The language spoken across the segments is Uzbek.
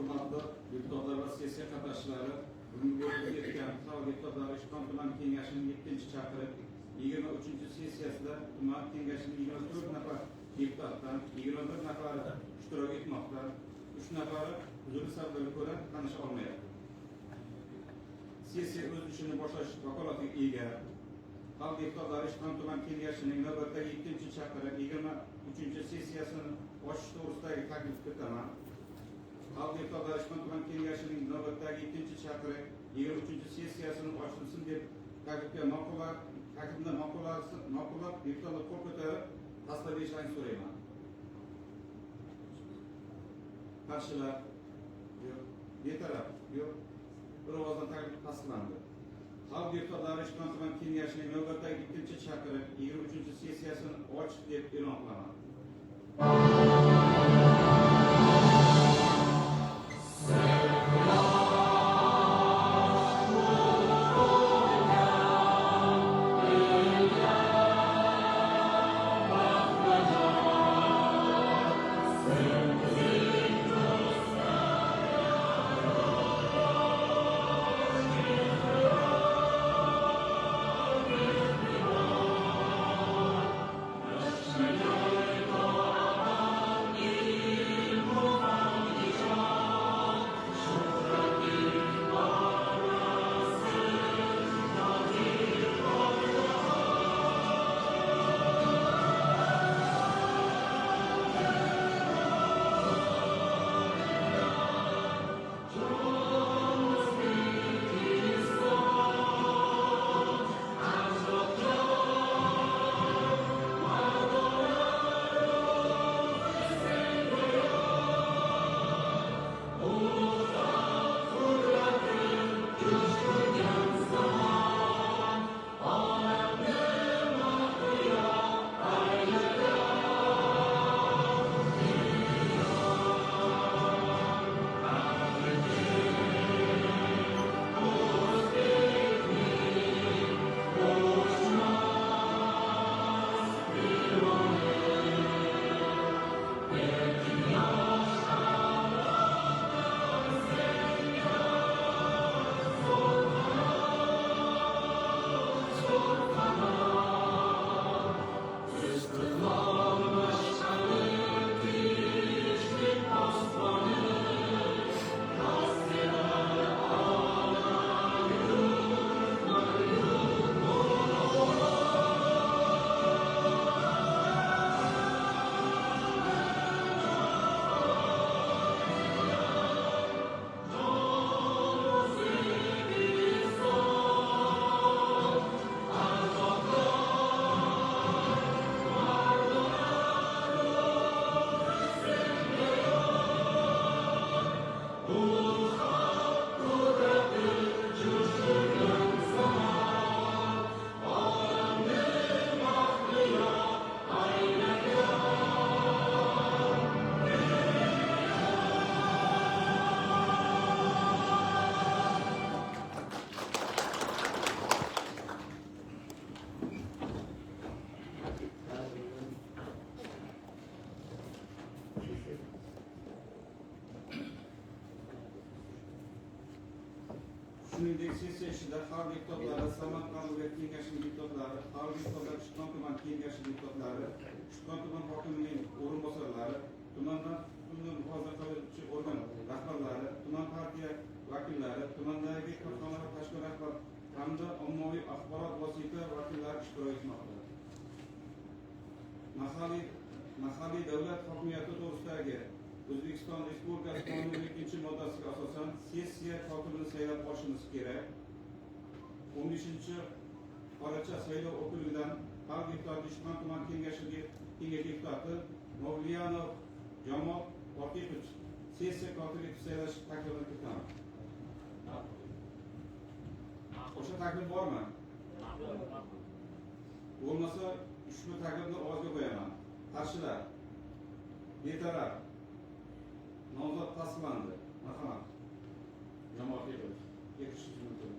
Hurmatli deputatlar va sessiya qatnashchilari, bugungi bo'lib o'tgan Xalq deputatlari Ishqon tuman kengashining 7-chaqiriq 23-sessiyasida tuman kengashining 24 nafar deputatdan 21 nafari ishtirok etmoqda. 3 nafari uzrli sabablarga ko'ra qatnasha olmayapti. Sessiya o'z ishini boshlash vakolatiga ega. Xalq deputatlari Ishqon tuman kengashining navbatdagi 7-chaqiriq 23-sessiyasini ochish to'g'risidagi taklif kiritaman. Xalq deputatlari Ishqon tuman kengashining navbatdagi 7-chaqiriq 23-sessiyasini ochilsin deb taklifga taklifni ma'qullab deputatlar qo'l ko'tarib tasdiq berishlarini so'rayman. Qarshilar yo'q, betaraf yo'q. Bir ovozdan taklif tasdiqlandi. Xalq deputatlari Ishqon tuman kengashining navbatdagi 2-chaqiriq 23-sessiyasini ochiq deb e'lon qilaman. Shuningdek, sessiya ishida xalq deputatlari Samarqand viloyat kengashining deputatlari, xalq deputatlari Ishqon tuman kengashi deputatlari, Ishqon tuman hokimining o'rinbosarlari, tumandan huquqni muhofaza qiluvchi organ rahbarlari, tuman partiya vakillari, tumandagi korxona va tashkilot rahbar hamda ommaviy axborot vosita vakillari ishtirok etmoqda. Mahalliy davlat hokimiyati to'g'risidagi O'zbekiston Respublikasi Qonunining 2-moddasiga asosan sessiya kotibini saylab olishimiz kerak. 15-Qoracha saylov okrugidan xalq deputati Ishqon tuman kengashi deputati Mavliyanov Jamol Ortiqovich sessiya kotibi etib saylash taklifini kiritaman. O'sha taklif bormi? Bo'lmasa ushbu taklifni ovozga qo'yaman. Qarshilar, betaraf, nomzod tasdiqlandi. Marhamat. Jamol Ortiqovich, kirishingiz mumkin.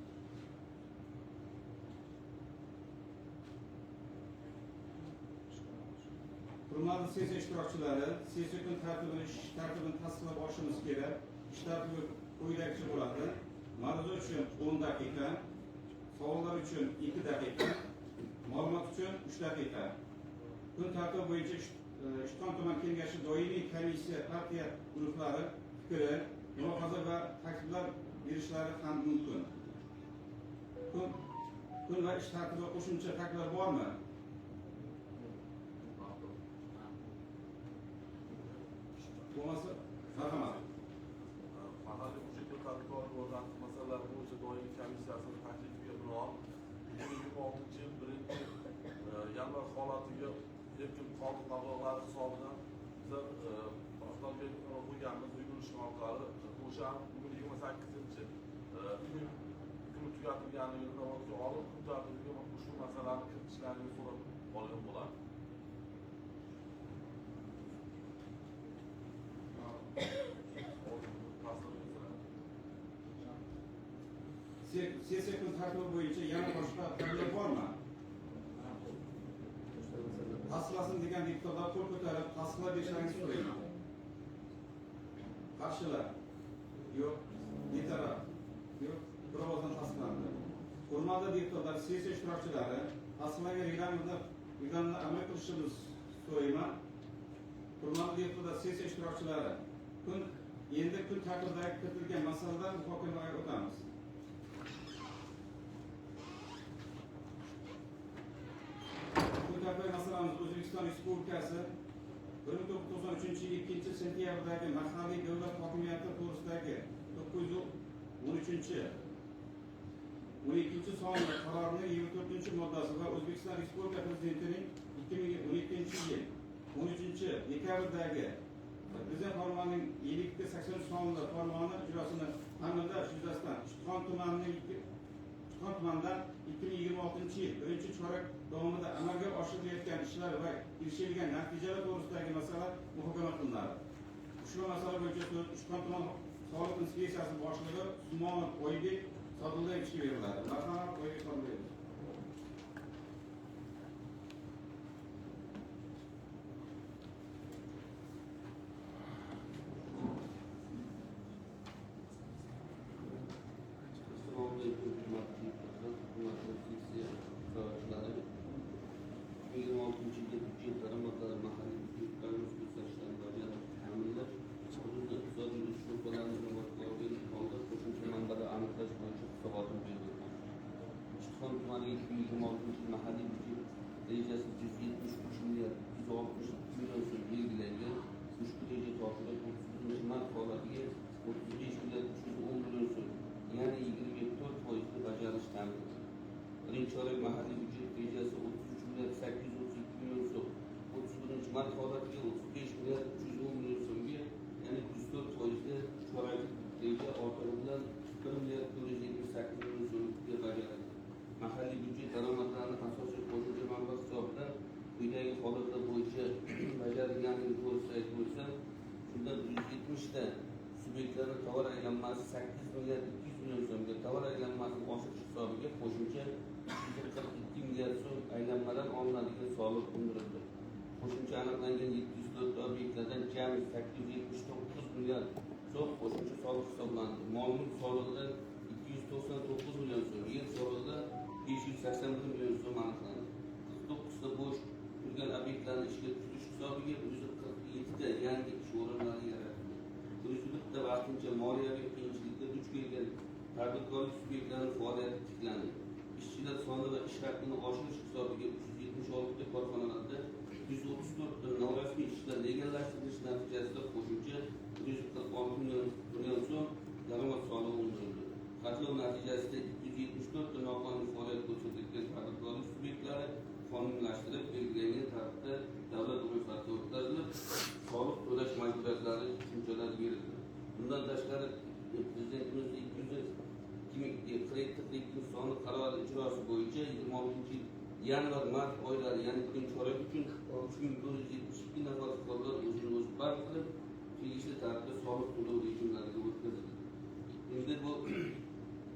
Hurmatli sessiya ishtirokchilari, sessiya kun tartibini ish tartibini tasdiqlab olishimiz kerak. Ish tartibi quyidagicha bo'ladi. Ma'ruza uchun 10 daqiqa, savollar uchun 2 daqiqa, ma'lumot uchun 3 daqiqa. Kun tartibi bo'yicha Ishtixon tuman kengashi doimiy komissiya partiya guruhlari fikri, mulohaza va takliflar berishlari ham mumkin. Kun va ish tartibi qo'shimcha takliflar bormi? Bo'lmasa, marhamat. Mahalliy byudjet tadbirkorlik rivojlantirish masalalari bo'yicha doimiy komissiyasining taklifiga binoan 2026-yil 1 yanvar holatiga erkin qoldiq mablag'lari hisobidan biza portalga qo'yganmiz yugurish orqali. O'sha bugun 28 iyun kuni tugatilganligini inobatga olib, kun tartibiga ushbu masalani kiritishlarini so'rab olgan bo'ladi. Sessiya kun tartibi bo'yicha yana boshqa takliflar bormi? Tasdiqlasin degan deputatlar qo'l ko'tarib tasdiqlab berishlaringizni so'rayman. Qarshilar? Yo'q. Betaraf? Yo'q. Bir ovozdan tasdiqlandi. Hurmatli deputatlar, sessiya ishtirokchilari, tasdiqlangan reglamentga amal qilishimizni so'rayman. Hurmatli deputatlar, sessiya ishtirokchilari, endi kun tartibidagi kiritilgan masalalar muhokamaga o'tamiz. Kun tartibidagi masalamiz O'zbekiston Respublikasi 1993 yil 2 sentyabrdagi mahalliy davlat hokimiyati to'g'risidagi 913 12 sonli qarorining 24-moddasi va O'zbekiston Respublikasi Prezidentining 2012 yil 13 dekabrdagi Prezident farmonining 5283 sonli farmoni ijrosini ta'minlash yuzasidan Ishtixon tumanida 2026 yil birinchi chorak davomida amalga oshirilayotgan ishlar va erishilgan natijalar to'g'risidagi masala muhokama qilinadi. Ushbu masala bo'yicha so'z Ishtixon tuman soliq inspeksiyasi boshlig'i Sumonov Oybek Sadullayevichga beriladi. Marhamat, Oybek Sadullayevich. Assalomu alaykum, hurmatli deputatlar, hurmatli sessiya ishtirokchilari. 2026 yilda byudjet daromadlari mahalliy byudjetlarimiz ko'rsatkichlarini bajarib ta'minlash, hududda iqtisodiy o'sish cho'qqalarini inobatga olgan holda qo'shimcha manbalar aniqlash bo'yicha hisobotni berdi. Ishtixon tumaniga 2026 yil mahalliy byudjet rejasi 173 milliard 162 million so'm belgilangan. Ushbu reja topshiriq 31 mart holatiga 35 milliard 310 million so'm, ya'ni 24% bajarilish ta'minlandi. Birinchi chorak mahalliy byudjet rejasi 33 milliard 832 million so'm, 31 mart holatiga 35 milliard 310 million so'mga, ya'ni 104% choraklik reja ortig'i bilan 1 milliard 478 million so'mga bajarildi. Mahalliy byudjet daromadlarini asosiy qo'shimcha manba hisobidan quyidagi holatlar bo'yicha bajarilganligi to'g'risida aytib o'tsam, shundan 170 ta subyektlarning tovar aylanmasi 8 milliard 200 million so'mga, tovar aylanmasini oshirish hisobiga qo'shimcha 342 milliard so'm aylanmadan olinadigan soliq undirildi. Qo'shimcha aniqlangan 704 obyektlardan jami 879 milliard so'm qo'shimcha soliq hisoblandi. Mol-mulk solig'idan 299 million so'm, yer solig'idan 581 million so'm aniqlandi. 49 ta bo'sh turgan obyektlarni ishga tushirish hisobiga 147 ta yangi ish o'rinlari yaratildi. 101 ta vaqtincha moliyaviy qiyinchilikka duch kelgan tadbirkorlik subyektlarining faoliyati tiklandi. Ishchilar soni va ish haqini oshirish hisobiga 376 ta korxonalarda 134 ta norasmiy ishchilar legallashtirilishi natijasida qo'shimcha 146 million so'm daromad solig'i undirildi. Xatlov natijasida 274 ta noqonuniy faoliyat ko'rsatayotgan tadbirkorlik subyektlari qonunlashtirib belgilangan tartibda davlat ro'yxatiga o'tkazilib, soliq to'lash majburiyatlari tushunchalari berildi. Bundan tashqari, Prezidentimiz 247 sonli qarori ijrosi bo'yicha 26 yanvar-mart oylari, ya'ni birinchi chorak uchun 3472 nafar fuqarolar o'zini o'zi band qilib, tegishli tartibda soliq to'lov rejimlariga o'tkazildi. Endi bu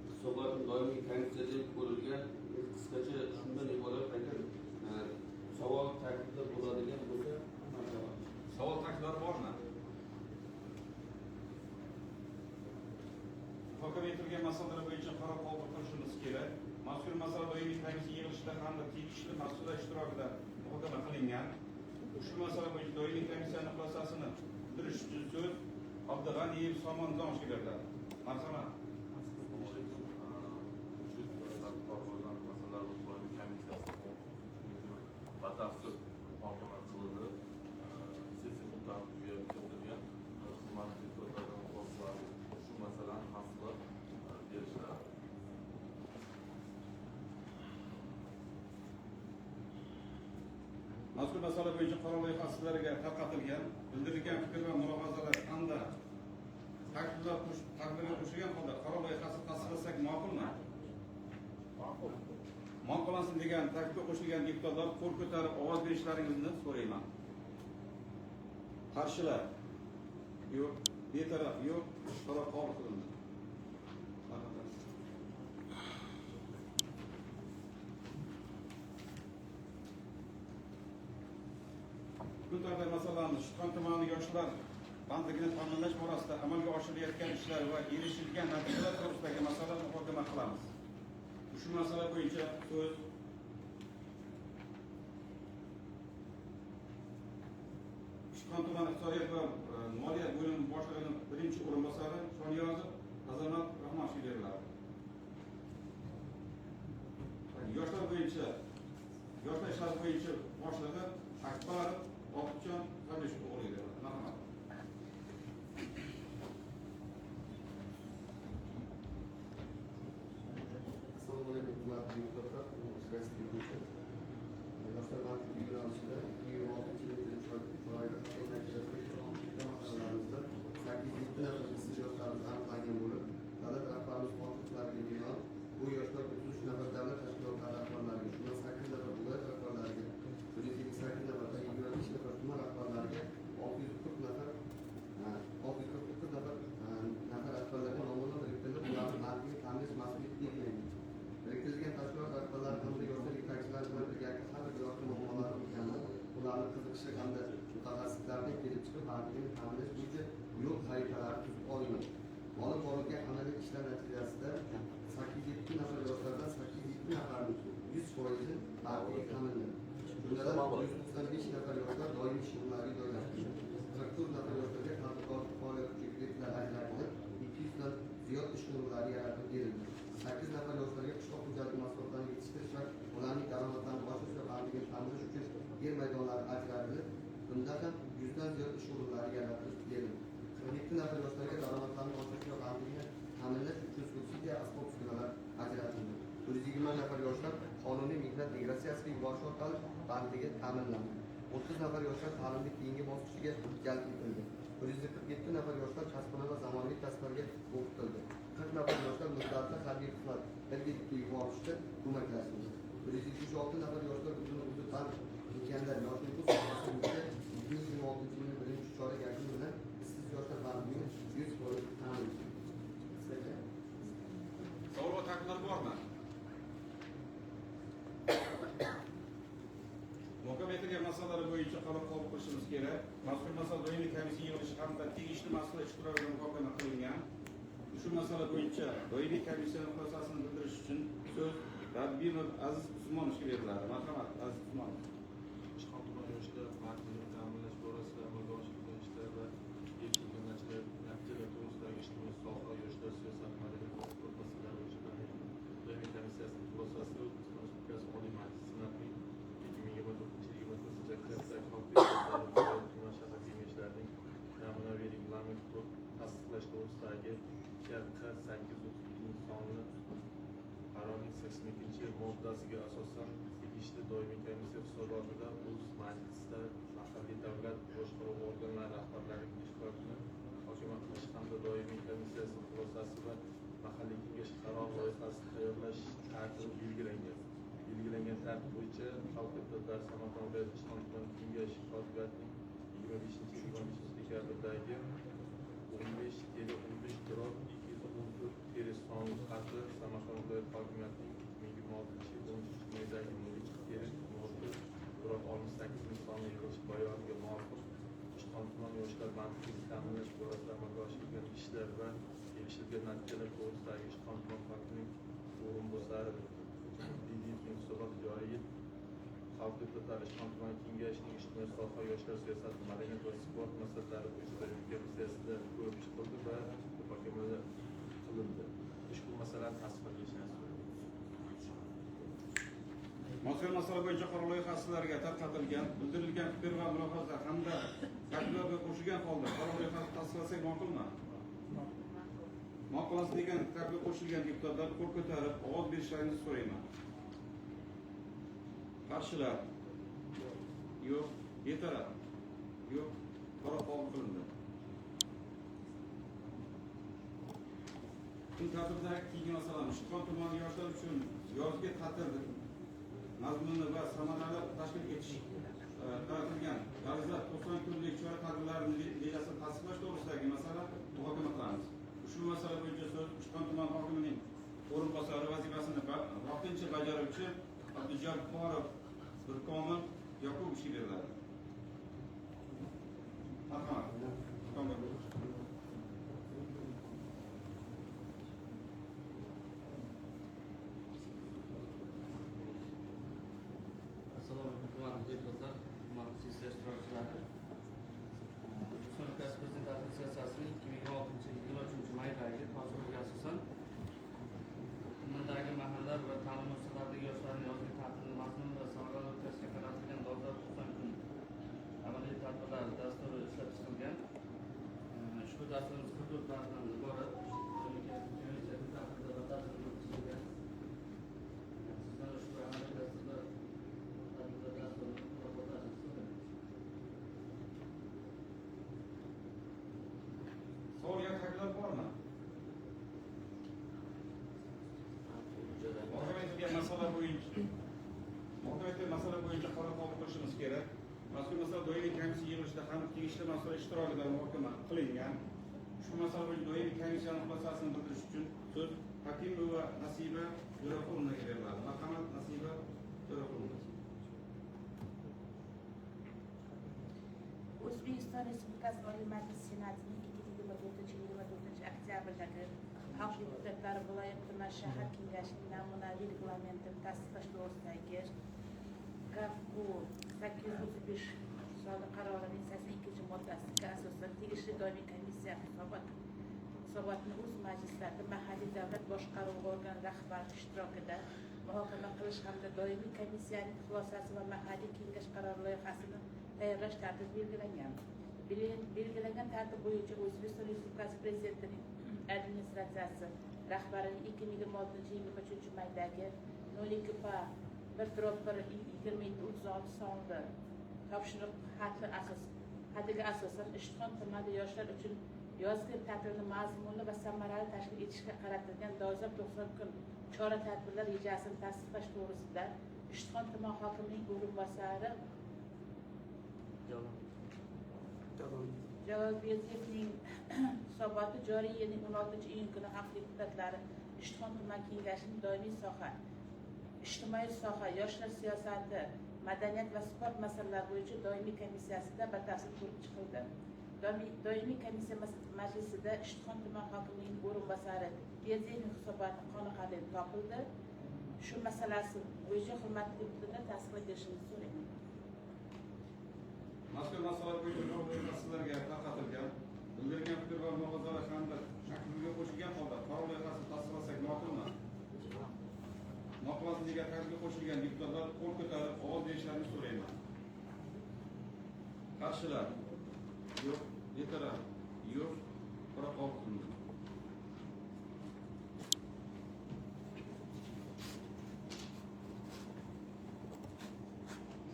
hisobotni doimiy komissiyada ko'rilgan, qisqacha shundan iborat. Agar savol takliflar bo'ladigan bo'lsa, marhamat. Savol takliflar bormi? Muhokama etilgan masalalar bo'yicha qaror qabul qilishimiz kerak. Mazkur masala doimiy komissiya yig'ilishida hamda tegishli mas'ullar ishtirokida muhokama qilingan. Ushbu masala bo'yicha doimiy komissiyaning xulosasini bildirish uchun so'z Abdug'aniyev Somon Nizomovga beriladi. Marhamat. Assalomu alaykum. Byudjet va tadbirkor rivojlantirish masalalari bo'yicha komissiyasi batafsil muhokama qilindi. Sessiya kun tartibiga kiritilgan. Hurmatli deputatlardan xulosalari shu masalani tasdiqlab berishlari. Mazkur masala bo'yicha qaror loyihasi sizlarga tarqatilgan, bildirilgan fikr va mulohazalar hamda takliflar qo'shilgan holda qaror loyihasi tasdiqlasak ma'qulmi? Ma'qul. Ma'qullansin degan taklifga qo'shilgan deputatlar qo'l ko'tarib ovoz berishlaringizni so'rayman. Qarshilar yo'q, betaraf yo'q, qaror qabul qilindi. Marhamat. Kun tartibi masalamiz Ishtixon tumani yoshlar bandligini ta'minlash borasida amalga oshirilayotgan ishlar va erishilgan natijalar to'g'risidagi masalani muhokama qilamiz. Ushbu masala bo'yicha so'z Ishtixon tumani iqtisodiyot va moliya bo'limi boshlig'ining birinchi o'rinbosari Shoniyozov Azamat Rahmonovga beriladi. Yoshlar ishlari bo'yicha boshlig'i Akbarov Obidjon Qadishov o'g'liga beriladi. Marhamat. Assalomu alaykum, hurmatli deputatlar, hurmatli. Yoshlar bandligi yo'nalishida 2026-yil birinchi chorakda natijasida mahallalarimizda 807 nafar ishsiz yoshlarimiz aniqlangan bo'lib, davlat rahbarimiz topshiriqlariga binoan bu yoshlar 33 nafar davlat tashkilotlari rahbarlariga, shundan 8 nafar viloyat rahbarlariga, 158 nafar va 25 nafar tuman rahbarlariga, 640 nafar rahbarlarga noma'lum biriktirilib, ularni bandligini ta'minlash mas'uliyati belgilangan. Biriktirilgan tashkilot rahbarlari hamda yoshlar yetakchilari bilan birgalikda har bir yoshning muammolarini o'rganib, ularni qiziqishi hamda mutaxassislardan kelib chiqib bandligini ta'minlash bo'yicha yo'l xaritalari tuzib olingan. Olib borilgan amaliy ishlar natijasida 807 nafar yoshlardan 807 nafarning 100% bandligi ta'minlandi. Jumladan 195 nafar yoshlar doimiy ish o'rinlariga joylashtirildi. 44 nafar yoshlarga tadbirkorlik faoliyati uchun kreditlar ajratilib, 200 dan ziyod ish o'rinlari yaratib berildi. 8 nafar yoshlarga qishloq xo'jaligi mahsulotlarini yetishtirish va ularning daromadlarini oshirish va bandligini ta'minlash uchun yer maydonlari ajratilib, bunda ham 100 dan ziyod ish o'rinlari yaratib berildi. 47 nafar yoshlarga daromadlarini oshirish va bandligini ta'minlash uchun subsidiya asbob-uskunalar ajratildi. 120 nafar yoshlar qonuniy mehnat migratsiyasiga yuborish orqali bandligi ta'minlandi. 30 nafar yoshlar ta'limning keyingi bosqichiga jalb etildi. 147 nafar yoshlar kasbxona va zamonaviy kasblarga o'qitildi. 40 nafar yoshlar muddatli harbiy xizmat bir yilga yuborishda ko'maklashildi. 176 nafar yoshlar o'zini o'zi band etganlar yosh nufus sohasi bo'yicha 2026-yilning birinchi chorak yakuni bilan ishsiz yoshlar bandligini 100% ta'minlandi. Savol va takliflar bormi? Muhokama etilgan masalalar bo'yicha qaror qabul qilishimiz kerak. Mazkur masala doimiy komissiya yig'ilishi hamda tegishli mas'ullar ishtirokida muhokama qilingan. Ushbu masala bo'yicha doimiy komissiyaning xulosasini bildirish uchun so'z Rabbinov Aziz Usmonovga beriladi. Marhamat, Aziz Usmonov. Ishtixon tumani yoshlar bandligini ta'minlash borasida amalga oshirilgan ishlar va erishilgan natijalar to'g'risidagi ijtimoiy soha, yoshlar siyosati, madaniyat va sport masalalari bo'yicha doimiy komissiyasining xulosasi O'zbekiston Respublikasi Oliy Majlisi Senatining 2024-yil 24 oktyabrdagi xalq deputatlari viloyat, tuman, shahar kengashlarining namunaviy reglament tasdiqlash to'g'risidagi KQ 832 sonli qarorning 82-moddasiga asosan tegishli doimiy komissiya hisobotida o'z majlisida mahalliy davlat boshqaruv organlari rahbarlarining ishtirokini muhokama qilish hamda doimiy komissiyasi xulosasi va mahalliy kengash qaror loyihasi tayyorlash tartibi belgilangan. Belgilangan tartib bo'yicha xalq deputatlari Samarqand viloyati Ishtixon tuman kengashi kotibiyatining 25 dekabrdagi 15-15/214 sonli xati Samarqand viloyat hokimiyatining 2026-yil 13 maydagi 03-04/68 sonli yig'ilish bayoniga muvofiq Ishtixon tuman yoshlar bandligini ta'minlash borasida amalga oshirilgan ishlar va Erishilgan natijalar to'g'risidagi Ishtixon tuman hokimining o'rinbosari Berdiyevning hisoboti joriy yil xalq deputatlari Ishtixon tuman kengashining ijtimoiy soha, yoshlar siyosati, madaniyat va sport masalalari bo'yicha doimiy komissiyasida ko'rib chiqildi va muhokama qilindi. Ushbu masalani tasdiqlab berishingizni so'rayman. Mazkur masala bo'yicha qaror loyihasi sizlarga tarqatilgan, bildirilgan fikr va mulohaza hamda takliflarga qo'shilgan holda qaror loyihasini tasdiqlasak ma'qulmi? Ma'qul degan taklif qo'shilgan deputatlar qo'l ko'tarib ovoz berishlaringizni so'rayman. Qarshilar? Yo'q. Betaraf? Yo'q. Qaror qabul qilindi. Kun tartibidagi keyingi masalamiz Ishtixon tumani yoshlar uchun yozgi ta'til mazmunli va samarali tashkil etish qaratilgan dolzarb 90 kunlik chora tadbirlarini rejasini tasdiqlash to'g'risidagi masala muhokama qilamiz. Ushbu masala bo'yicha so'z Ishtixon tuman hokimining o'rinbosari vazifasini vaqtincha bajaruvchi Abdujabborov Birkomil Yoqubovichga beriladi. Marhamat. Assalomu alaykum, hurmatli deputatlar, hurmatli sessiya ishtirokchilari. O'zbekiston Respublikasi Prezidenti administratsiyasining 2026-yil 23 maydagi topshirig'iga asosan tumandagi mahallalar va ta'lim muassasalaridagi yoshlarning yozgi ta'tilini mazmunli va samarali o'tkazishga qaratilgan dolzarb 90 kun amaliy tadbirlar dasturi ishlab chiqilgan. Ushbu dasturimiz 44 banddan iborat. Komissiya tartibida batafsil ko'rib chiqilgan. Sizdan ushbu amaliy dasturlar tadbirlar dasturini qo'llab-quvvatlashingizni so'rayman. Savol yoki takliflar bormi? Muhokama etilgan masala bo'yicha qaror qabul qilishimiz kerak. Mazkur masala doimiy komissiya yig'ilishida ham tegishli mas'ullar ishtirokida muhokama qilingan. Ushbu masala bo'yicha doimiy komissiyaning xulosasini bildirish uchun so'z Hakimova Nasiba Jo'raqulovaga beriladi. Marhamat, Nasiba Jo'raqulova. O'zbekiston Respublikasi Oliy Majlisi Senatining 2024-yil 24 oktyabrdagi xalq deputatlari viloyat tuman shahar kengashining namunaviy reglamentini tasdiqlash to'g'risidagi KQ 835 sonli qarorining 82-moddasiga asosan tegishli doimiy komissiya hisobotini o'z majlislarida mahalliy davlat boshqaruvi organi rahbari ishtirokida muhokama qilish hamda doimiy komissiyaning xulosasi va mahalliy kengash qarori loyihasini tayyorlash tartibi belgilangan. Belgilangan tartib bo'yicha O'zbekiston Respublikasi Prezidentining administratsiyasi rahbarining 2026-yil 23 maydagi 02 pa 1/1 2736 sonli topshiriq xatiga asosan Ishtixon tumanida yoshlar uchun yozgi ta'tilni mazmunli va samarali tashkil etishga qaratilgan dolzarb 90 kun chora tadbirlar rejasini tasdiqlash to'g'risida Ishtixon tuman hokimining o'rinbosari Jalolberdiyevning hisoboti joriy yilning 16 iyun kuni xalq deputatlari Ishtixon tuman kengashining doimiy soha, ijtimoiy soha, yoshlar siyosati, madaniyat va sport masalalari bo'yicha doimiy komissiyasida batafsil ko'rib chiqildi. Doimiy komissiya majlisida Ishtixon tuman hokimining o'rinbosari Berdiyevning hisoboti qoniqarli topildi. Shu masalasi bo'yicha hurmatli deputatlar tasdiqlab berishingizni so'rayman. Mazkur masala bo'yicha qaror loyihasi sizlarga tarqatilgan. Bildirilgan fikr va mulohazalar hamda taklifga qo'shilgan holda qaror loyihasini tasdiqlasak ma'qulmi? Ma'qul degan taklifga qo'shilgan deputatlar qo'l ko'tarib ovoz berishlarini so'rayman. Qarshilar? Yo'q. Betaraf? Yo'q. Qaror qabul qilindi.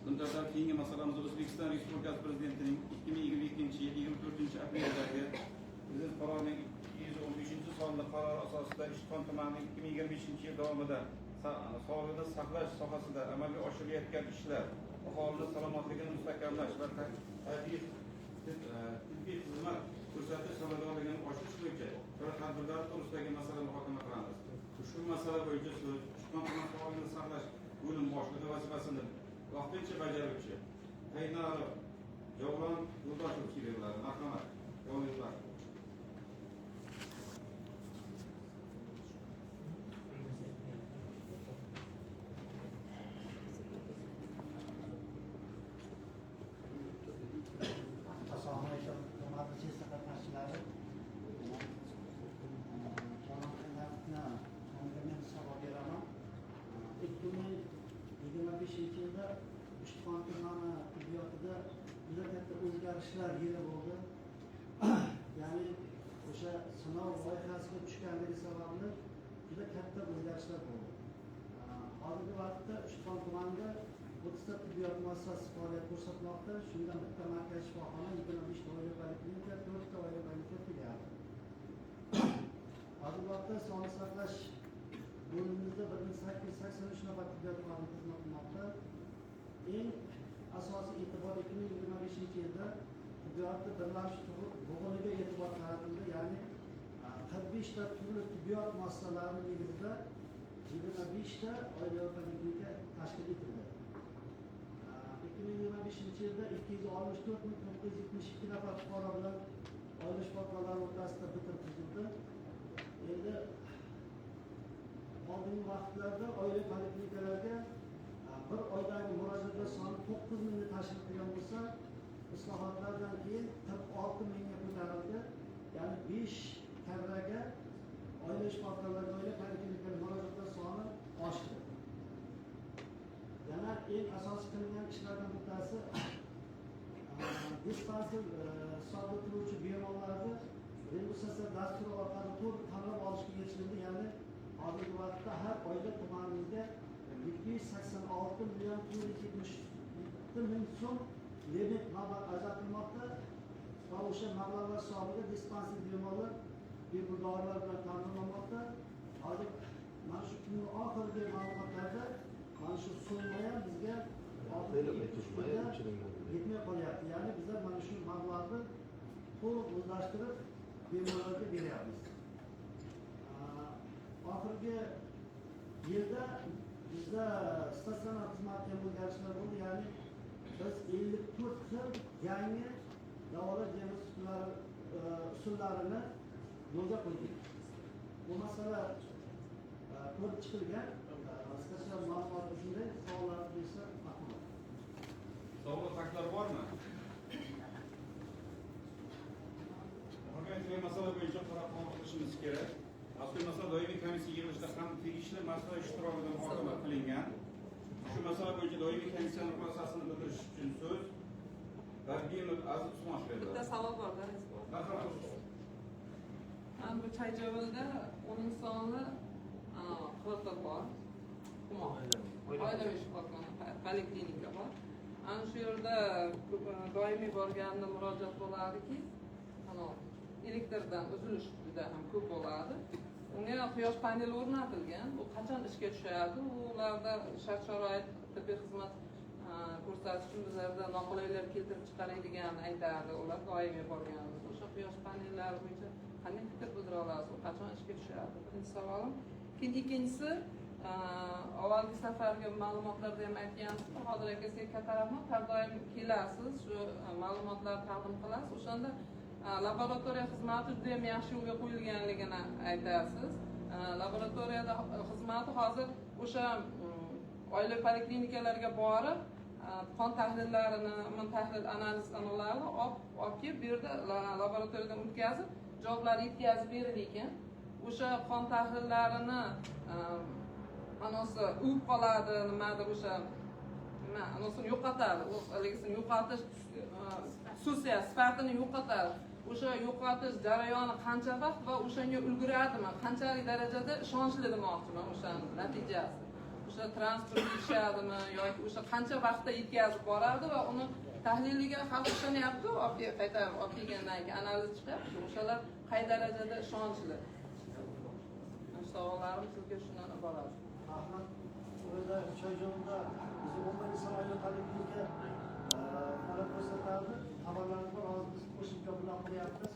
Bundan keyingi masalamiz O'zbekiston Respublikasi Prezidentining 2022-yil 24 apreldagi Prezident qarorining 215 sonli qarori asosida Ishtixon tumanining 2025 yil davomida sog'liqni saqlash sohasida amalga oshirilayotgan ishlar, aholini salomatligini mustahkamlash va tabiiy tibbiy xizmat ko'rsatish samaradorligini oshirish bo'yicha chora tadbirlari to'g'risidagi masala muhokama qilamiz. Ushbu masala bo'yicha so'z Ishtixon tuman sog'liqni saqlash bo'lim boshlig'i vazifasini vaqtincha bajaruvchi Qaynarov Javlon Yo'ldoshevichga beriladi. Marhamat, Javlon Yo'ldoshev. o'zgarishlar yili bo'ldi. Ya'ni o'sha sinov loyihasiga tushganligi sababli juda katta o'zgarishlar bo'ldi. Hozirgi vaqtda Uchtepa tumanida 30 ta tibbiyot muassasasi faoliyat ko'rsatmoqda. Shundan bitta markaziy shifoxona, 25 ta oila poliklinika, 4 ta oila poliklinika filiali. Hozirgi vaqtda sog'liqni saqlash bo'limimizda 1883 nafar tibbiyot xodimi xizmat qilmoqda. Eng asosiy e'tibor 2025-yilda tibbiyotni birlamchi bo'g'iniga e'tibor qaratildi. Ya'ni 45 ta turli tibbiyot muassasalari negizida 25 ta oilaviy poliklinika tashkil etildi. 2025-yilda 264 972 nafar fuqaro bilan oila shifokorlari o'rtasida bitim tuzildi. Endi oldingi vaqtlarda oila poliklinikalarga bir oydagi murojaatlar soni 9 mingni tashkil qilgan bo'lsa, islohotlardan keyin 46 mingga ko'tarildi. Ya'ni 5 karraga oila shifokorlariga oila poliklinikalarga murojaatlar soni oshdi. Yana eng asosiy qilingan ishlardan bittasi dispanser hisobda turuvchi bemorlarni reabilitatsiya dasturi orqali to'liq qamrab olishga erishildi. Ya'ni hozirgi vaqtda har oyda tumanimizga 786 million 477 ming so'm limit mablag' ajratilmoqda va o'sha mablag'lar hisobiga dispanser bemorlar bepul dorilar bilan ta'minlanmoqda. Hozir mana shu kunning oxirgi ma'lumotlarda mana shu summa ham bizga oxirgi 2-3 kunda yetmay qolyapti. Ya'ni bizlar mana shu mablag'ni to'liq o'zlashtirib bemorlarga beryapmiz. Oxirgi yilda bizda statsionar xizmatga ham o'zgarishlar bo'ldi. Ya'ni biz 54 xil yangi davolash diagnostik usullarini yo'lga qo'ydik. Bu masala ko'rib chiqilgan. Qisqacha ma'lumot shunday, savollar bo'lsa marhamat. Savol va takliflar bormi? Muhokama etilgan masala bo'yicha qaror qabul qilishimiz kerak. Mazkur masala doimiy komissiya yig'ilishida ham tegishli masala ishtirokida muhokama qilingan. Shu masala bo'yicha doimiy komissiyaning xulosasini bildirish uchun so'z Rabbimov Aziz Usmonov Bitta beriladi. savol bor, rais. Marhamat. Mana bu Chayjovulda 10 sonli QVP bor. Humo. Oilaviy shifoxona, poliklinika bor. Ana shu yerda doimiy borganimda murojaat bo'lardiki, ana elektrdan uzilish juda ham ko'p bo'ladi. Unga quyosh paneli o'rnatilgan. Bu qachon ishga tushadi? Ularda shart sharoit tibbiy xizmat ko'rsatish uchun bizlarda noqulayliklar keltirib chiqaradiganini aytardi. Ular doimiy borganimiz. O'sha quyosh panellari bo'yicha qanday fikr bildira olasiz? U qachon ishga tushadi? Birinchi savolim. Keyin ikkinchisi, avvalgi safargi ma'lumotlarda ham aytgansiz, Bahodir aka, sizga katta rahmat. Har doim kelasiz, shu ma'lumotlarni taqdim qilasiz. O'shanda laboratoriya xizmati juda ham yaxshi yo'lga qo'yilganligini aytasiz. Laboratoriyada xizmati hozir o'sha oila poliklinikalarga borib, qon tahlillarini, immun tahlil analiz analarini olib kelib, bu yerda laboratoriyadan o'tkazib, javoblar yetkazib beriladi ekan. O'sha qon tahlillarini anasi uyib qoladi, nimadir o'sha nima anasini yo'qotadi, u haligisini yo'qotish xususiyat sifatini yo'qotadi. O'sha yo'qotish jarayoni qancha vaqt va o'shanga ulguradimi, qanchalik darajada ishonchli demoqchiman o'shani natijasi. O'sha transport yetishadimi yoki o'sha qancha vaqtda yetkazib boradi va uni tahliliga xalq ishonyapti, olib qaytarib olib kelgandan keyin analiz chiqyapti. O'shalar qay darajada ishonchli? Savollarim sizga shundan iborat. Rahmat. O'zida Choyjonda bizni 11 oila poliklinika faoliyat ko'rsatardi. Xabarlarimiz bor, hozir biz qo'shimcha bino qilyapmiz.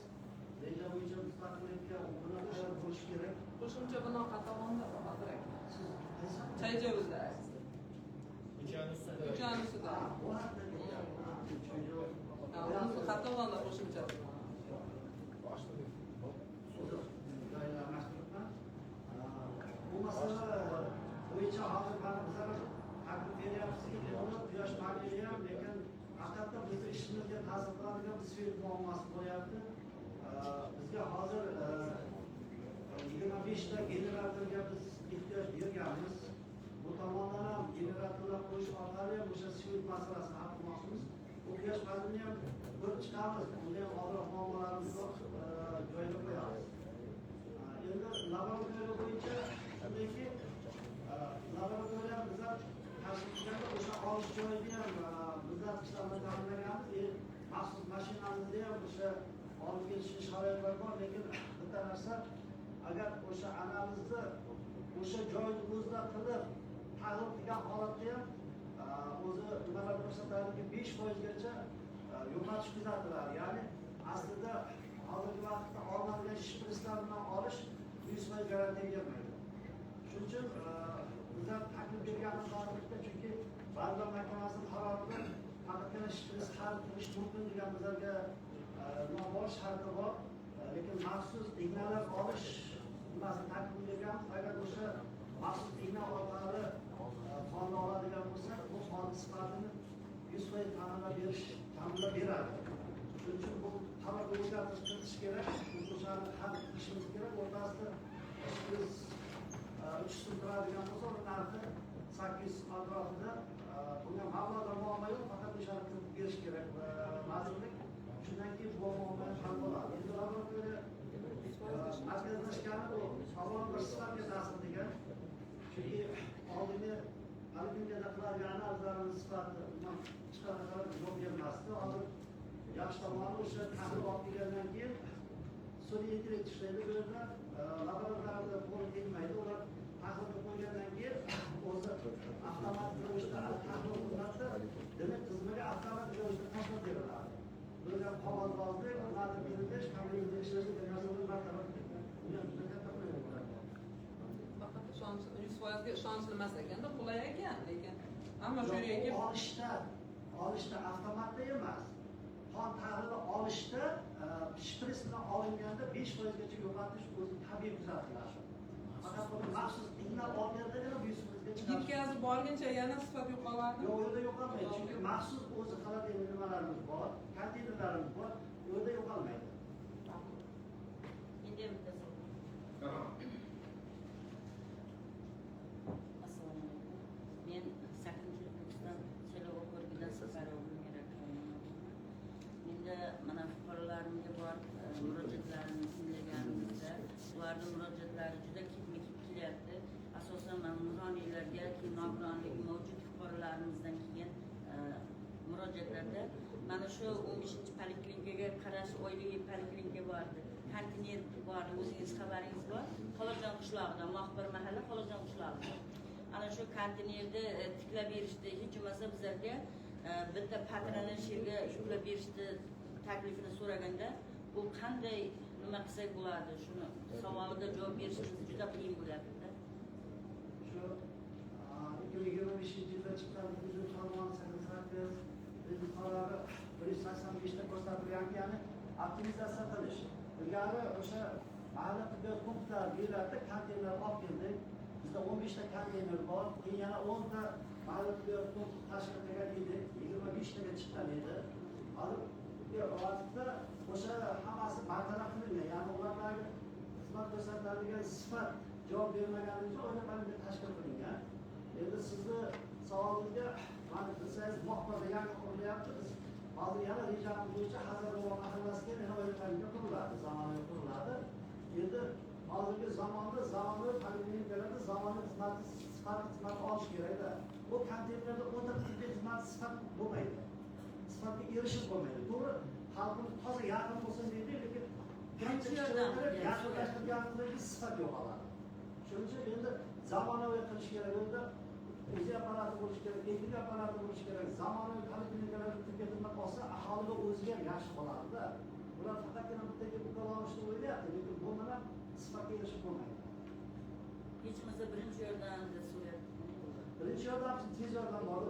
Reja bo'yicha mustaqillikka bino tayyor bo'lishi kerak. Qo'shimcha bino qatomonda, Bahodir aka? Siz qaysi? Chayjovulda. Ko'chani ustida. Bu haqda Choyjon. Unisi qatomonda qo'shimcha bino. Joyini almashtiribman. Bu masala bo'yicha hozir mana bizlar taklif beryapmizki, buni quyosh paneli ham, lekin haqiqatda bizni ishimizga ta'sir qiladigan bir svet muammosi bo'lyapti. Bizga hozir 25 ta generatorga biz ehtiyoj berganmiz. Bu tomondan ham generatorlar qo'yish orqali ham o'sha svet masalasini hal qilmoqchimiz. Bu quyosh panelini ham Ko'rib chiqamiz, unda ham ozroq muammolarimiz bor, joyiga qo'yamiz. Endi laboratoriya bo'yicha shundayki, laboratoriya bizlar tashkil qilganda o'sha olish joyini ham bizlar ishlarni ta'minlaganmiz. Maxsus mashinamizda ham o'sha olib kelish sharoitlari bor, lekin bitta narsa, agar o'sha analizni o'sha joyni o'zida qilib tahlil qilgan holatda ham o'zi nimalar ko'rsatadiki, 5%gacha yo'qotish kuzatiladi. Ya'ni aslida hozirgi vaqtda olinadigan shprislar bilan olish 100% garantiya bermaydi. Shuning uchun bizlar taklif berganimiz vazirlikda, chunki Vazirlar Mahkamasining qarorida faqatgina shpris xarid qilish mumkin degan bizlarga nima bor, sharti bor, lekin maxsus ignalar olish nimasini taklif berganmiz. Agar o'sha maxsus igna orqali qonni oladigan bo'lsak, bu qon sifatini 100% ta'minlab beradi. Shuning uchun bu qarorga o'zgartirish kiritish kerak, biz o'shani hal qilishimiz kerak. O'rtasida shpris 3 so'm turadigan bo'lsa, uni narxi 800 so'm atrofida. Bunga mablag'da muammo yo'q, faqat o'shani kiritib berish kerak vazirlik. Shundan keyin bu muammo hal bo'ladi. Endi laboratoriya markazlashgani bu avval bir sifatga ta'sir degan. Chunki oldingi poliklinikada qiladigan analizlarimiz sifati umuman hech qanaqa javob bermasdi. Hozir yaxshi tomoni, o'sha tahlil olib kelgandan keyin sun'iy intellekt ishlaydi bu yerda, laboratoriyada qo'l tegmaydi. Ular tahlilni qo'ygandan keyin o'zi avtomatik ravishda tahlil qilinadi, demak tizimga avtomatik ravishda tashlab beriladi. Bular qog'ozbozlik, ularni belgilash, kompyuterda ishlash degan narsalar bartaraf etilgan. Juda katta qulaylik bo'ladi. Faqat ishonch 100%ga ishonchli emas ekanda, qulay ekan, lekin hamma shu yerga kelib Olishda avtomatda emas. Qon tahlili olishda shpris bilan olinganda 5%gacha yo'qotish o'zi tabiiy kuzatiladi. Faqat buni maxsus igna olgandagina 100%ga chiqadi. Yetkazib borguncha yana sifat yo'qoladi. Yo'q, u yerda yo'qolmaydi. Chunki maxsus o'zi холодильник nimalarimiz bor, konteynerlarimiz bor, u yerda yo'qolmaydi. Endi bitta savol. Assalomu alaykum. Men 8-O'zbekiston saylov okrugidan Safarova Gulmira Karimova. Menda mana fuqarolarimga borib murojaatlarini tinglaganimizda ularni murojaatlari juda ketma-ket kelyapti. Asosan mana nuroniylarga, keyin nogironligi mavjud fuqarolarimizdan kelgan murojaatlarda mana shu 15-poliklinikaga qarash oilaviy poliklinika bordi. Konteyner bor, o'zingiz xabaringiz bor. Xolajon qishlog'ida, Moxbir mahalla Xolajon qishlog'ida. Ana shu konteynerni tiklab berishdi, hech bo'lmasa bizlarga bitta patronaj yerga yuklab berishdi taklifini so'raganda, bu qanday nima qilsak bo'ladi? Shuni savoliga javob berishimiz juda qiyin bo'lyapti. Shu 2025-yilda chiqqan Prezident farmoni 88, Prezident qarori 185 da ko'rsatilganki, ya'ni optimizatsiya qilish. Ilgari o'sha mahalla tibbiyot punktlari deyilardi, konteyner olib keldik. Bizda 15 ta konteyner bor, keyin yana 10 ta mahalla tibbiyot punkti tashkil qilgan edik, 25 taga chiqqan edi. Hozir vaqtda o'sha hammasi bartaraf qilingan, ya'ni ulardagi xizmat ko'rsatiladigan sifat javob bermagani uchun oila poliklinika tashkil qilingan. Endi sizni savolingizga mana bilsangiz, Moxbirda yangi qurilyapti. Biz hozir yana rejamiz bo'yicha Hazar bobo mahallasiga yana oila poliklinika quriladi, zamonaviy quriladi. Endi hozirgi zamonda zamonaviy poliklinikalarda zamonaviy xizmat sifatli xizmat olish kerakda. Bu konteynerda o'ta tibbiy xizmat sifat bo'lmaydi. Sifatga erishib bo'lmaydi. To'g'ri, xalqimiz toza yaqin bo'lsin deydi, lekin yaqinlashtirganimizdan keyin sifat yo'qoladi. Shuning uchun endi zamonaviy qilish kerak. Endi UZI apparati bo'lishi kerak, EKG apparati bo'lishi kerak. Zamonaviy poliklinikalarda tibbiy xizmat olsa, aholiga o'ziga ham yaxshi bo'ladida. Ular faqatgina bittaga ukol olishni o'ylayapti, lekin bu bilan sifatga erishib bo'lmaydi. Hech bo'lmasa birinchi yordam deb so'rayapti. Birinchi yordam uchun tez yordam bor.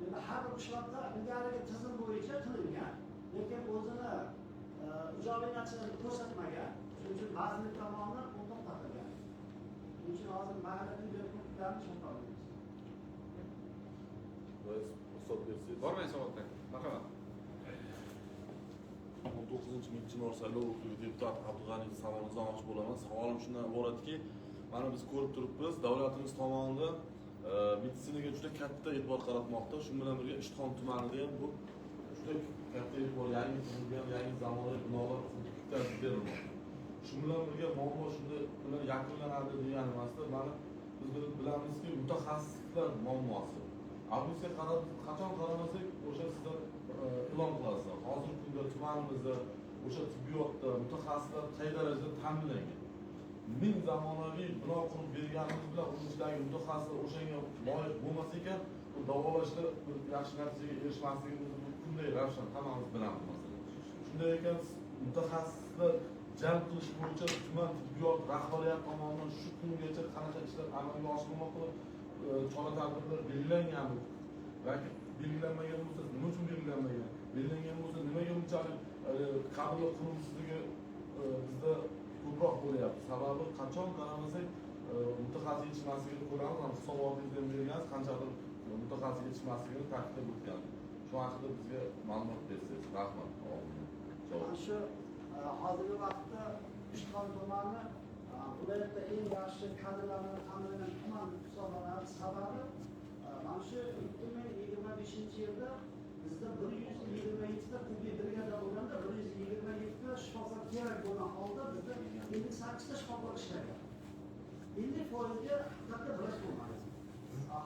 Endi har bir qishloqda ilgarigi tizim bo'yicha qilingan, lekin o'zini ijobiy natijalarni ko'rsatmagan. Shuning uchun vazirlik tomonidan u to'xtatilgan. Shuning uchun hozir mahalla tibbiyot punktlarini ishlab. Rais, ruxsat bersangiz. Bormi savollar? Marhamat. 19 Mingchinor saylov okrugi deputat Abdug'aniy Salomnizomovich bo'laman. Savolim shundan iboratki, mana biz ko'rib turibmiz, davlatimiz tomonidan meditsinaga juda katta e'tibor qaratmoqda. Shu bilan birga Ishtixon tumanida ham bu juda Juda katta e'tibor, yangi qurilgan, yangi zamonaviy binolar qurib bitkazib berilmoqda. Shu bilan birga muammo shunda bilan yakunlanadi degani emasda, mana biz bilamizki, mutaxassislar muammosi. Avgustga qarab, qachon qaramasak, o'sha sizlar e'lon qilasizlar. Hozirgi kunda tumanimizda o'sha tibbiyotda mutaxassislar qay darajada ta'minlangan? Ming zamonaviy bino qurib berganimiz bilan uni ichidagi mutaxassislar o'shanga loyiq bo'lmasa ekan, u davolashda bir yaxshi natijaga erishmasligimizni bu kunday ravshan hammamiz bilamiz masalan. Shunday ekan, mutaxassislar jalb qilish bo'yicha tuman tibbiyot rahbariyati tomonidan shu kungacha qanaqa ishlar amalga oshirilmoqda, chora tadbirlar belgilanganmi? Balki belgilanmagan bo'lsa, nima uchun belgilanmagan? Belgilangan bo'lsa, nimaga bunchalik kadrlar qurilishigi bizda ko'proq bo'lyapti? Sababi qachon qaramasak, mutaxassis yetishmasligini ko'ramiz. Ham hisobotingizda ham bergansiz, qanchadir mutaxassis yetishmasligini ta'kidlab o'tgan. Shu haqida bizga ma'lumot bersangiz, rahmat. Mana shu hozirgi vaqtda Ishqon tumani viloyatda eng yaxshi kadrlar bilan ta'minlangan tuman deb hisoblanadi. Sababi mana shu 2025-yilda bizda 127 ta tibbiy brigada bo'lganda 127 ta shifokor kerak bo'lgan holda bizda 58 ta shifokor ishlagan. 50%ga katta vrach bo'lmadi.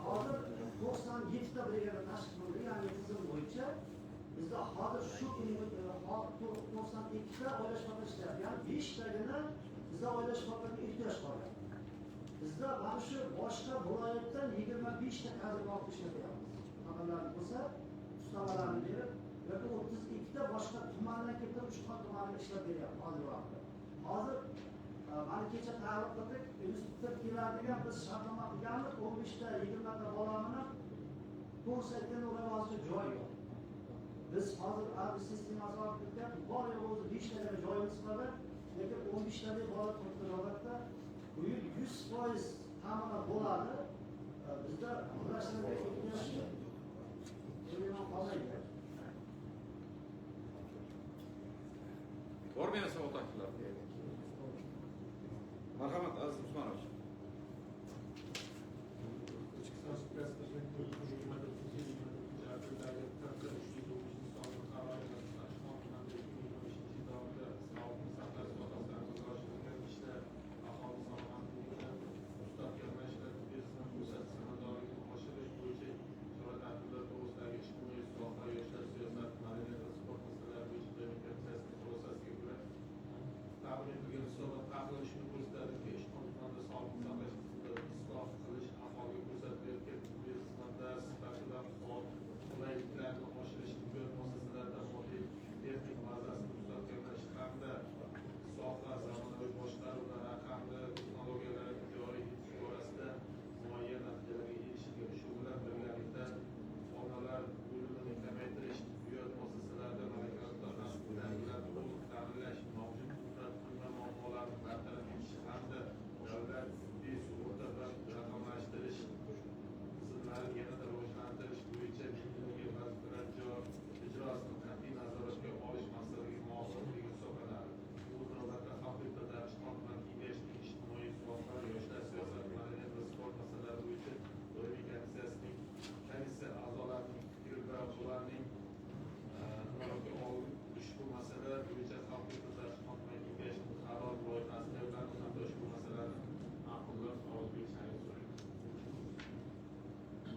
Hozir 97 ta brigada tashkil qilindi, ya'ni tizim bo'yicha bizda hozir shu 92 ta oila shifokor ishlayapti. Ya'ni 5 tagina bizda oila shifokoriga ehtiyoj qolgan. Bizda mana shu boshqa viloyatdan 25 ta kadr olib ishlatyapmiz. Xabarlar bo'lsa, ustamalarni berib, yoki 32 ta boshqa tumandan kelib turib Uchqon tumaniga ishlab beryapti hozirgi vaqtda. Hozir mana kecha ta'lim qildik, institutga keladigan biz shartnoma qilganmiz, 15 ta 20 ta bola bilan to'g'risi aytganda ular hozircha joy yo'q. Biz hozir arbi sistemasi olib ketyapmiz, bor yo'q o'zi 5 ta joyimiz qolgan, lekin 15 talik bola turibdi navbatda. Bu yil 100% ta'minot bo'ladi. Bizda vrachlarga ehtiyoj qolmaydi. Bormi yana savol takliflar? Marhamat, Aziz Usmonovich.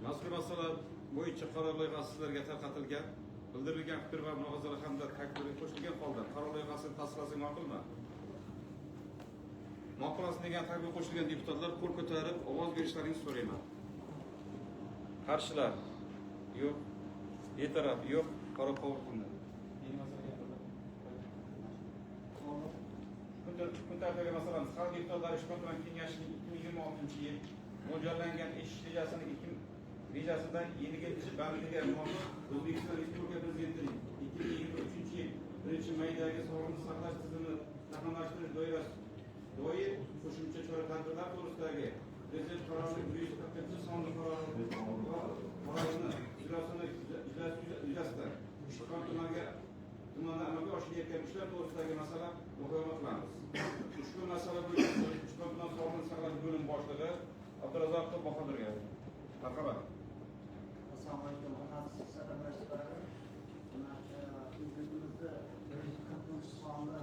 Mazkur masala bo'yicha qaror loyihasi sizlarga tarqatilgan. Bildirilgan fikr va mulohazalar hamda takliflar qo'shilgan holda qaror loyihasini tasdiqlasak ma'qulmi? Ma'qullansin degan taklif qo'shilgan deputatlar qo'l ko'tarib ovoz berishlaringizni so'rayman. Qarshilar yo'q, betaraf yo'q, qaror qabul qilindi. Kun tartibidagi masalamiz Xalq deputatlari Ishqon tuman kengashining 2026-yil mo'ljallangan ish rejasining rejasida 7-bandiga muvofiq O'zbekiston Respublika Prezidentining 2023-yil 1-maydagi sog'liqni saqlash tizimini raqamlashtirish doirasida doir qo'shimcha chora-tadbirlar to'g'risidagi Prezident qarorining 140-sonli qarorini ijrosini yuzasidan Ishqon tumanda amalga oshirilayotgan ishlar to'g'risidagi masala muhokama qilamiz. Ushbu masala bo'yicha Ishqon tuman sog'liqni saqlash bo'limi boshlig'i Abdurazzoqov Bahodirga. Marhamat. Assalomu alaykum, hurmatli Prezidentimizni 140-sonli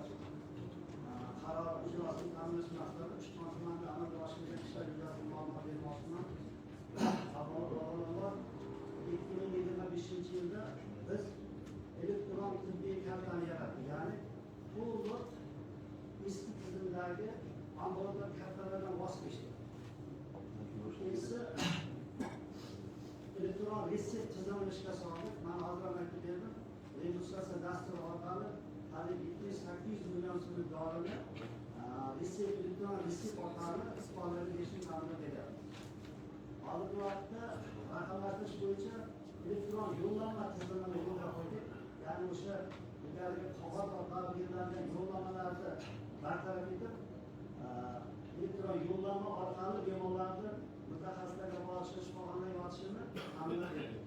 qaror ijrosini ta'minlash maqsadida Uchtepa tumanida amalga oshirilgan ishlar yuzasidan ma'lumot bermoqchiman. Avvalambor 2025-yilda biz elektron tibbiy kartani yaratdik. Ya'ni to'liq eski tizimdagi ambulator kartalardan voz kechdik. Ikkinchisi, elektron retsept tizimini ishga soldik. Man hozir ham aytib berdim. Registratsiya dasturi orqali qariyb 700-800 million so'mlik dorini retsept, elektron retsept orqali fuqarolarga berishni ta'minlab beryapmiz. Hozirgi vaqtda raqamlashtirish bo'yicha elektron yo'llanma tizimini yo'lga qo'ydik. Ya'ni o'sha ilgarigi qog'oz orqali beriladigan yo'llanmalarni bartaraf etib, elektron yo'llanma orqali bemorlarni mutaxassislarga borishi, shifoxonaga yotishini ta'minlab berdik.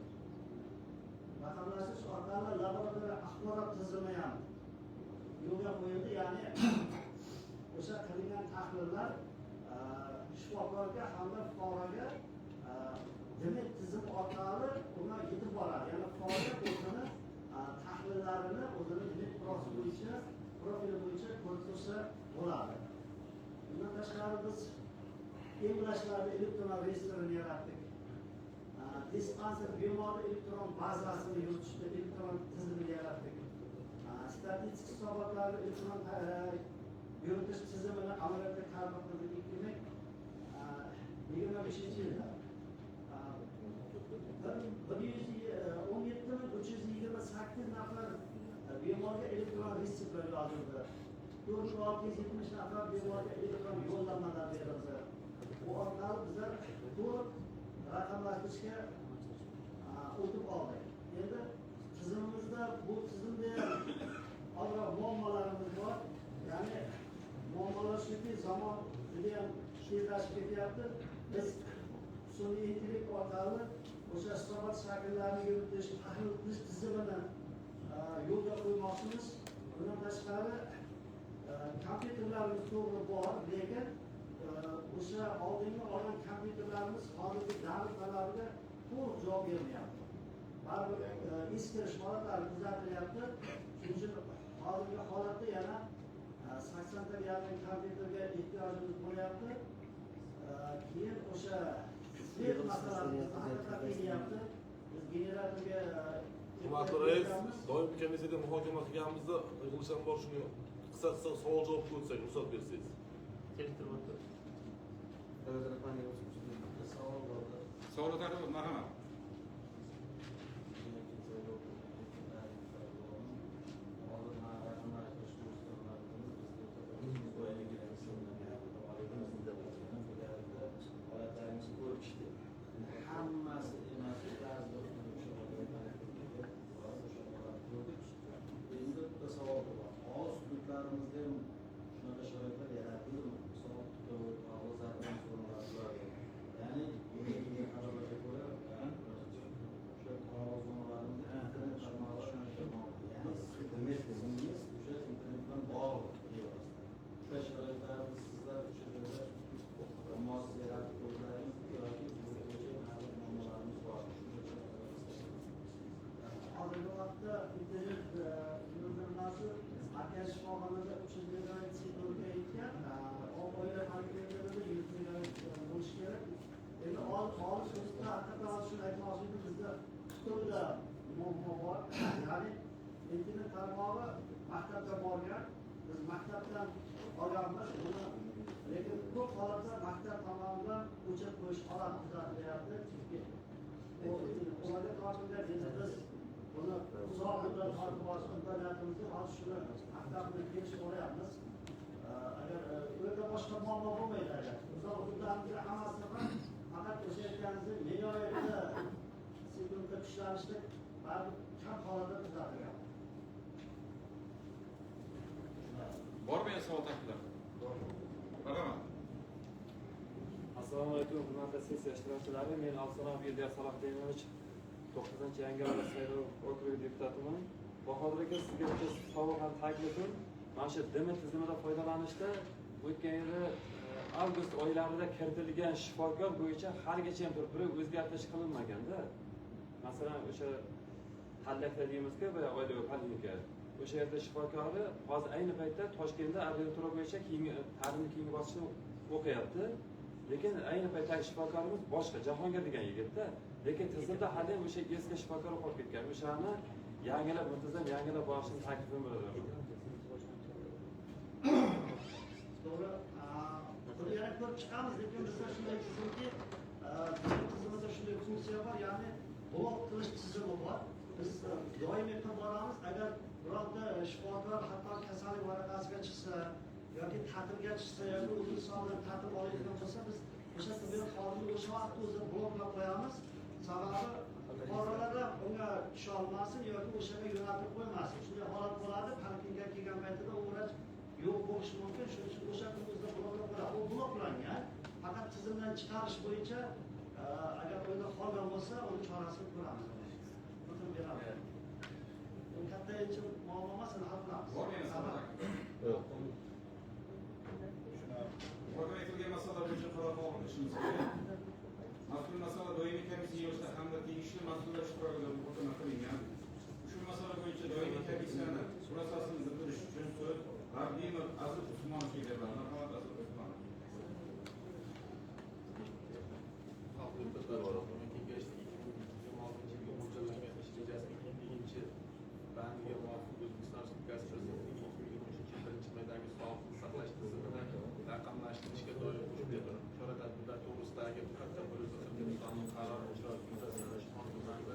Raqamlashtirish orqali laboratoriya axborot tizimi ham yo'lga qo'yildi. Ya'ni o'sha qilingan tahlillar shifokorga hamda fuqaroga demak tizim orqali unga yetib boradi. Ya'ni fuqaro o'zini tahlillarini o'zini demak profili bo'yicha ko'rib tursa bo'ladi. Bundan tashqari biz emlashlarni elektron reyestrini yaratdik. Dispanser bemorni elektron bazasini yuritishda elektron tizimini yaratdik. Statistik hisobotlarni elektron yuritish tizimini amaliyotga tatbiq qildik 2025-yilda. 117 328 nafar bemorga elektron retseptlar yozildi. 4670 nafar bemorga elektron yo'llanmalar berildi. Bu orqali bizlar to'liq raqamlashtirishga o'tib oldik. Endi tizimimizda, bu tizimda ham ozroq muammolarimiz bor. Ya'ni muammolar shuki, zamon judayam tezlashib ketyapti. Biz sun'iy intellekt orqali o'sha hisobot shakllarini yuritish, tahlil qilish tizimini yo'lga qo'ymoqchimiz. Bundan tashqari kompyuterlarimiz to'g'ri bor, lekin o'sha oldingi olgan kompyuterlarimiz hozirgi davr talabiga to'liq javob bermayapti. Baribir eskirish holatlari kuzatilyapti. Shuning uchun hozirgi holatda yana 80 taga yaqin kompyuterga ehtiyojimiz bo'lyapti. Keyin o'sha свет masalasi bizni haqiqatda qiynayapti. Biz generatorga Hurmatli rais, doimiy komissiyada muhokama qilganimizda yig'ilish ham bor, shuni qisqa qisqa savol javobga o'tsak, ruxsat bersangiz. Bitta savol bor. Savol o'tadi, marhamat. Oldin raqamlashtirish holatlarimizni ko'rib chiqdik. Hammasi emas, ba'zi bir o'sha o'sha holatni ko'rdik. Endi bitta savol bor. Olis hududlarimizda ham shunaqa sharoitlar yaratildimi? Misol, og'izlardan zonalar, ya'ni bunga kelgan xabarlarga ko'ra, o'sha tog'li zonalarimizda internet tarmog'i, ya'ni internet tizimimiz o'sha internet bilan bog'liq bevosita. O'sha sharoitlarni sizlar o'sha joyda mos yaratib qo'ydilaringizmi yoki bu bo'yicha hali muammolarimiz bormi? Hozirgi vaqtda internet yurgizilmasi markaziy shifoxonada 300 megabit sekundga yetgan, oila poliklinikada 100 megabit bo'lishi kerak. Endi olis hududda haqiqatdan hozir shuni aytmoqchi edim, bizda Xitoyda muammo bor. Ya'ni internet tarmog'i maktabga borgan, biz maktabdan olganmiz buni, lekin ko'p holatda maktab tomonidan o'chirib qo'yish holati kuzatilyapti, chunki ularga tortilgan. Endi biz buni uzoq muddat tortib borish imkoniyatimiz yo'q. Hozir shuni maktab bilan kelishib olyapmiz. Agar u yerda boshqa muammo bo'lmaydi, agar uzoq hududlarimizda hammasi ham, faqat o'sha aytganingizdek megabaytda sekundda kuchlanishda baribir kam holatda kuzatilyapti. Bormi yana savol, takliflar? Marhamat. Assalomu alaykum, hurmatli sessiya ishtirokchilari. Men Afsonov Eldiyar Salohddinovich, 9-Yangiavlat saylov okrugi deputatiman. Bahodir aka, sizga bitta savol ham taklifim. Mana shu DMI tizimida foydalanishda o'tgan yili avgust oylarida kiritilgan shifokor bo'yicha haligacha ham bir o'zgartirish qilinmaganda. Masalan, o'sha Tallakda deymizku, boya oilaviy poliklinika. O'sha yerda shifokori hozir ayni paytda Toshkentda abitura bo'yicha keyingi ta'limni keyingi bosqichda o'qiyapti. Lekin ayni paytdagi shifokorimiz boshqa, Jahongir degan yigitda. Lekin tizimda hali ham o'sha eski shifokor qolib ketgan. O'shani yangilab, muntazam yangilab borishni taklifim bo'ladi. To'g'ri, buni yana ko'rib chiqamiz, lekin bizda shunday tizimki, bizning tizimida shunday funksiya bor, ya'ni blok qilish tizimi bor. Biz doimiy qilib boramiz. Agar birorta shifokor hatto kasallik varaqasiga chiqsa yoki ta'tilga chiqsa yoki uzr hisobidan ta'til olayotgan bo'lsa, biz o'sha tibbiyot xodimini o'sha vaqtda o'zida bloklab qo'yamiz. Sababi fuqarolar ham unga tusha olmasin yoki o'shaga yo'naltirib qo'ymasin. Shunday holat bo'ladi, poliklinikaga kelgan paytida u vrach yo'q bo'lishi mumkin. Shuning uchun o'sha kuni o'zida bloklab qo'yadi. U bloklangan, faqat tizimdan chiqarish bo'yicha agar u yerda qolgan bo'lsa, uni chorasini ko'ramiz. Butun beramiz. U katta hech muammo emas, uni hal qilamiz. Bormi yana savol? Muhokama etilgan masalalar bo'yicha qaror qabul qilishimiz kerak. Mazkur masala doimiy komissiya yig'ilishida hamda tegishli mas'ullar ishtirokida muhokama qilingan. Ushbu masala bo'yicha doimiy komissiyani xulosasini bildirish uchun so'z Rabimov Aziz Usmonovga beriladi. Marhamat, Aziz Usmonov. Xalq deputatlari Kengashining 2026-yilga mo'ljallangan ish rejasining 50-bandiga muvofiq O'zbekiston Respublikasi Prezidentining 2023-yil 1-maydagi sog'liqni saqlash tizimini raqamlashtirishga doir qo'shimcha chora-tadbirlar to'g'risidagi QT-140 sonli qarori ijrosi yuzasidan Rishton tumanida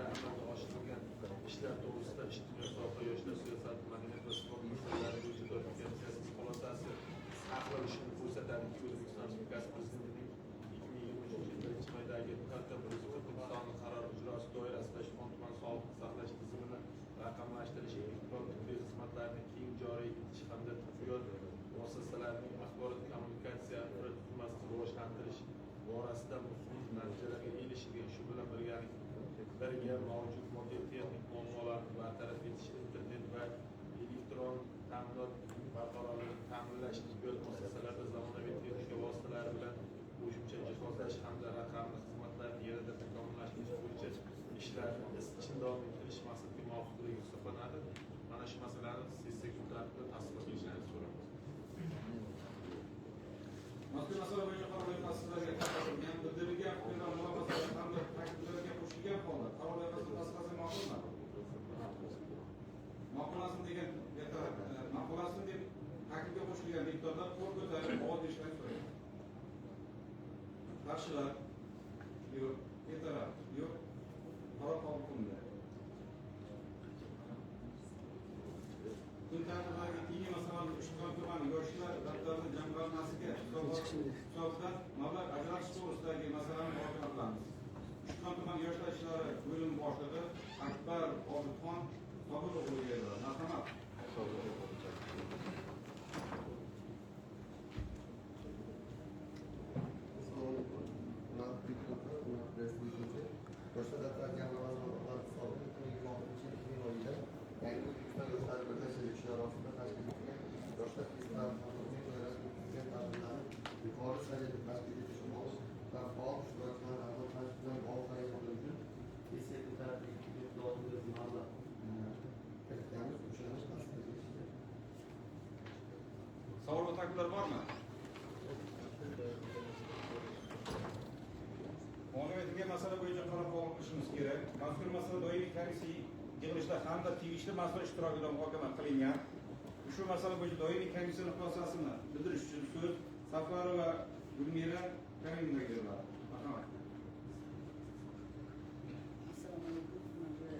amalga oshirilgan ishlar to'g'risida ijtimoiy soha, yoshlar siyosati, madaniyat va sport masalalari bo'yicha doimiy komissiyasining xulosasi ahvol shuni ko'rsatadiki, O'zbekiston Respublikasi Prezidentining 2023-yil 1-maydagi QT-140 sonli qarori ijrosi doirasida Rishton tuman sog'liqni saqlash tizimini raqamlashtirish, elektron tibbiy xizmatlarni keng joriy etish hamda tibbiyot muassasalarining axborot kommunikatsiya infratuzilmasini rivojlantirish borasida muhim natijalarga erishilgan. Shu bilan birga mavjud moddiy texnik muammolarni bartaraf etish, internet va elektron ta'minot barqarorligini ta'minlash, tibbiyot muassasalarida zamonaviy texnika vositalari bilan qo'shimcha jihozlash hamda raqamli xizmatlarni yanada takomillashtirish bo'yicha ishlarni izchil davom ettirish maqsadga muvofiqligi hisoblanadi. Mana shu masalani sessiya kun tartibida tasdiqlab berishlarini so'raymiz. Mazkur masala bo'yicha qaror loyihasi sizlarga tarqatilgan, bildirilgan fikr va mulohazalar hamda takliflarga qo'shilgan holda qaror loyihasini tasdiqlasak ma'qulmi? Ma'qullansin degan ma'qullansin deb taklifga qo'shilgan deputatlar qo'l ko'tarib ovoz berishlarini so'rayman. Qarshilar yo'q, betaraf yo'q. Qaror qabul qilindi. Kun tartibidagi keyingi masalamiz Uchtepa tumani yoshlar daftarini jamg'armasiga hisobdan mablag' ajratish to'g'risidagi masalani muhokama qilamiz. Uchtepa tumani yoshlar ishlari bo'limi boshlig'i Akbar Obidxon Sobir o'g'liga beriladi. Marhamat. Assalomu alaykum. Hurmatli deputatlar, hurmatli respublikachi. Yoshlar daftari jamg'armasi mablag'lari hisobidan 2026-yil iyun oyida Yangi O'zbekiston yoshlari birlashadi shiori ostida tashkil etilgan yoshlar festivali hamda uning doirasida o'tkazilgan tadbirlarni yuqori saviyada tashkil etish va faol ishtirokchilarni rag'batlantirish bilan bog'liq xarajatlar uchun sessiya kun tartibiga 276 ming mablag' kiritganmiz. O'shani tasdiqlash kerak. Savol va takliflar bormi? Muhokama etilgan masala bo'yicha qaror qabul qilishimiz kerak. Mazkur masala doimiy komissiya yig'ilishida hamda tegishli mas'ul ishtirokida muhokama qilingan. Ushbu masala bo'yicha doimiy komissiya xulosasini bildirish uchun so'z Safarova Gulmira Karimovnaga beriladi. Marhamat. Assalomu alaykum, hurmatli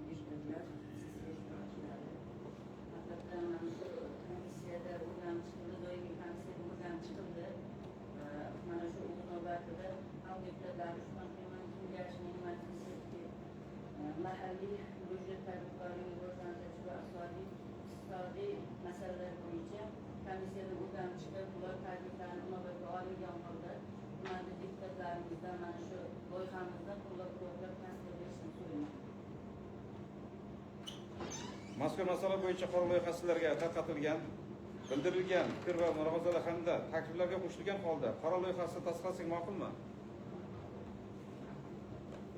deputatlar, sessiya ishtirokchilari. Albatta, mana shu komissiyada o'rganib chiqildi, doimiy komissiyada o'rganib chiqildi. Mana shu o'z navbatida xalq deputatlari Uchtepa tuman kengashining majlisi mahalliy byudjet tadbirkorligini rivojlantirish va iqtisodiy masalalar bo'yicha komissiyada o'rganib chiqib, ular takliflarini inobatga olingan holda hurmatli deputatlarimizdan mana shu loyihamizni qo'llab-quvvatlab tasdiq berishini so'rayman. Mazkur masala bo'yicha qaror loyihasi sizlarga tarqatilgan, bildirilgan fikr va mulohazalar hamda takliflarga qo'shilgan holda qaror loyihasi tasdiqlasak ma'qulmi?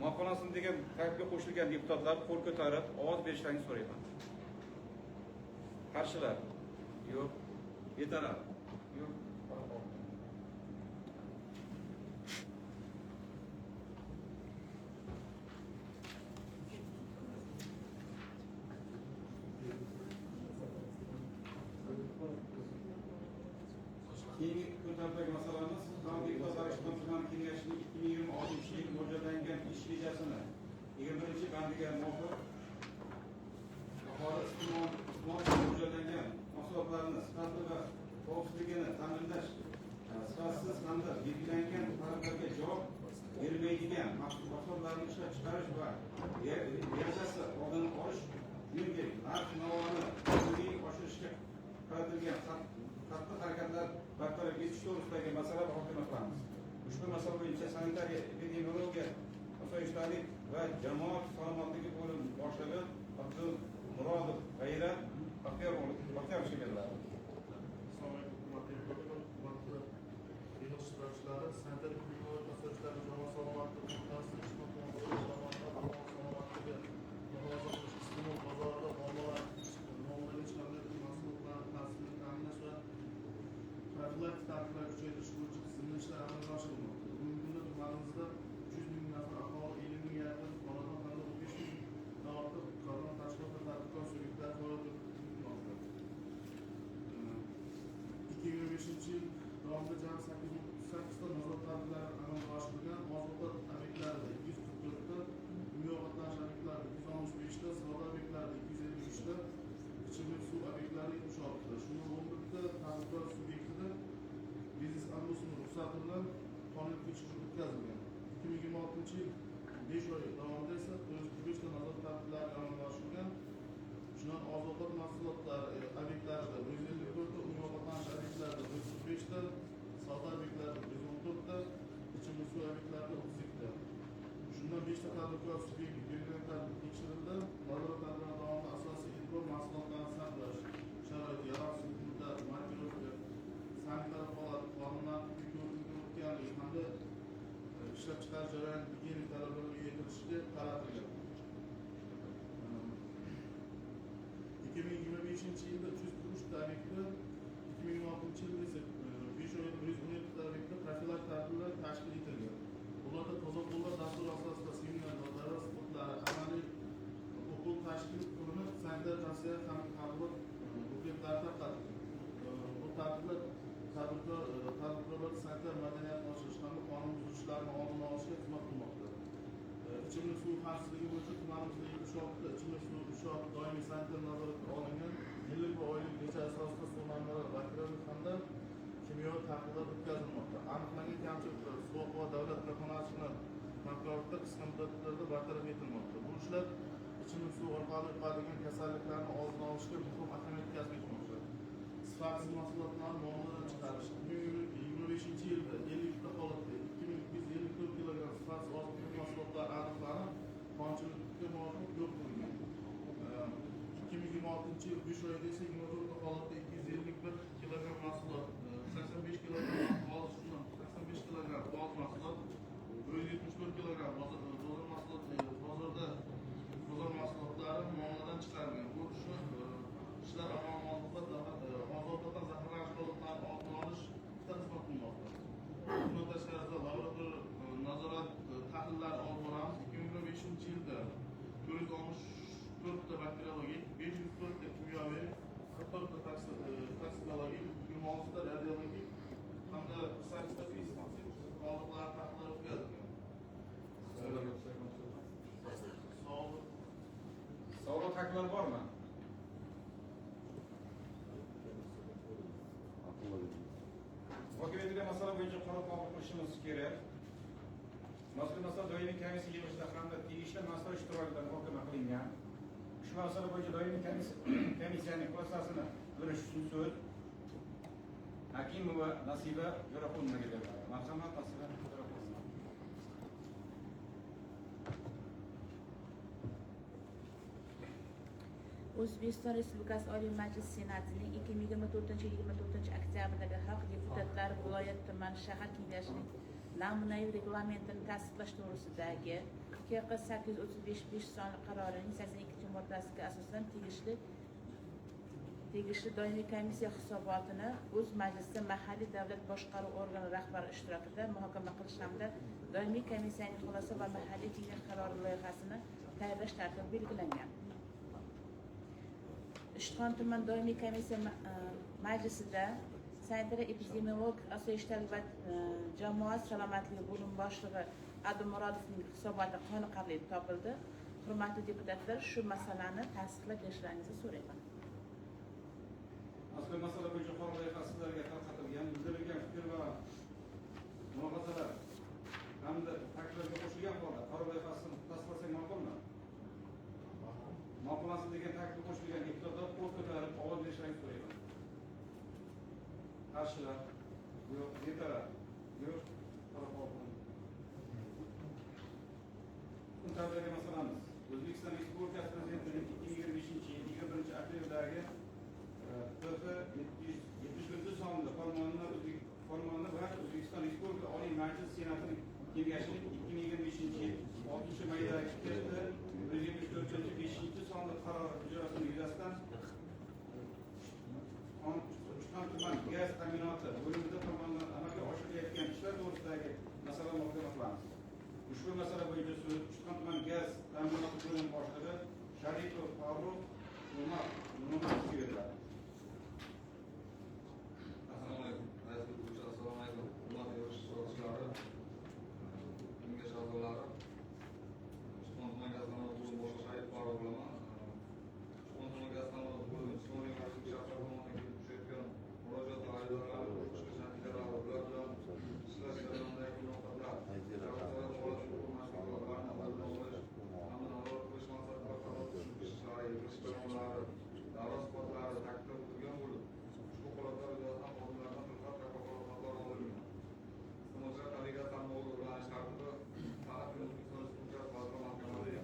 Ma'qullansin degan taklifga qo'shilgan deputatlar qo'l ko'tarib ovoz berishlarini so'rayman. Qarshilar? Yo'q. Betaraf? Yo'q. Keyingi kun tartibidagi masalamiz Xalq deputatlari Ishton tuman kengashining 2026-yil mo'ljallangan ish rejasini 21-bandiga muvofiq aholi iste'mol uchun mo'ljallangan mahsulotlarni sifati va xavfsizligini ta'minlash, sifatsiz hamda belgilangan talablarga javob bermaydigan mahsulotlarni ishlab chiqarish va realizasi oldini olish, shuningdek narx-navoni sun'iy oshirishga qaratilgan qattiq harakatlar bartaraf etish to'g'risidagi masala muhokama qilamiz. Ushbu masala bo'yicha sanitariya, epidemiologiya, osoyishtalik va jamoat salomatligi bo'limi boshlig'i Abdumurodov G'ayrat Baxtiyorovga beriladi. Assalomu alaykum, hurmatli deputatlar, hurmatli yig'ilish ishtirokchilari. Sanitariya epidemiologiya osoyishtalik jamoat salomatligi qo'mitasi Ishton tuman salomatligi muhofaza qilish, iste'mol bozorida muomalaga chiqariladigan mahsulotlarni xavfsizligini ta'minlash va profilaktik tadbirlar kuchaytirish bo'yicha tizimli ishlar amalga oshirilmoqda. Bugungi kunda tumanimizda 300 ming nafar aholi, 50 mingga yaqin xonadon hamda 15 mingdan ortiq korxona, tashkilot va tadbirkor subyektlari faoliyat yuritmoqda. 2025-yil davomida jami 838 ta nazorat tadbirlari amalga oshirilgan. Oziq-ovqat obyektlarida 244 ta, umumiy ovqatlanish obyektlarida 265 ta, savdo obyektlarida 253 ta, ichimlik suv obyektlari 76 ta. Shundan 11 ta tadbirkor subyektida biznes ombudsmani ruxsati bilan qonuniy tekshiruv o'tkazilgan. 2026-yil 5 oy davomida esa 445 ta nazorat tadbirlari amalga oshirilgan. Shundan oziq-ovqat mahsulotlari obyektlarida 154 ta, umumiy ovqatlanish obyektlarida 145 ta, savdo obyektlarida 114 ta, ichimlik suv obyektlarida 32 ta. Shundan 5 ta tadbirkor subyekti belgilangan tartibda tekshirildi. Nazorat tadbirlari davomida asosiy e'tibor mahsulotlarni saqlash sharoiti, yaroqsizlik muddati, markirovka, sanitar holat, qonunlar o'tganligi hamda ishlab chiqarish jarayoni gigiyenik talablarga rioya etilishiga qaratilgan. 2025-yilda 343 ta obyektda, 2026-yilda esa 5 oyda 117 ta obyektda profilaktik tadbirlar tashkil etilgan. Ularda toza qo'llar dasturi asosida seminar, davra suhbatlari, amaliy o'quv tashkil qilinib, sanitar tavsiya ham targ'ibot bukletlari tarqatilgan. Bu tadbirlar tadbirkorlar sanitar madaniyatni oshirish hamda qonun buzilishlarni oldini olishga xizmat qilmoqda. Ichimlik suvi xavfsizligi bo'yicha tumanimizda 76 ta ichimlik suvi inshooti doimiy sanitar nazoratga olingan. Yillik va oylik reja asosida suv manbalari bakteriologik hamda kimyoviy tahlillar o'tkazilmoqda. Aniqlangan kamchiliklar Suv oqova davlat korxonasi bilan hamkorlikda qisqa muddatlarda bartaraf etilmoqda. Bu ishlar ichimlik suvi orqali yuqadigan kasalliklarni oldini olishga muhim ahamiyat kasb etmoqda. Sifatsiz mahsulotlarni muomaladan chiqarish 2025-yilda 52 ta holatda 2254 kilogramm sifatsiz oziq-ovqat mahsulotlari aniqlanib, qonunchilikka muvofiq yo'q qilingan. 2026-yil 5 oyda esa 24 ta holatda 251 kilogramm mahsulot, 85 kilogramm 85 kilogramm bog' mahsulot, 174 kilogramm bozor mahsulotlari muomaladan chiqarilgan. Bu ishlar oziq-ovqatdan zaharlanish holatlarini oldini olishga xizmat qilmoqda. Bundan tashqari laborator nazorat tahlillari olib boramiz. 2025-yilda 464 ta bakteriologik, 504 ta kimyoviy, 44 ta toksikologik, 26 ta radiologik hamda 8 ta pestitsid qoldiqlari tahlillari o'tkazilgan. Savol takliflar bormi? Muhokama etilgan masala bo'yicha qaror qabul qilishimiz kerak. Mazkur masala doimiy komissiya yig'ilishida hamda tegishli mas'ul ishtirokida muhokama qilingan. Ushbu masala bo'yicha doimiy komissiyaning xulosasini bildirish uchun so'z Hakimova Nasiba Jo'raqulovaga beriladi. Marhamat, Nasiba Jo'raqulova. O'zbekiston Respublikasi Oliy Majlisi Senatining 2024-yil 24-oktyabrdagi Xalq deputatlari viloyat, tuman, shahar kengashining namunaviy reglamentini tasdiqlash to'g'risidagi TQ 835 sonli qarorining 82-moddasiga asosan tegishli doimiy komissiya hisobotini o'z majlisida mahalliy davlat boshqaruv organi rahbari ishtirokida muhokama qilish hamda doimiy komissiyaning xulosa va mahalliy kengash qarori loyihasini tayyorlash tartibi belgilangan. Ishtixon tuman doimiy komissiya majlisida sanitariya epidemiologik osoyishtalik va jamoat salomatligi bo'limi boshlig'i Adu Murodovning hisoboti qoniqarli topildi. Hurmatli deputatlar, shu masalani tasdiqlab berishlaringizni so'rayman. Mazkur masala bo'yicha qaror loyihasi sizlarga tarqatilgan. Bildirilgan fikr va mulohazalar hamda takliflarga qo'shilgan holda qaror loyihasini tasdiqlasak ma'qulmi? Ma'qullasin degan taklif qo'shilgan deputatlar qo'l ko'tarib ovoz berishlarini so'rayman. Qarshilar yo'q, betaraf yo'q. Qaror qabul qilindi. Kun tartibidagi masalamiz O'zbekiston Respublikasi Prezidentining 2025 yil 21-apreldagi TF 771 sonli farmoni va O'zbekiston Respublikasi Oliy Majlis Senatining Kengashining 2025 yil 6 maydagi TF 174 5 sonli qarori ijrosini yuzasidan Uchxon tuman gaz ta'minoti bo'limida tomonidan amalga oshirilayotgan ishlar to'g'risidagi masala muhokama qilamiz. Ushbu masala bo'yicha so'z Uchxon tuman gaz ta'minoti bo'limi boshlig'i Sharipov Farruh Nu'manovga beriladi. Assalomu alaykum. Aziz o'quvchilar, assalomu alaykum. Hurmatli yosh ishtirokchilari, kengash a'zolari. Uchxon tuman gaz ta'minoti bo'limi boshlig'i Sharipov Farruh bo'laman. Uchxon tuman gaz ta'minoti bo'limi jismoniy va fizik shaxslar tomonidan kelib tushayotgan murojaat va arizalarni ko'rib chiqish natijalari, ular bilan ishlash jarayonidagi muloqotlar, sharoitlar holat huquq va ularni oldini olish hamda nazorat qilish maqsadida qaror tushunish ishlari, yig'ilish jarayonlari, da'vo sifatlari ta'kidlab o'tilgan bo'lib, ushbu holatlar yuzasidan xodimlardan tilxat va vakolatxatlar olingan. Iste'molchilar tabiiy gaz tarmog'iga ulanish tartibi faqatgina O'zbekiston Respublikasi Vazirlar Mahkamasining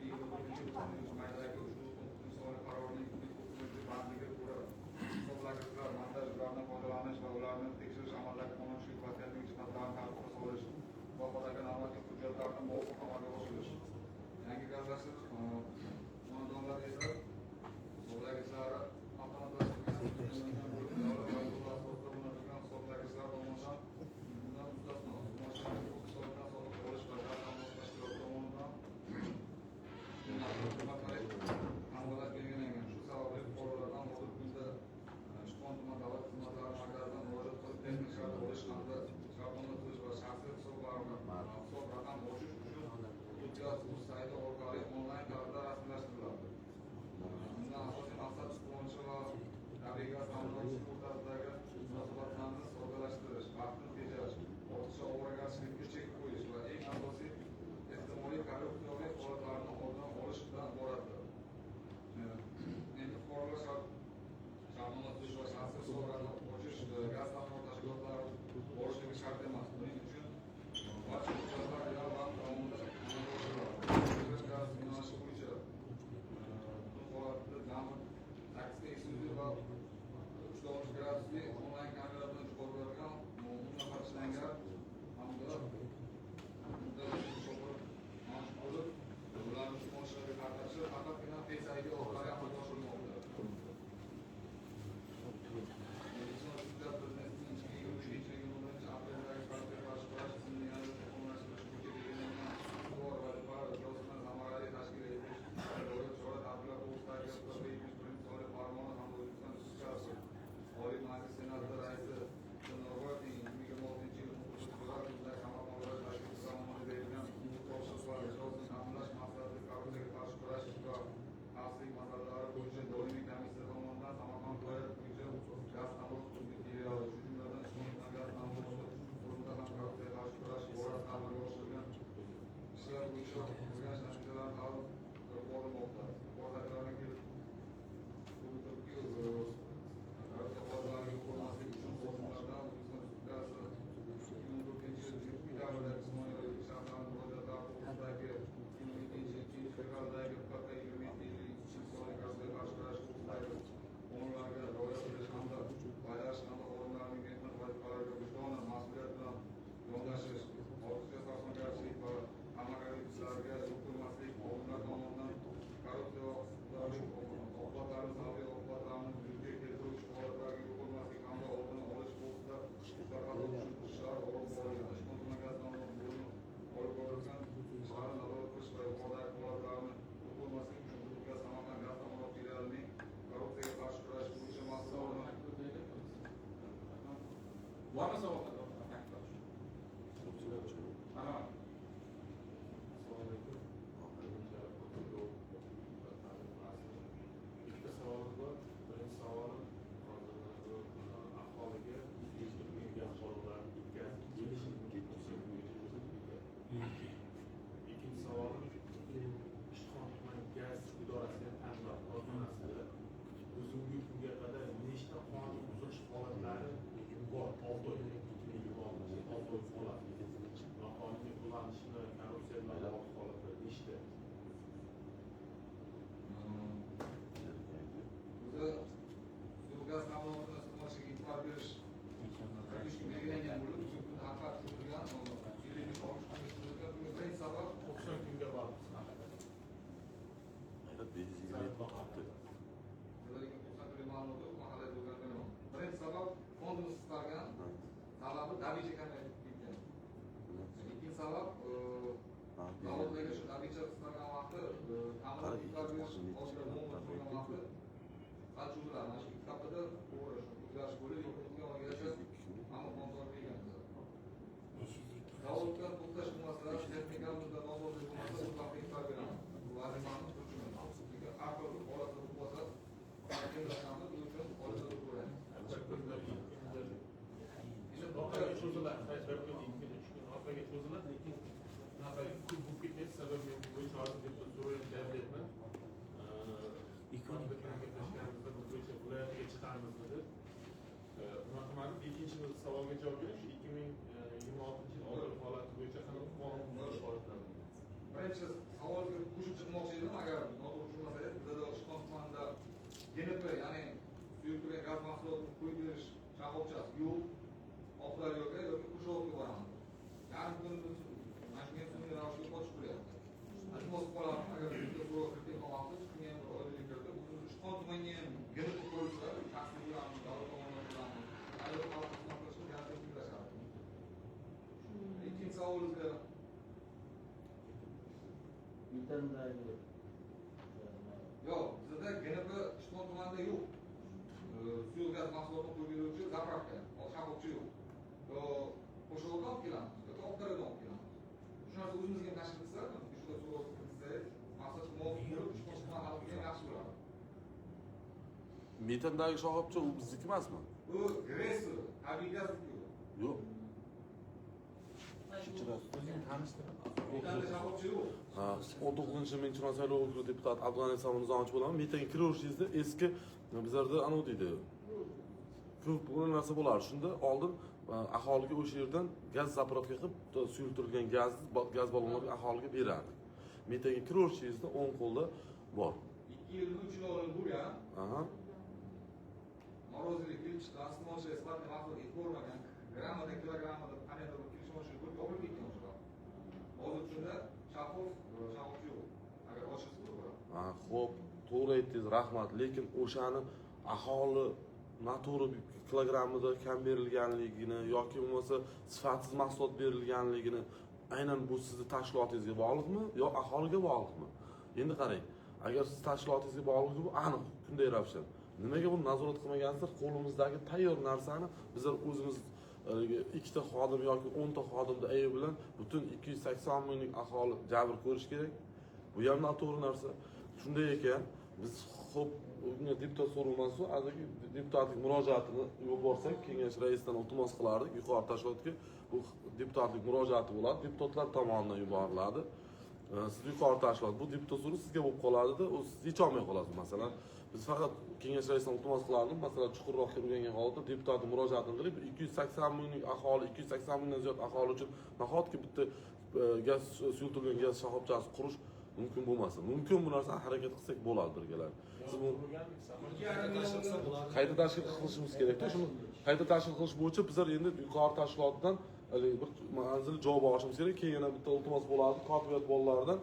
2024 yil 30 maydagi ushbu hukm sonli qarorining 209 bandiga ko'ra hisoblagichlar, montaj, ulardan foydalanish va ularni tekshirish amaldagi qonunchilik va texnik jihatlarini tartibga solish sohadagi normativ hujjatlarni muvofiq amalga oshirish. Yangi gazlashtirish xonadonlar esa hisoblagichlari avtomatlashtirilgan bo'lib, davlat valyuta asosida o'rnatilgan hisoblagichlar tomonidan bundan mustasno. Iste'molchilarning o'z hisobidan sotib olish va gaz ta'minoti tashkiloti tomonidan hukumat xarid ta'minlash belgilangan. Shu sababli fuqarolardan hozirgi kunda Uchxon tuman davlat xizmatlari markazidan murojaat qilib, texnik shart olish hamda shartnoma tuzish va shaxsiy hisob raqam ochish uchun hududgaz.uz sayti orqali onlayn tarzda rasmiylashtiriladi. Bundan asosiy maqsad iste'molchi va tabiiy gaz ta'minotchisi o'rtasidagi munosabatlarni soddalashtirish, vaqtni tejash, ortiqcha ovoragarchilikka chek qo'yish va eng asosiy ehtimoliy korrupsiyaviy holatlarni oldini olishdan iboratdir. Endi fuqarolar shartnoma tuzish va shaxsiy hisob raqam ochish gaz ta'minoti tashkilotlari borishligi shart emas. Buning uchun barcha hujjatlar real vaqt davomida amalga oshiriladi. Yig'ish gaz yo'nalishi bo'yicha tun holatida jami sakkizta eksklyuziv va 3 oltmish gradusli onlayn kamera bilan jihozlangan 10 nafar shlangar hamda shopir mavjud bo'lib, ularni iste'molchilarga tarqatishi faqatgina Face ID orqali amalga oshirilmoqda. O'zbekiston Respublikasi Prezidentining 2023 yil 21-apreldagi korrupsiyaga qarshi kurash tizimini yanada takomillashtirish bo'yicha belgilangan Bormi savol ta'kidlash? Marhamat. Assalomu alaykum. Ikkita savolim bor. Birinchi savolim, hozir mana bu aholiga gaz ballonlarini yetkazib berish. Ikkinchi savolim, Ishtixon tuman gaz idorasiga ta'minot korxonasida bugungi kunga qadar nechta qonun buzilish holatlari bor? 6 oy, 2026 yil 6 oy holat. Noqonuniy ullanishni, korrupsiya bilan bog'liq holatlar nechta? O'zi suyuq gaz ta'minotini iste'molchiga e'tibor berish uch kun belgilangan bo'lib, bugungi kunda haqiqat cho'zilgan, 55 60 kunga cho'zilgan. Bunga birinchi sabab 90 kunga borib. Bizlarga 90 kunlik ma'lumot yo'q, mahallada bo'lgan bilaman. Birinchi sabab fondimiz qisqargan, talabi добыча kamayib ketgan. Ikkinchi sabab zavodlarga shu добыча qisqargan vaqti ta'minot yetkazib berish ozgina muammo tug'ilgan vaqti sal cho'ziladi. Mana shu ikki haftada to'g'ri shu o'zgarish bo'lib, o'tgan oygacha hamma fondlar bergan. Zavodga to'xtash bo'lmasa, texnikamizda nosozlik bo'lmasa, o'z vaqtida yetkazib beramiz. Bu vazifamiz burchimiz. Lekin har xil holatlar bo'lmasa, bu uchun holatlar ko'ramiz. Bir kunda, ikki kunda. Endi Orqaga cho'ziladi, bir kun, 2 kun, 3 kun orqaga cho'ziladi, lekin unaqa ko'p bo'lib ketmaydi. Sababi men bu bo'yicha hozir deputat so'rayam deyapman. Bilan gaplashganimizda bu bo'yicha viloyatga chiqamiz dedi. Unaqa qilmadim. Ikkinchi savolga javob bering. Shu 2026 yil oxir holati bo'yicha qanaqa qonun buzilish holatlari bor? Birinchi savolga qo'shimcha qilmoqchi edim, agar noto'g'ri tushunmasangiz, bizada Ishtixon tumanida GNP, ya'ni suyultirilgan gaz mahsulotini qo'yib berish shoxobchasi yo'q. Oqdaryoga yoki Qo'shovga boramiz. Yarim kun mana shunga sun'iy ravishda qochib qo'yapti. Iltimos qolaman, agar bizga so'rov kiritgan vaqtda shunga ham bir oylik kirdi. O'zimiz Ishtixon tumaniga ham GNP qo'yilsa, shaxsiy bo'lamiz, davlat tomonidan bo'lamiz. Ayol xalq xizmat qilishni yanada yengillashadi. Ikkinchi savolingizga Metandagi yo'q, bizda GNP Ishtixon tumanida yo'q. Suyuq gaz mahsulotini qo'yib beruvchi заправка, shoxobcha yo'q. Yo Qo'shovdan olib kelamiz, yoki Oqdaryodan olib kelamiz. Shu narsa o'zimizga ham tashkil qilsa, shuda so'rov kiritsangiz, maqsadga muvofiq bo'lib, Ishtixon tuman xalqiga ham yaxshi bo'ladi. Metandagi shoxobcha u bizniki emasmi? Bu GRES, tabiiy gazniki u. Yo'q. Metanda shoxobcha yo'q. Ha, 19 Mingchiroq saylov okrugi deputati Abdug'ani Nizomovich bo'laman. Metanga kiraverishingizda eski bizlarda anavi deydi. Ko'p bu narsa bo'lardi. Shunda oldin aholiga o'sha yerdan gaz заправка qilib, suyultirilgan gazni gaz ballonlarga aholiga berardik. Metanga kiraverishingizda o'ng qo'lda bor. 2 yil, 3 yil oldin bo'lgan. Norozilik kelib chiqqan, iste'molchilar sifatli mahsulot yetib bormagan, grammada, kilogrammada qandaydir bir kelishmovchilik bo'lib, yopilib ketgan o'sha vaqt. Hozir shunda shaffof shoxobcha yo'q. Agar ochilsa bo'ladi. Ha, xo'p, to'g'ri aytdingiz, rahmat. Lekin o'shani aholi noto'g'ri kilogrammida kam berilganligini yoki bo'lmasa sifatsiz mahsulot berilganligini aynan bu sizni tashkilotingizga bog'liqmi yo aholiga bog'liqmi? Endi qarang, agar siz tashkilotingizga bog'liqligi bu aniq, kunday ravshan. Nimaga buni nazorat qilmagansizlar? Qo'limizdagi tayyor narsani bizlar o'zimiz ikkita xodim yoki 10 ta xodimni aybi bilan butun 280 minglik aholi jabr ko'rish kerak. Bu ham noto'g'ri narsa. Shunday ekan, biz xo'p unga deputat so'ralmasu, azaki deputatlik murojaatini yuborsak, kengash raisidan iltimos qilardik yuqori tashkilotga. Bu deputatlik murojaati bo'ladi, deputatlar tomonidan yuboriladi. Siz yuqori tashkilot, bu deputat so'rovi sizga bo'lib qoladida, u siz yecholmay qolasiz masalan. Biz faqat kengash raisidan iltimos qilardik, masalan, chuqurroq o'rgangan holatda deputatning murojaatini qilib, 280 minglik aholi, 280 mingdan ziyod aholi uchun nahotki bitta gaz suyultirilgan gaz shoxobchasi qurish mumkin bo'lmasin. Mumkin, bu narsani harakat qilsak bo'ladi birgalar. Siz bu qayta tashkil qilishimiz kerakda. Shuni qayta tashkil qilish bo'yicha bizlar endi yuqori tashkilotdan haligi bir manzilli javob olishimiz kerak. Keyin yana bitta iltimos bo'ladi kotibiyat bolalaridan.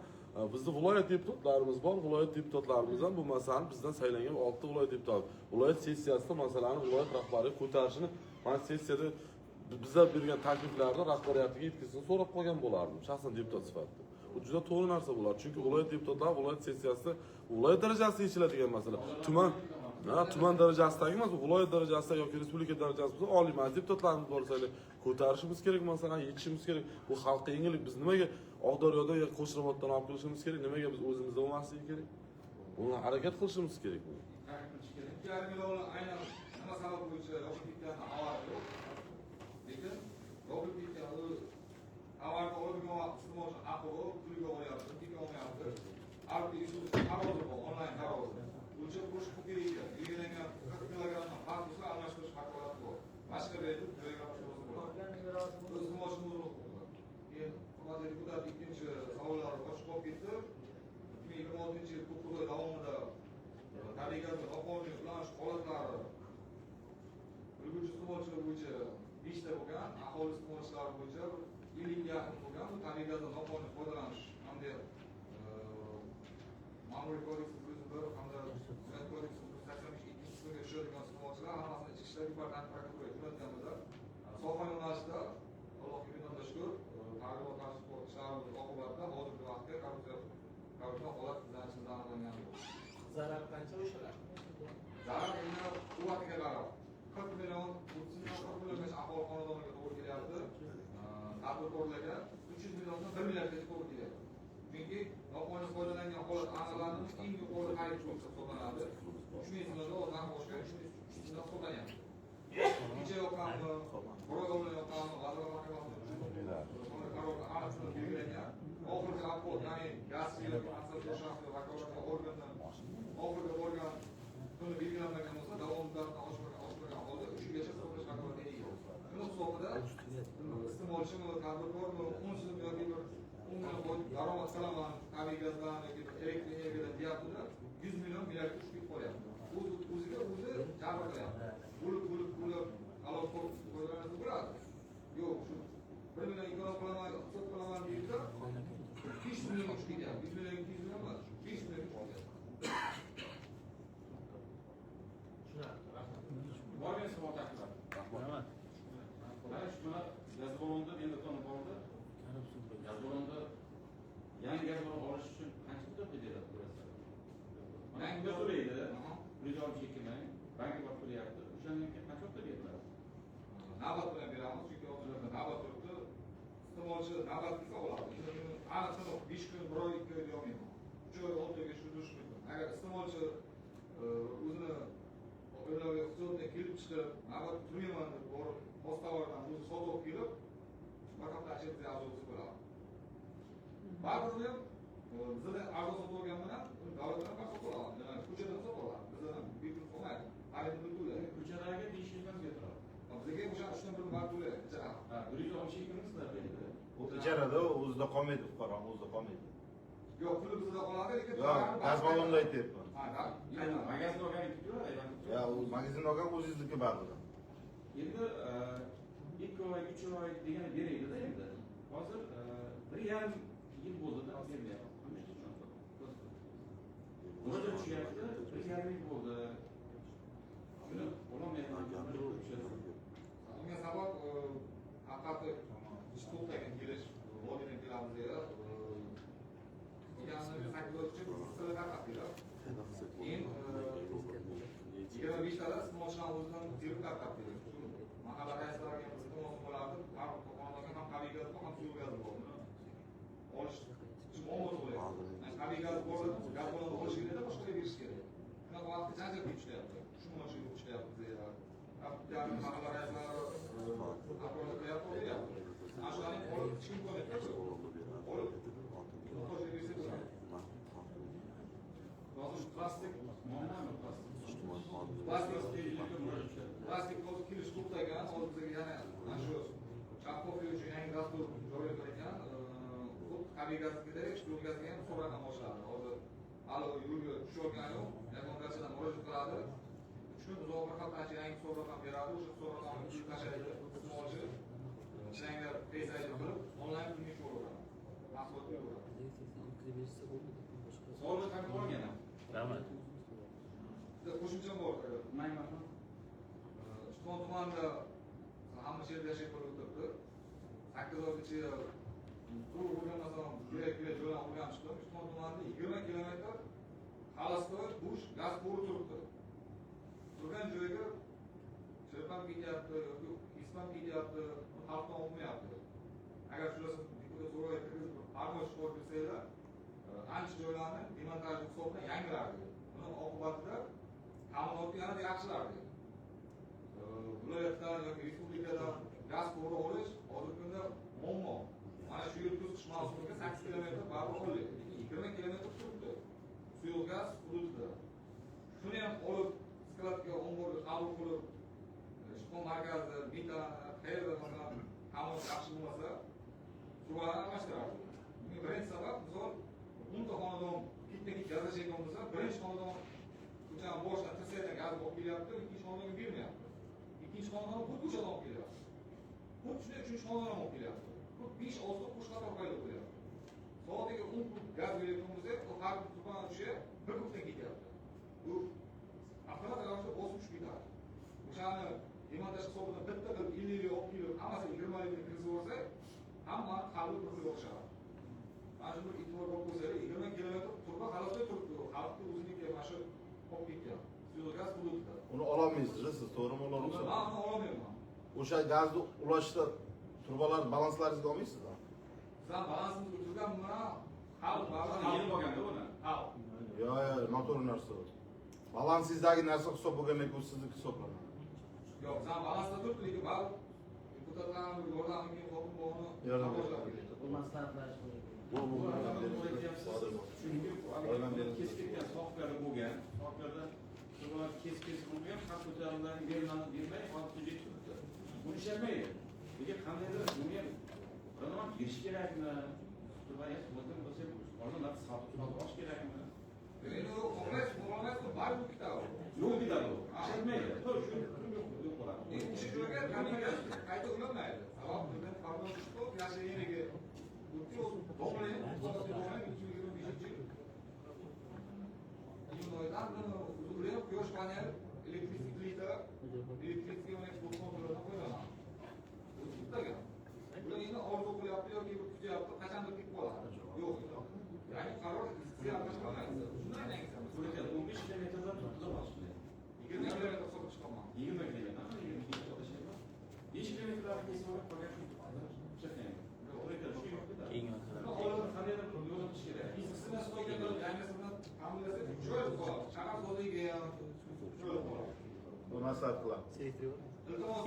Bizni viloyat deputatlarimiz bor. Viloyat deputatlarimiz ham bu masalani bizdan saylangan 6 viloyat deputati viloyat sessiyasida masalani viloyat rahbari ko'tarishini, mana sessiyada bizlar bergan takliflarni rahbariyatiga yetkazishini so'rab qolgan bo'lardim shaxsan deputat sifatida. Bu juda to'g'ri narsa bo'ladi, chunki viloyat deputatlari viloyat sessiyasida viloyat darajasida yechiladigan masala. Tuman Ha, tuman darajasidagi emas, viloyat darajasida yoki respublika darajasida Oliy Majlis deputatlarimiz borsa, ko'tarishimiz kerak, masalan, yechishimiz kerak. Bu xalqqa yengillik. Biz nimaga Oqdaryoda yo Qo'shrabotdan olib kelishimiz kerak? Nimaga biz o'zimizda bo'lmasligi kerak? Buni harakat qilishimiz kerak. 2,5 million aynan nima sabab bo'yicha yopib ketgani xabari yo'q. Lekin yopib ketgan u tovarni oladigan vaqt iste'molchi haqqi bor, puliga olyapti, pulga olmayapti. Har bir tarozi bor, onlayn tarozi. O'lchab ko'rish huquqiga ega. Belgilangan 40 kilogrammdan farq bo'lsa almashtirish vakolati bor. Boshqa berib joyiga almashtirsa bo'ladi. Iste'molchi o'zini huquqi. Keyin hurmatli deputat ikkinchi savollari ochiq qolib ketdi. 2026-yil 9 oy davomida tabiiy gazga noqonuniy ulanish holatlari ulgurji iste'molchilar bo'yicha 5 ta bo'lgan, aholi iste'molchilari bo'yicha 50 ga yaqin bo'lgan. Bu tabiiy gazdan noqonuniy foydalanish hamda Ma'muriy kodeksi 101 hamda Jinoyat kodeksi 185 ikkinchi qismiga tushadigan iste'molchilar hammasini Ichki ishlar departamenti prokuraturaga jo'natganmiz. Soha yo'nalishida Allohga minnatdor shukur, targ'ibot tashviqot ishlarimiz oqibatida hozirgi vaqtda korrupsion holat bizdan aniqlangan yo'q. Zarar qancha o'shalar? Zarar endi quvvatiga qarab 40 million, 30 million, 40 milliongacha aholi xonadoniga to'g'ri kelyapti. Tadbirkorlarga 300 milliondan 1 milliardgacha to'g'ri kelyapti. Chunki noqonuniy foydalangan holat aniqlanib, eng yuqori tarif bo'yicha hisoblanadi. 3000 so'mdan narx oshgan 3000 so'mdan hisoblanyapti. Kecha yoqqanmi, bir oy oldin yoqqanmi, Vazirlar Mahkamasining qarorida aniq belgilangan. Oxirgi obhod, ya'ni gaz yoki mansabdor shaxs vakolatli organdan oxirgi borgan kuni belgilanmagan bo'lsa, davom muddatidan oshmagan holda 3 yilgacha hisoblash vakolatiga ega. Shuni hisobida iste'molchimi, tadbirkormi 10 so'm yoki bir 10 million daromad qilaman tabiiy gazdan yoki elektr energiyadan deyapti-da, 100 million milliardga tushib ketib qolyapti. O'ziga o'zi jabr qilyapti. Bo'lib bo'lib bo'lib halol foydalansa bo'ladi. Yo'q, shu 1 million ikonom qilaman, hisob qilaman deydi-da, 500 millionga tushib ketyapti. 100 million, 200 million emas, 500 millionga tushib ketyapti. Borgan savol taklif. Rahmat. Mana shu mana gaz ballonda endi tonib oldi. Gaz ballonda yangi gaz ballon olish uchun qancha muddatda beradi ko'rasiz? Yangi gaz to'laydi. 162 ming bankka borib to'layapti. O'shandan keyin qancha vaqtda beriladi? Navbat bilan beramiz, chunki hozir navbat turibdi. Iste'molchi navbat desa oladi. Endi buni aniq 5 kun, 1 oy, 2 oy deya olmayman. 3 oy, 6 oyga cho'zilishi mumkin. Agar iste'molchi o'zini oilaviy iqtisoddan kelib chiqib, navbat turmayman deb borib, xos tovardan o'zi sotib olib kelib, bir hafta ichida arzon bo'ladi. Baribir ham bizdan arzon sotib olgan bilan davlatdan ham sotib oladi. Ya'ni ko'chadan sotib oladi. Bizdan bepul olmaydi. Xaridni to'laydi. Ko'chadagi 500 mingga turadi. Bizga o'sha 3dan 1 bor to'laydi. Ijara. Ha, 162 ming sizlar beradi. U ijarada o'zida qolmaydi, fuqaro o'zida qolmaydi. Yo'q, puli bizda qoladi, lekin yo'q, gaz ballonda aytyapman. Ha, magazinda olgan to'laydi. Ya, u magazinda olgan o'zingizniki baribir. Endi 2 oy, 3 oy degani beraydi-da endi. Hozir 1,5 yil bo'ldi-da, bermayapti. Murojaat tushyapti, 1,5 yil bo'ldi. Shuni ololmayapman. Unga sabab haqiqatda ish to'xtagan kelish, vodiydan kelamiz deya. Kelganimizda 8 oy ichida sizlar tarqatdilar. Keyin 25 tada iste'molchilar o'zidan terib tarqatdilar. Mahalla raislariga ham iltimos bo'lardi. Har bir xonadonga ham tabiiy gaz bor, ham suyuq gaz bor. Olish uchun muammo tug'ilyapti. Tabiiy gaz bor, gaz ballonni olish kerakda boshqaga berish kerak. Shunaqa vaqtda janjal kelib chiqyapti. Tushunmovchilik bo'lib chiqyapti bizga. Mahalla raislari apparat qilyapti, beryapti. Ana shularni olib chiqish imkoniyati yo'q. Olib muhtojga bersa bo'ladi. Hozir plastik muammomi plastik? Plastik hozir kelish to'xtagan, hozir bizga yana mana shu shaffoflik uchun yangi dastur joriy qilingan. Xuddi tabiiy gaznikidek suyuq gazga ham hisob raqam ochiladi. Hozir hali yo'lga tushayotgani yo'q. Yakun darchadan murojaat qiladi. 3 kun uzoq bir haftacha yangi hisob raqam beradi. O'sha hisob raqamni pul tashlaydi iste'molchi. Ishlangan Face ID qilib, onlayn pulni ishlaveradi. Mahsulot beraveradi. Savolga taklif olgan. Rahmat. Bitta qo'shimcha bor. Mayli. Uchqon tumanida hamma shu yerda yashab ko'rib o'tiribdi. 8 oy ichida to'g'ri o'rganmasam, kerak joylarni o'rganib chiqdim. Uchqon tumanida 20 kilometr xaloskoy bo'sh gaz quvuri turibdi. Turgan joyiga chirib ham ketyapti yoki kesib ham ketyapti, xalqdan olmayapti. Agar shu deputat so'rovga kirgizib farmoyish qo'yib bersanglar, ancha joylarni demontaj hisobidan yangilardi. Buni oqibatida ta'minotni yanada yaxshilardi. Viloyatdan yoki respublikadan gaz quvuri olish hozirgi kunda muammo. Mana shu yil kuz qish mavsumiga 8 kilometr baribir oldik, lekin 20 kilometr turibdi suyuq gaz hududida. Shuni ham olib skladga, omborga qabul qilib, Ishqon markazi, Mita, qayerda masalan ta'minot yaxshi bo'lmasa, turbalarni almashtirardi. Bunga birinchi sabab, misol 10 ta xonadon ketma-ket gazlashayotgan bo'lsa, birinchi xonadon ko'chani boshidan tirsakdan gaz olib kelyapti, ikkinchi xonadonga bermayapti. Ikkinchi xonadon xuddi o'shadan olib kelyapti. Xuddi shunday uchinchi xonadon ham olib kelyapti. Bu 5-6 ta qo'sh qator paydo bo'lyapti. Soatiga 10 kub gaz berayotgan bo'lsak, u har bir turbani o'sha 1 kubdan ketyapti. Bu avtomat ravishda bosib tushib ketadi. O'shani demontaj hisobidan bitta qilib 50 olib kelib, hammasi 20 likni kirgizib yuborsak, hammani qalbi bir xil o'xshadi. Mana shu bir e'tibor berib qo'ysak, 20 kilometr turba xalosda turibdi. Xalqni o'ziniki mana shu olib ketgan. Suyuq gaz hududida. Uni ololmaysiz, siz to'g'rimi? Ular ruxsat. Men uni ololmayman. O'sha gazni ulashda turbalar balanslaringizga olmaysizmi? Bizlar balansimizga turgan bilan xalq baribir Yeb olganda uni. Xalq. Yo'q, yo'q, noto'g'ri narsa u. Balansingizdagi narsa hisob bo'lgandan keyin sizniki hisoblanadi. Yo'q, bizlar balansda turibdi, lekin baribir deputatlarning yordamiga keyin hokim bog'ini Yordam boshlab Bu maslahatlash Bu Chunki kesib ketgan sohiblar bo'lgan, sohiblarda turbalar kesib bo'lgan, xalq ko'chalarni bermay, xalq ko'chaga turibdi. Buni ishlamaydi. Lekin qandaydir buni ham bironam berish kerakmi? Turbani ham bo'lgan bo'lsa, oldin sotib olish kerakmi? Endi u xohlaysiz, xohlamaysiz, baribir ketadi. Yo'q deyiladi u. Ishlatmaydi. To'g'ri, shu yo'q bo'ladi. Endi o'sha joyga kommunikatsiya qayta ulanmaydi. Sabab prezident farmon chiqdi, yashil o'tdi, bog'lang, 2025-yil iyun oyidan ular quyosh panel, elektrik plita, elektrik konturlardan foydalanadi. O'zi bittagan. Bular endi orzu qilyapti yoki kutyapti, qachondir ketib qoladi. Yo'q. Ya'ni qaror sizga almashtirilmaydi. Shundan yangi 15 kilometrdan turibdi shunday. 20 kilometr hisobga chiqaman. 20 kilometr, 22 adashmayman. 5 kilometrlarni kesib olib qolgan shu ishlatmaydi. Qandaydir bir yo'l o'tish kerak. Eskisini soyga qilib, yangisi bilan ta'minlasak, chiroyli qoladi. Shahar sozligiga ham chiroyli qoladi. Bu maslahat qilamiz. Iltimos.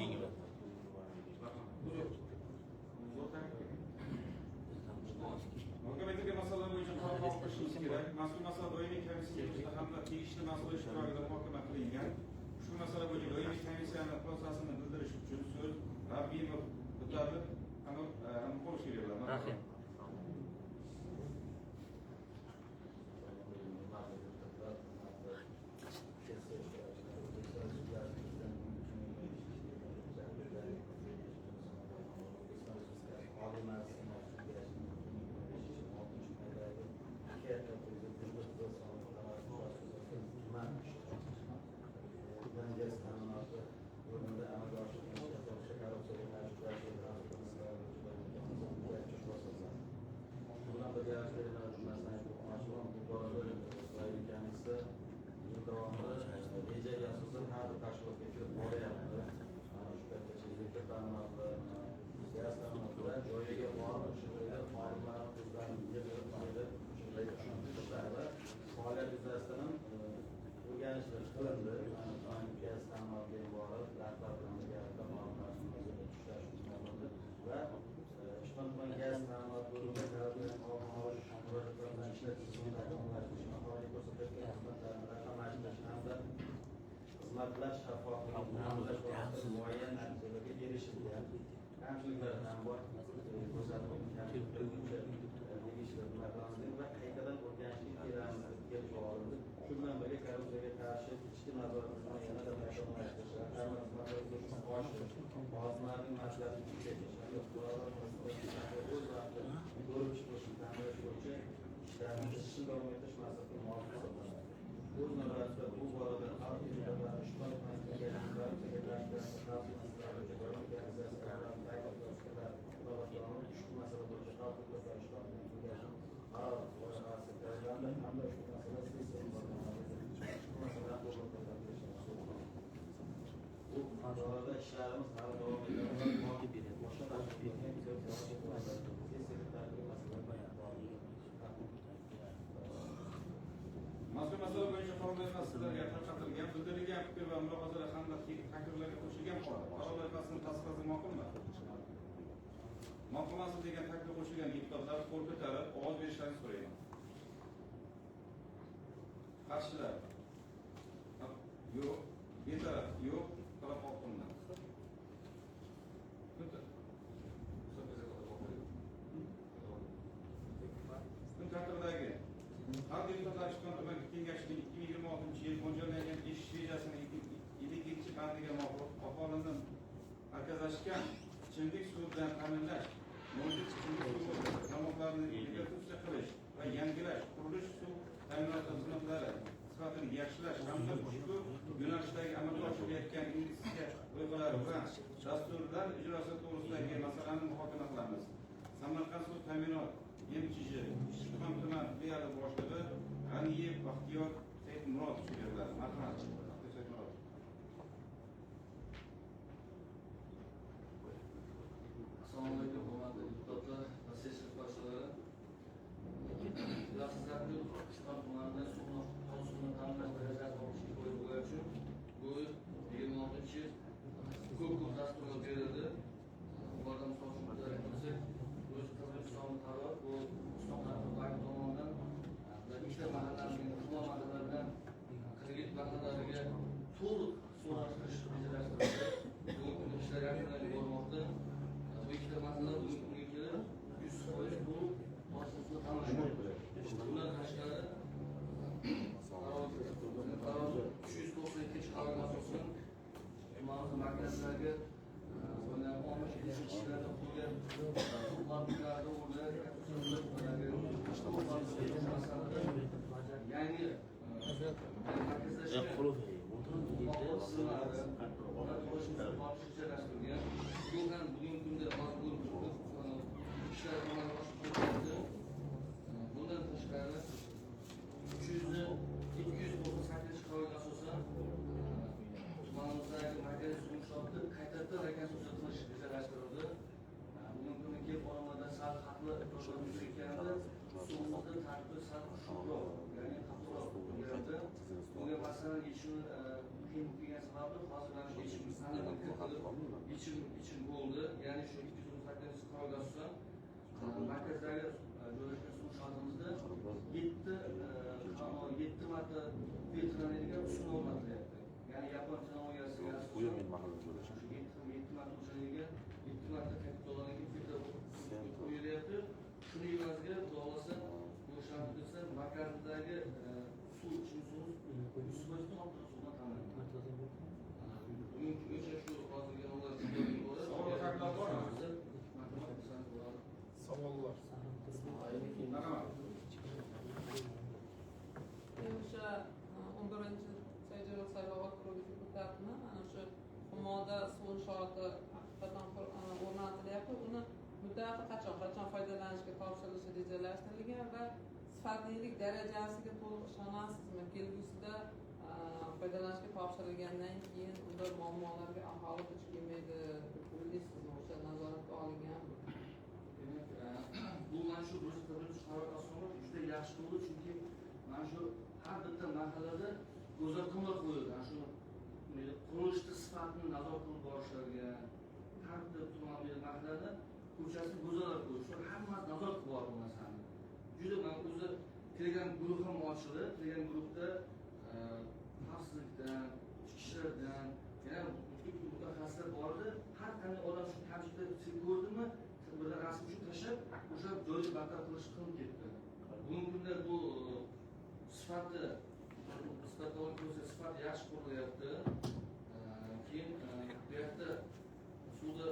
Muhokama etilgan masalalar bo'yicha qaror qabul qilishimiz kerak. Mazkur masala doimiy komissiya yig'ilishida hamda tegishli mas'ul ishtirokida muhokama qilingan. Ushbu masala bo'yicha doimiy komissiyani xulosasini bildirish uchun so'z Rabbimov Mutalib Amirqulov beriladi. Rahim. Xizmatlar shaffofligini ta'minlash borasida muayyan natijalarga erishilgan. Kamchiliklar ham bor, ko'rsatib tegishli va qaytadan o'rganishga kelamiz deb kelishib olindi. Shu bilan birga korrupsiyaga qarshi ichki nazorat tizimini yanada takomillashtirish, raqamli xizmatlar ulushini oshirish, xodimlarning mas'uliyatini kuchaytirish hamda fuqarolar o'z vaqtida ko'rib chiqilishini ta'minlash bo'yicha ishlarni izchil davom ettirish maqsadga muvofiq hisoblanadi. O'z navbatida bu borada xalq deputatlari Ishqon tuman kengashining korrupsiyaga qarshi xavfsizlik masalalari bo'yicha doimiy komissiyasi qarorlarining taklif va fikrlari inobatga olinib, ushbu masala bo'yicha xalq deputatlari Ishqon tuman kengashining qaror loyihasi tayyorlandi hamda ushbu masala sessiya muhokamalari ushbu masalani qo'llab-quvvatlashni. Borada ishlarimiz hali davom etadi. Boshqa tashkilotlar masalalar. Mazkur masala bo'yicha qaror loyihasi sizlarga tarqatilgan, bildirilgan fikr va mulohazalar hamda takliflarga qo'shilgan holda qaror loyihasini tasdiqlashga ma'qulmi? Ma'qul emas degan taklif qo'shilgan deputatlar qo'l ko'tarib ovoz berishlarini so'rayman. Qarshilar? Yo'q. Betaraf? Yo'q. Talab qilinadi. Kun tartibidagi Xalq deputatlari Ishqibon tuman kengashining 2026-yil mo'ljallangan ish rejasining 52-bandiga muvofiq aholini markazlashgan ichimlik suvi bilan ta'minlash, mavjud ichimlik suvi tarmoqlarini rekonstruksiya qilish va yangilash, qurilish suv ta'minoti xizmatlari sifatini yaxshilash hamda ushbu yo'nalishdagi amalga oshirilayotgan investitsiya loyihalari va dasturlar ijrosi to'g'risidagi masalani muhokama qilamiz. Samarqand suv ta'minot MChJ Ishqibon tuman filiali boshlig'i G'aniyev Baxtiyor Saidmurod beriladi. Marhamat. Saidmurod. Assalomu alaykum, hurmatli deputatlar va sessiya boshliqlari. Bilasizlarki, Ishqibon tumanida suvni ta'minlash darajasi 62% bo'lgani uchun bu 26-yil ko'p dasturlar berildi. Ulardan misol uchun ko'rsak, o'z qaror bu Islom banki tomonidan ikkita mahallaning Humo mahallaridan 47 mahallalariga to'liq suvlashtirish rejalashtirildi. Bugungi kunda ishlar yakunlanib bormoqda. Bu ikkita mahalla bugungi kunga kelib 100% to'liq toshsuvni ta'minlaydi. Bundan tashqari qaror 392 qarorga asosan tumanimiz markazidagi yangi rejalashtirilgan. Bu ham bugungi kunda ishlar amalga oshirilmoqda. Bundan tashqari 298 qarorga asosan tumanimizdagi markaziy suv inshooti qaytadan rekonstruksiya qilish rejalashtirildi. Bugungi kunda kelib olinmadan sal xavfli yuzaga kelganda suvimizni tarkibi sal quruqroq, ya'ni qattiqroq bo'lyapti. Bunga masalani yechimi qiyin bo'lib kelgani sababli hozir mana shu yechim yechim bo'ldi. Ya'ni shu 298 qarorga asosan markazdagi joylashgan suv inshootimizda 7 marta filtrlanadigan uskuna o'rnatilyapti. Ya'ni yapon texnologiyasiga asosan 7 marta o'lchanadigan 7 marta kapitallangan filtr qo'yilyapti. Shuni evaziga xudo xohlasa bu ishlarni bitirsa markazdagi suv ichimlik suvimiz 100% to'liq suvdan ta'minlanadi. Bugungi kungacha shu hozirgi Savol takliflar bormi? Savollar. Marhamat. Men o'sha 11 Chayjirov saylov okrugi deputatini ana o'sha Humoda suv inshooti haqiqatan o'rnatilyapti. Uni muddati qachon foydalanishga topshirilishi rejalashtirilgan va sifatlilik darajasiga to'liq ishonasizmi? Kelgusida foydalanishga topshirilgandan keyin unda muammolarga aholi duch kelmaydi deb o'ylaysizmi? O'sha nazoratga olinganmi? Demak, bu mana shu 141 qarorga asosan juda yaxshi bo'ldi, chunki mana shu har bitta mahallada go'zalxonalar qo'yildi. Mana shu qurilishni sifatini nazorat qilib borishlariga har bitta tuman mahallada ko'chasini go'zallab qo'yish, hammasi nazorat qilib bordi bu narsani. Juda mana o'zi Telegram guruh ham ochildi. Telegram guruhda xavfsizlikdan, ichki ishlardan, yana mutaxassislar bor edi. Har qanday odam shu kamchilikni ko'rdimi, birdan rasm uchun tashlab, o'sha joyni bartaraf qilish qilinib ketdi. Bugungi kunda bu sifati ko'rsa sifati yaxshi qurilyapti. Keyin bu yoqda suvni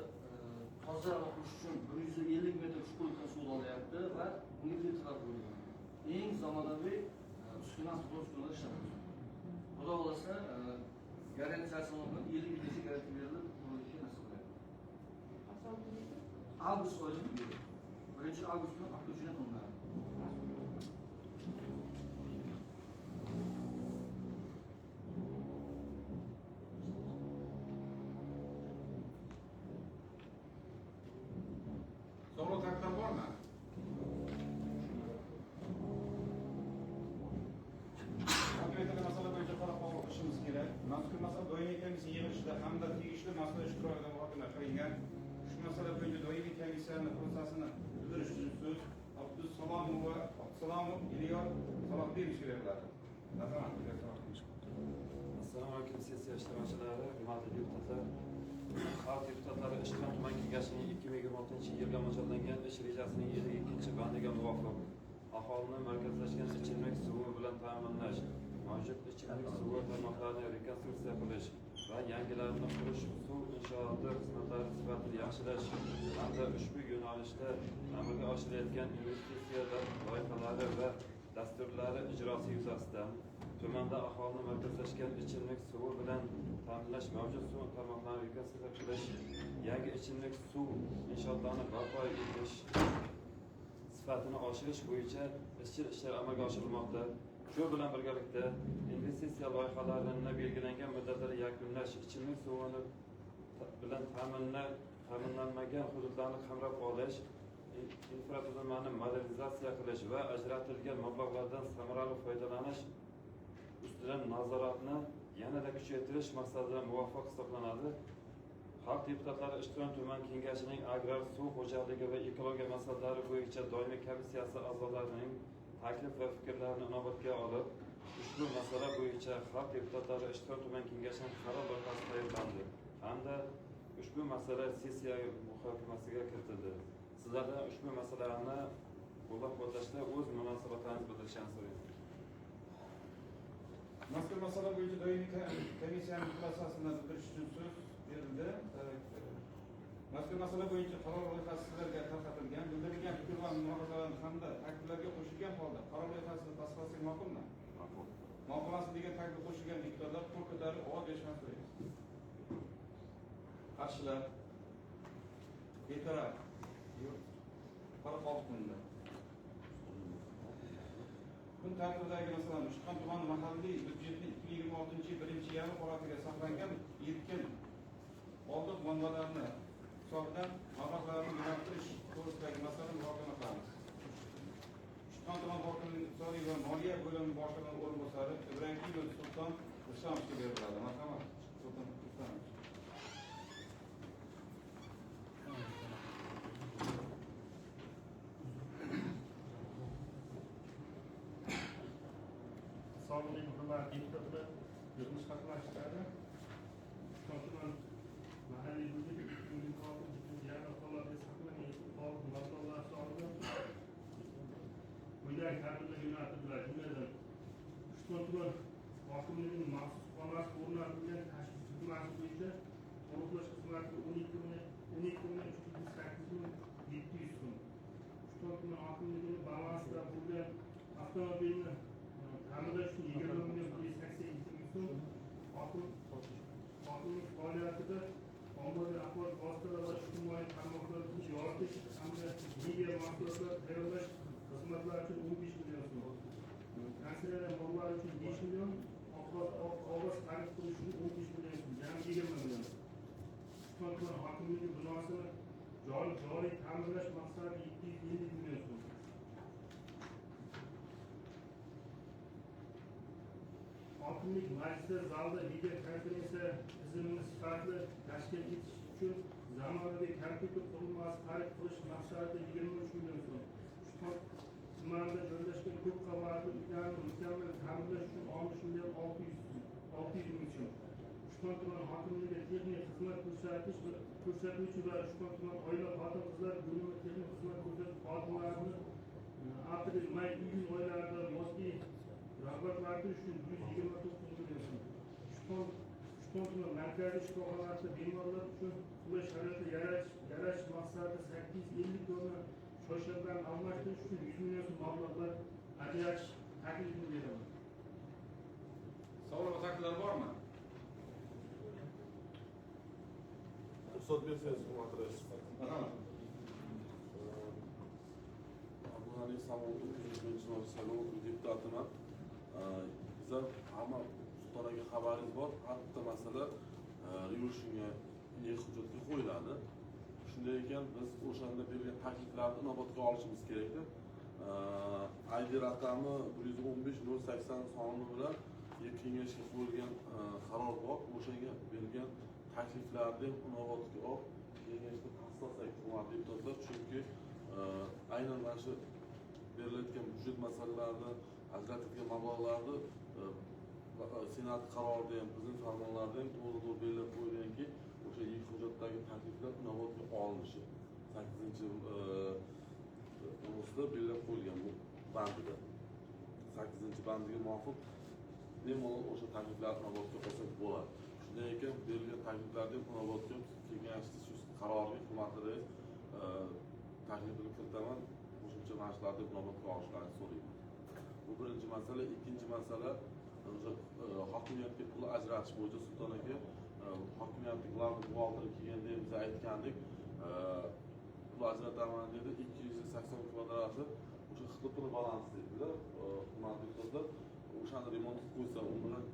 toza qilish uchun 150 metr chuqurlikdan suv olyapti va unga filtrlar qo'yilgan. Eng zamonaviy uskuna uskunalar ishlatilgan. Xudo xohlasa garantiyasi bilan 50 yilgacha garantiya berilib, qurilishga nasib qilyapti. Qachon tugaydi? Avgust oyida tugaydi. 1 avgust kuni отключение qilinadi. hamda tegishli masala ishtirokida muhokama qilingan. Shu masala bo'yicha doimiy komissiyaning xulosasini bildirish uchun so'z Abdusalomov Elyor Salohdinovga beriladi. Marhamat, Elyor Salohdinovich. Assalomu alaykum sessiya ishtirokchilari, hurmatli deputatlar. Xalq deputatlari Ishtixon tuman kengashining 2026-yilga mo'ljallangan ish rejasining 52-bandiga muvofiq aholini markazlashgan ichimlik suvi bilan ta'minlash, mavjud ichimlik suvi tarmoqlarini rekonstruksiya qilish va yangilarini qurish, suv inshooti xizmatlari sifatini yaxshilash hamda ushbu yo'nalishda amalga oshirilayotgan investitsiya loyihalari va dasturlari ijrosi yuzasidan tumanda aholini markazlashgan ichimlik suvi bilan ta'minlash, mavjud suv tarmoqlarini rekonstruksiya qilish, yangi ichimlik suv inshootlarini barpo etish sifatini oshirish bo'yicha izchil ishlar amalga oshirilmoqda. Shu bilan birgalikda investitsiya loyihalarini belgilangan muddatda yakunlash, ichimlik suvini bilan ta'minlanmagan hududlarni qamrab olish, infratuzilmani modernizatsiya qilish va ajratilgan mablag'lardan samarali foydalanish ustidan nazoratni yanada kuchaytirish maqsadida muvofiq hisoblanadi. Xalq deputatlari Ishtixon tuman kengashining agrar, suv xo'jaligi va ekologiya masalalari bo'yicha doimiy komissiyasi a'zolarining taklif va fikrlarini inobatga olib, ushbu masala bo'yicha xalq deputatlari Ishtixon tuman kengashining qaror loyihasi tayyorlandi hamda ushbu masala sessiya muhokamasiga kiritildi. Sizlardan ushbu masalani qo'llab-quvvatlashda o'z munosabatlaringizni bildirishingizni so'rayman. Mazkur masala bo'yicha doimiy komissiyaning xulosasini bildirish uchun so'z berildi. Mazkur masala bo'yicha qaror loyihasi sizlarga tarqatilgan. Bildirilgan fikr va mulohazalarni hamda takliflarga qo'shilgan holda qaror loyihasini tasdiqlasak ma'qulmi? Ma'qul. Ma'qullasi degan taklif qo'shilgan deputatlar qo'l ko'tarib ovoz berishni so'raymiz. Qarshilar? Betaraf? Yo'q. Qaror qabul qilindi. Kun tartibidagi masalan, Ishtixon tumani mahalliy byudjetni 2026-yil 1-yarim holatiga saqlangan erkin qoldiq manbalarini hisobidan mablag'larni yo'naltirish to'g'risidagi masalani muhokama qilamiz. Ishtixon tuman hokimining iqtisodiy va moliya bo'limi boshlig'ining o'rinbosari Ibragimov Sulton Rustamovga beriladi. Marhamat, Sulton Rustamovich. Assalomu alaykum, hurmatli deputatlar, yig'ilish qatnashchilari. Ishtixon tuman mahalliy byudjet 2026-yil holatiga saqlangan qoldiq mablag'lar hisobidan quyidagi tartibda yo'naltiriladi. Jumladan, Ishtixon tuman hokimligining maxsus xonasi o'rnatilgan tashish tuzilmasi bo'yicha qo'riqlash xizmatiga 12 308 700 so'm. Ishtixon tuman hokimligining balansida bo'lgan avtomobilni ta'mirlash uchun 20 182 000 so'm. Hokimlik faoliyatida ommaviy axborot vositalari va ijtimoiy tarmoqlarda yoritish hamda media mahsulotlar tayyorlash xizmatlari uchun 15 million so'm. Kanselleriya mollari uchun 5 million, qog'oz xarid qilish uchun 15 million so'm, jami 20 million. Ishtixon tuman hokimligi binosini joriy ta'mirlash maqsadida 750 million so'm. Hokimlik majlislar zalida video konferensiya tizimini sifatli tashkil etish uchun zamonaviy kompyuter qurilmasi xarid qilish maqsadida 23 million so'm. Ishtixon tumanida joylashgan ko'p qavatli uylarni mukammal ta'mirlash uchun 60 million 600 ming so'm. Ishtixon tuman hokimligi texnik xizmat ko'rsatuvchi va Ishtixon tuman oila xotin-qizlar bo'limi texnik xizmat ko'rsatish xodimlarini aprel, may, iyun oylarida yozgi rag'batlantirish uchun 129 million so'm. Ishtixon tuman markaziy shifoxonasida bemorlar uchun qulay sharoitlar yaratish maqsadida 850 dona choyshablarni almashtirish uchun 100 million so'm mablag'lar ajratish taklifini beraman. Savol va takliflar bormi? Ruxsat bersangiz, hurmatli rais. Marhamat. Abdug'ani Samov, 301 saylov okrugi deputatiman. Bizlar hamma sulton xabaringiz bor, har bitta masala revolutionga hujjatga qo'yiladi. Shunday ekan, biz o'shanda bergan takliflarni inobatga olishimiz kerakda. ID raqami 115 080 soni bilan kengashga qo'yilgan qaror bor. O'shanga berilgan takliflarni ham inobatga olib kengashda tasdiqlasak, hurmatli deputatlar, chunki aynan mana shu berilayotgan byudjet masalalarini, ajratilgan mablag'larni Senat qarorida ham, prezident farmonlarida ham to'g'ri belgilab qo'yilganki, o'sha hujjatdagi takliflar inobatga olinishi 8-chi to'g'risida belgilab qo'yilgan bu bandida. 8-bandiga muvofiq bemalol o'sha takliflarni inobatga olsak bo'ladi. Shunday ekan, berilgan takliflarni inobatga kengashni shu qaroriga hurmatli rais taklifini kiritaman, qo'shimcha mana shularni inobatga olishlarini so'rayman. Bu birinchi masala. Ikkinchi masala o'sha hokimiyatga pul ajratish bo'yicha Sulton aka, hokimiyatni glavniy buxgalteri kelganda ham biz aytgandik, pul ajrataman dedi, 280 kvadrati o'sha XDPni balansi dedilar, hurmatli deputatlar. O'shani remont qilib qo'ysa, u bilan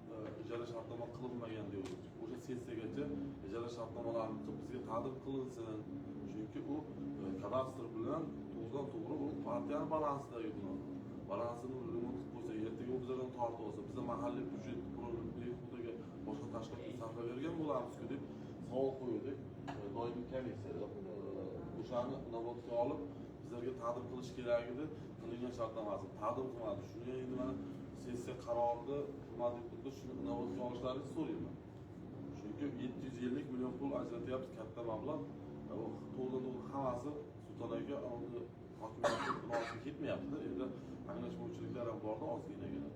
ijara shartnoma qilinmagan deydi. O'sha sessiyagacha ijara shartnomalarini qilib bizga taqdim qilinsin. Chunki u kadastr bilan to'g'ridan to'g'ri u partiyani balansidagi bino. Balansini remont qilib qo'ysa, ertaga u bizlardan tortib olsa, biza mahalliy byudjet pulini behudaga boshqa tashkilotga sarflab bergan bo'lamizku deb savol qo'ydik. Doimiy komissiyada o'shani inobatga olib bizlarga taqdim qilish kerak edi. Qilingan shartnomasi taqdim qilmadi. Shuni endi mana sessiya qarorida hurmatli deputatlar shuni inobatga olishlarini so'rayman. Chunki 750 million pul ajratyapmiz, katta mablag'. To'g'ridan to'g'ri hammasi Sulton aka hokimiyatning binosiga ketmayapti. Endi anglashilmovchiliklar ham borda ozginagina.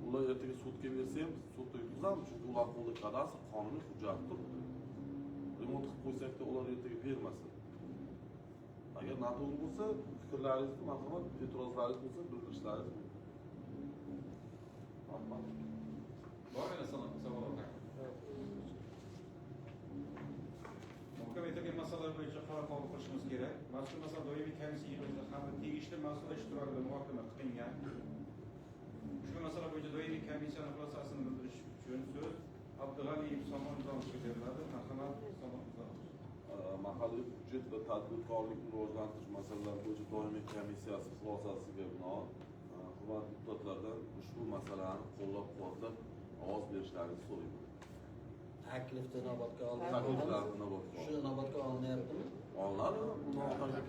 Ular ertaga sudga bersa ham sudda yutqizamiz, chunki ular qo'lida kadastr qonuniy hujjat turibdi. Remont qilib qo'ysakda ular ertaga bermasa. Agar noto'g'ri bo'lsa, fikrlaringizni marhamat, e'tirozlaringiz bo'lsa bildirishlaringiz mumkin. Rahmat. Bormi savollar? Muhokama etilgan masalalar bo'yicha qaror qabul qilishimiz kerak. Mazkur masala doimiy komissiya yig'ilishida hamda tegishli mas'ullar ishtirokida muhokama qilingan. Ushbu masala bo'yicha doimiy komissiyani xulosasini bildirish uchun so'z Abdug'aniyev Somon Nizomovga beriladi. Marhamat, Somon Nizomov. Mahalliy byudjet va tadbirkorlikni rivojlantirish masalalari bo'yicha doimiy komissiyasi xulosasiga binoan hurmatli deputatlardan ushbu masalani qo'llab-quvvatlab ovoz berishlarini so'rayman. Taklifni inobatga olindi. Takliflar inobatga Shu inobatga olinyaptimi? Olinadi, buni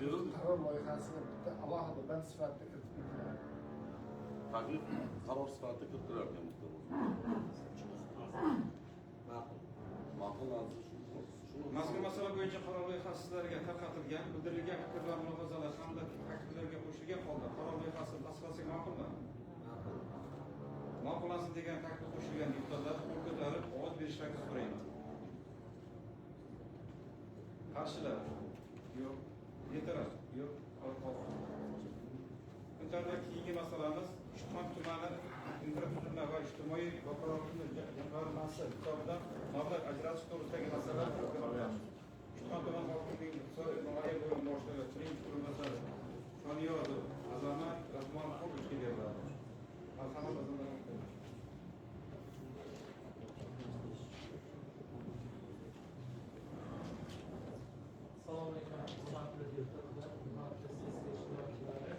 berildi. Qaror loyihasini bitta alohida band sifatida kiritib ketiladi. Taklif qaror sifatida kiritilar ekan bitta. Ma'qul. Ma'qul. Mazkur masala bo'yicha qaror loyihasi sizlarga tarqatilgan, bildirilgan fikrlar, mulohazalar hamda takliflarga qo'shilgan holda qaror loyihasi tasdiqlansa ma'qulmi? Ma'qul. Ma'qullansin degan taklif qo'shilgan deputatlar qo'l ko'tarib ovoz berishlarini so'rayman. Qarshilar? Yo'q. E'tiroz? Yo'q. Kun tartibidagi keyingi masalamiz Ishtixon tumani infratuzilma va ijtimoiy vakolatli jamg'armasi hisobidan mablag' ajratish to'g'risidagi masala muhokama. Ishtixon tuman hokimligining iqtisodiy moliya bo'limi boshlig'i birinchi o'rinbosari Shoniyozov Azamat Rahmonquluvichga beriladi. Marhamat, Azamat Rahmonquluvich. Assalomu alaykum, hurmatli deputatlar, hurmatli sessiya ishtirokchilari.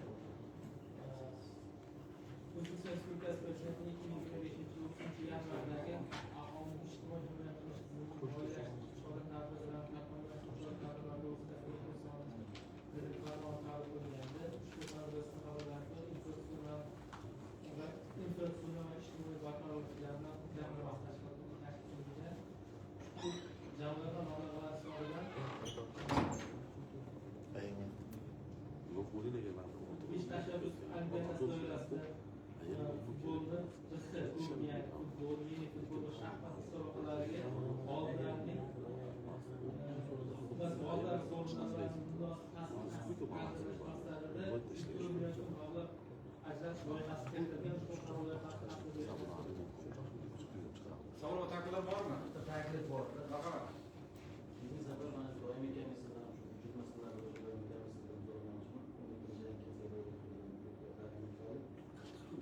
O'zbekiston Respublikasi Prezidentining 2025-yil 30-yanvardagi aholini ijtimoiy himoya qilish tizimini moliyalashtirish chora-tadbirlarini takomillashtirish chora-tadbirlari to'g'risidagi O'zbekiston Prezidenti farmoni qabul qilingandi. Ushbu farmon infratuzilma va ijtimoiy barqarorlik jamg'armasi tashkil qilingan. Ushbu jamg'arma mablag'lari hisobidan 5 tashabbus olimpiadasi doirasida futbolni ya'ni futbol, mini futbol va shaxmat musobaqalariga g'oliblarning g'oliblar sovrinlarini munosib taqdirlash maqsadida 2 million so'm mablag' ajratish loyihasi kiritilgan. Ushbu qaror loyihasi taqdim etildi. Savol va takliflar bormi? Bitta taklif bor. Marhamat. Keyingi safar mana shu doimiy komissiyadan shu byudjet masalalari bo'yicha doimiy komissiyadan so'ramoqchiman.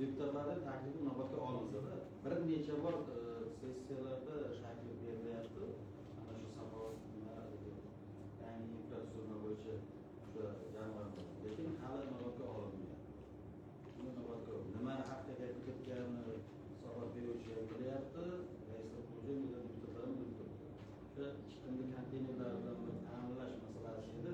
Deputatlarning taklifi inobatga olinsa-da, bir necha bor sessiyalarda taklif berilyapti. Ana shu saxovat yangi infratuzilma bo'yicha o'sha jamg'arma, lekin hali inobatga olinmayapti. Buni inobatga nima haqida gap ketganini hisobot beruvchi ham bilyapti, raislar qo'mita deputatlar ham bilib turibdi. O'sha chiqindi konteynerlari bilan ta'minlash masalasi edi.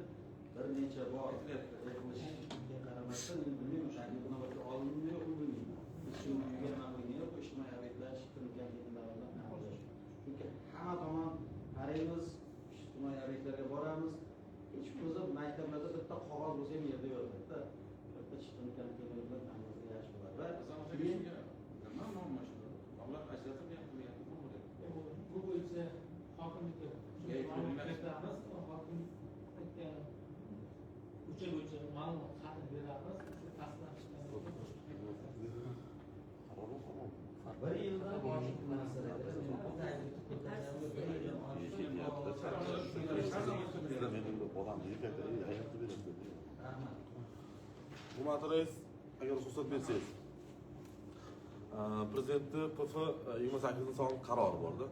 Bir necha bor aytilishiga qaramasdan, endi bilmayman, taklif inobatga olindimi yo'qmi bilmayman. Biz shu uyga nima qilgan yo'q, ijtimoiy obyektlar chiqindi konteynerlari bilan ta'minlash. Chunki hamma tomon qaraymiz, ijtimoiy obyektlarga boramiz, hech bo'lmasa maktablarda bitta qog'oz bo'lsa ham yerda yotadi-da. Bitta chiqindi konteyner bilan ta'minlasa yaxshi bo'ladi. Va keyin nima muammo shu? Mablag' ajratilmayapti, nima bo'lyapti? Bu bo'yicha hokimlikka kiritamiz, hokim aytgan ko'cha bo'yicha ma'lumot xatini beramiz, shu tasdiqlanishdan bir yildan oshiq masala. Hurmatli rais, agar ruxsat bersangiz, Prezidentni PF 28 sonli qarori borda.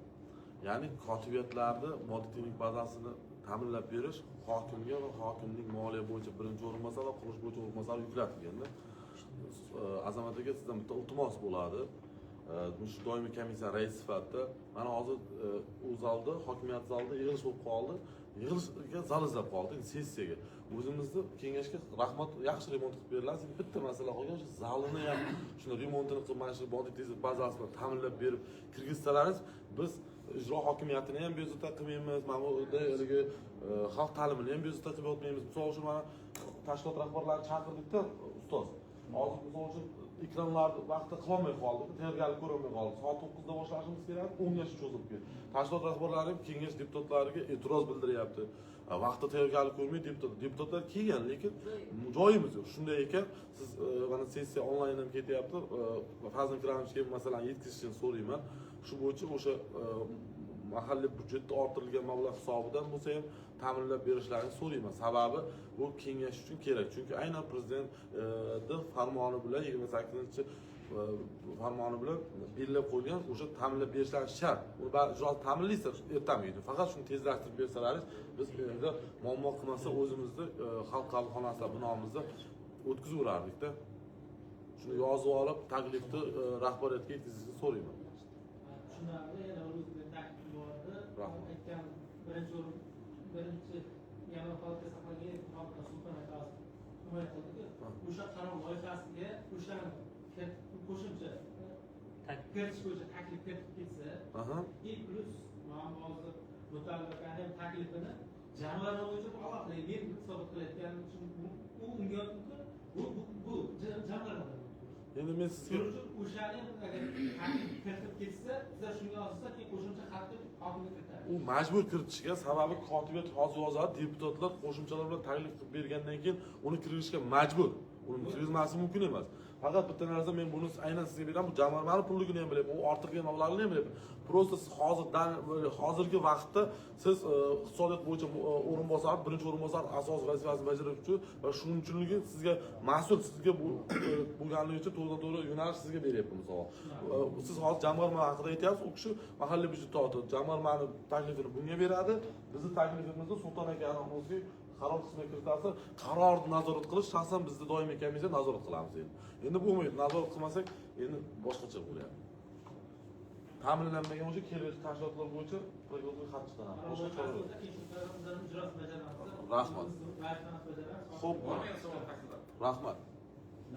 Ya'ni kotibiyatlarni moddiy texnik bazasini ta'minlab berish hokimga va hokimning moliya bo'yicha birinchi o'rinbosari va qurilish bo'yicha o'rinbosari yuklatilganda. Azamat aka, sizdan bitta iltimos bo'ladi. Shu doimiy komissiya raisi sifatida mana hozir u zalda, hokimiyat zalida yig'ilish bo'lib qoldi. Yig'ilishga zal izlab qoldik, sessiyaga. O'zimizni kengashga rahmat, yaxshi remont qilib beriladi. Bitta masala qolgan, shu zalini ham shuni remontini qilib, mana shu moddiy texnik bazasi bilan ta'minlab berib kirgizsalaringiz, biz ijro hokimiyatini ham bezovta qilmaymiz, mana bu haligi xalq ta'limini ham bezovta qilib yotmaymiz. Misol uchun mana tashkilot rahbarlarini chaqirdik-da, ustoz. Hozir misol uchun ekranlarni vaqtida qilolmay qoldik, tayyorgarlik ko'rolmay qoldik. Soat 9 da boshlashimiz kerak, 10 gacha cho'zilib ketdi. Tashkilot rahbarlari ham kengash deputatlariga e'tiroz bildiryapti. Vaqtida tayyorgarlik ko'rmay deputatlar kelgan, lekin joyimiz yo'q. Shunday ekan, siz mana sessiya onlayn ham ketyapti. Fazil Ikramovichga masalan yetkazishini so'rayman. Shu bo'yicha o'sha mahalliy byudjetda orttirilgan mablag' hisobidan bo'lsa ham ta'minlab berishlarini so'rayman. Sababi bu kengash uchun kerak. Chunki aynan prezidentning farmoni bilan 28 farmoni bilan belgilab qo'ygan o'sha ta'minlab berishlari shart. Uni ijro ta'minlaysiz ertami uyda. Faqat shuni tezlashtirib bersalaringiz, biz bu yerda muammo qilmasa o'zimizni xalq qabulxonasida binomizda o'tkazaverardik-da. Shuni yozib olib, taklifni rahbariyatga yetkazishni so'rayman. Tushunarli, yana o'zimizda taklif bordi. Aytgan birinchi yanvar holatga saqlangan Sulton aka himoya qildi-ku. O'sha qaror loyihasiga o'shani qo'shimcha kiritish bo'yicha taklif kiritib ketsa, и плюс mana hozir mutallaqani ham taklifini jamg'arma bo'yicha alohida men hisobot qilayotganim uchun u unga mumkin, bu jamg'arma. Endi men sizga o'shani agar taklif kiritib ketsa, bizlar shunga asosda keyin qo'shimcha xatni hokimga kiritamiz. U majbur kiritishga, sababi kotibiyat hozir yozadi, deputatlar qo'shimchalar bilan taklif qilib bergandan keyin uni kirgizishga majbur. Uni kirgizmasi mumkin emas. Faqat bitta narsa, men buni aynan sizga beraman, bu jamg'armani pulligini ham bilyapman, u orttirgan mablag'ini ham bilyapman. Prosta siz hozirgi vaqtda siz iqtisodiyot bo'yicha o'rinbosar, birinchi o'rinbosar asosiy vazifasini bajaruvchi va shuning uchunligi sizga mas'ul, sizga bu bo'lganligi uchun to'g'ridan-to'g'ri yo'nalish sizga beryapman misol. Siz hozir jamg'arma haqida aytyapsiz, u kishi mahalliy byudjetda otadi. Jamg'armani taklifini bunga beradi. Bizni taklifimizni Sulton akani o'zi qaror qismiga kiritasi, qarorni nazorat qilish shaxsan bizni doimiy komissiya nazorat qilamiz endi. Endi bo'lmaydi, nazorat qilmasak endi boshqacha bo'lyapti. Ta'minlanmagan bo'yicha kelgusi tashkilotlar bo'yicha prokuratura xat chiqaramiz. Boshqa chora yo'q. Rahmat. Xo'p, rahmat.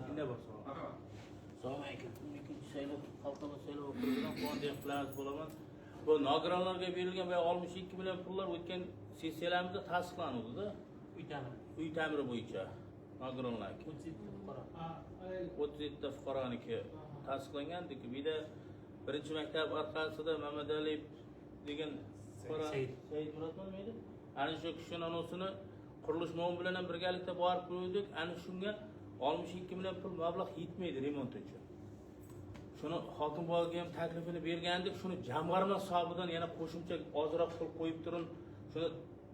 Endi bor savol. Assalomu alaykum. Ikkinchi saylov xalqimiz saylov okrugidan Quvondiyev Planas bo'laman. Bu nogironlarga berilgan boya 62 million pullar o'tgan sessiyalarimizda tasdiqlanuvdi-da. Uy ta'miri bo'yicha nogironlarga 37 fuqaro. 37 fuqaroniki tasdiqlangandik. Bu yerda birinchi maktab orqasida Mamadaliyev degan fuqaro Said Murodmi edi? Ana shu kishining anonsini qurilish MOM bilan ham birgalikda borib ko'rdik. Ana shunga 62 million pul mablag' yetmaydi remont uchun. Shuni hokim boyga ham taklifini bergandik. Shuni jamg'arma hisobidan yana qo'shimcha ozroq pul qo'yib turin. Shuni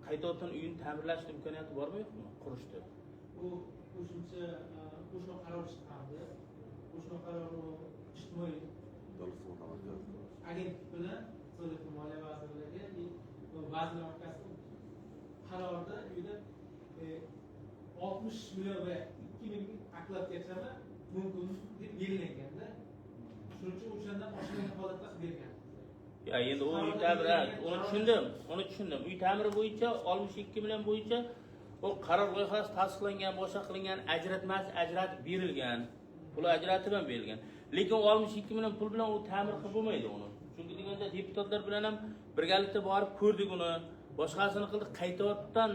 qaytadan uyini ta'mirlash imkoniyati bormi yo'qmi qurishda? Bu qo'shimcha qo'shma qaror chiqqandi. Qo'shma qaror ijtimoiy agentlik bilan Iqtisodiyot va moliya vazirligi va vazirlar mahkamasi qarorda uyda 60 million va 2 ming akladgacha mumkin deb belgilanganda. Shuning uchun o'shandan oshirgan holatda qilib bergan. Ya endi u uy ta'miri, uni tushundim, uni tushundim. Uy ta'miri bo'yicha 62 million bo'yicha u qaror loyihasi tasdiqlangan, boshqa qilingan, ajratmasi ajratib berilgan. Puli ajratib ham berilgan. Lekin u 62 million pul bilan u ta'mir qilib bo'lmaydi uni. Chunki deganda deputatlar bilan ham birgalikda borib ko'rdik uni. Boshqasini qildik, qaytadan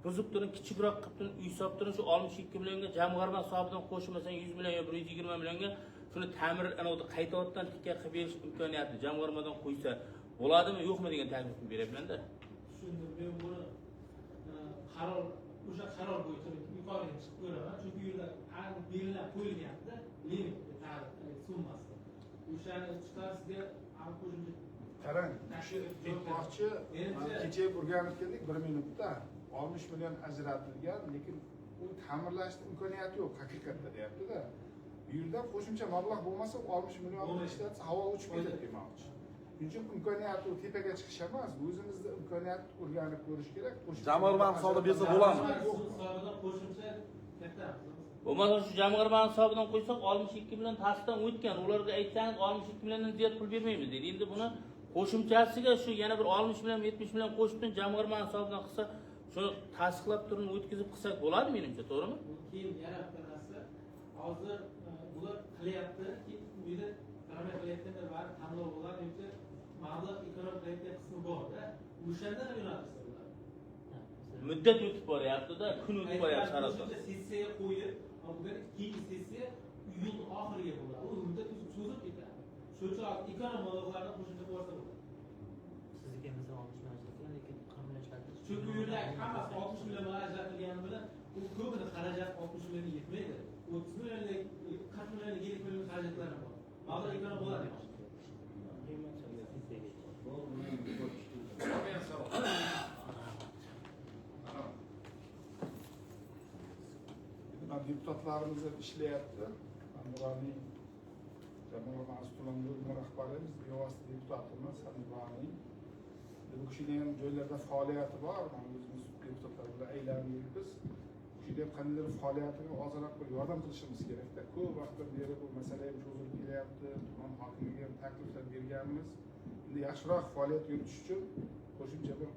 buzib turib, kichikroq qilib turib, uy solib turib, shu 62 millionga jamg'arma hisobidan qo'shib masalan 100 million yo 120 millionga shuni ta'mir anavi qaytadan tikka qilib berish imkoniyati jamg'armadan qo'ysa bo'ladimi, yo'qmi degan taklifni beryapman-da. Tushundim. Men buni qaror, o'sha qaror bo'yicha yuqoriga chiqib ko'raman, chunki u yerda aniq belgilab qo'yilganda limit summasi. O'shani chiqarib sizga aniq qo'shimcha qarang, shu aytmoqchi, kecha o'rganib keldik 1 minutda 60 million ajratilgan, lekin u ta'mirlashni imkoniyati yo'q haqiqatda deyapti-da. Bu yerda qo'shimcha mablag' bo'lmasa 60 million ishlatsa havo uchib ketadi demoqchi. Shuning uchun imkoniyati u tepaga chiqish emas, o'zimizda imkoniyatni o'rganib ko'rish kerak. Jamg'arma hisobida bersa bo'ladimi? Hisobidan qo'shimcha kiritamiz. Bo'lmasa shu jamg'arma hisobidan qo'ysak 62 million tasdiqdan o'tgan. Ularga aytsangiz 62 milliondan ziyod pul bermaymiz deydi. Endi buni qo'shimchasiga shu yana bir 60 million, 70 million qo'shib jamg'arma hisobidan qilsa, shuni tasdiqlab turib o'tkazib qilsak bo'ladi menimcha, to'g'rimi? Keyin yana bitta narsa, hozir bular qilyapti, keyin u yerda tramvay qilayotganda bari tanlov bo'ladi, menimcha mablag' ekonom qilayotgan qismi bor-da, o'shanda ham yo'naltirsa bo'ladi. Muddat o'tib boryapti-da, kun o'tib boryapti saraton. Sessiyaga qo'yib, bugun keyingi sessiya iyul oxiriga bo'ladi. U muddat cho'zib ketadi. Shuning uchun ekonom mablag'larni qo'shimcha qo'ysa bo'ladi. Sizniki masalan 60 million ajratilgan, lekin 40 million ishlatildi. Chunki u yerda hammasi 60 million ajratilgani bilan u ko'pini xarajat 60 millionga yetmaydi. 30 millionlik, 40 millionlik, 50 million xarajatlari bor. Mablag' ekonom bo'ladi. Deputatlarimiz ham ishlayapti. Nuroniy jamg'armasi tuman bo'limi rahbarimiz, bevosita deputatimiz Nuroniy. Bu kishini ham joylarda faoliyati bor. Mana o'zimiz deputatlar bilan aylanib yuribmiz. Bu kishini ham qandaydir faoliyatiga ozroq bir yordam qilishimiz kerakda. Ko'p vaqtdan beri bu masala ham cho'zilib kelyapti. Tuman hokimiga ham takliflar berganmiz. Endi yaxshiroq faoliyat yuritish uchun qo'shimcha bir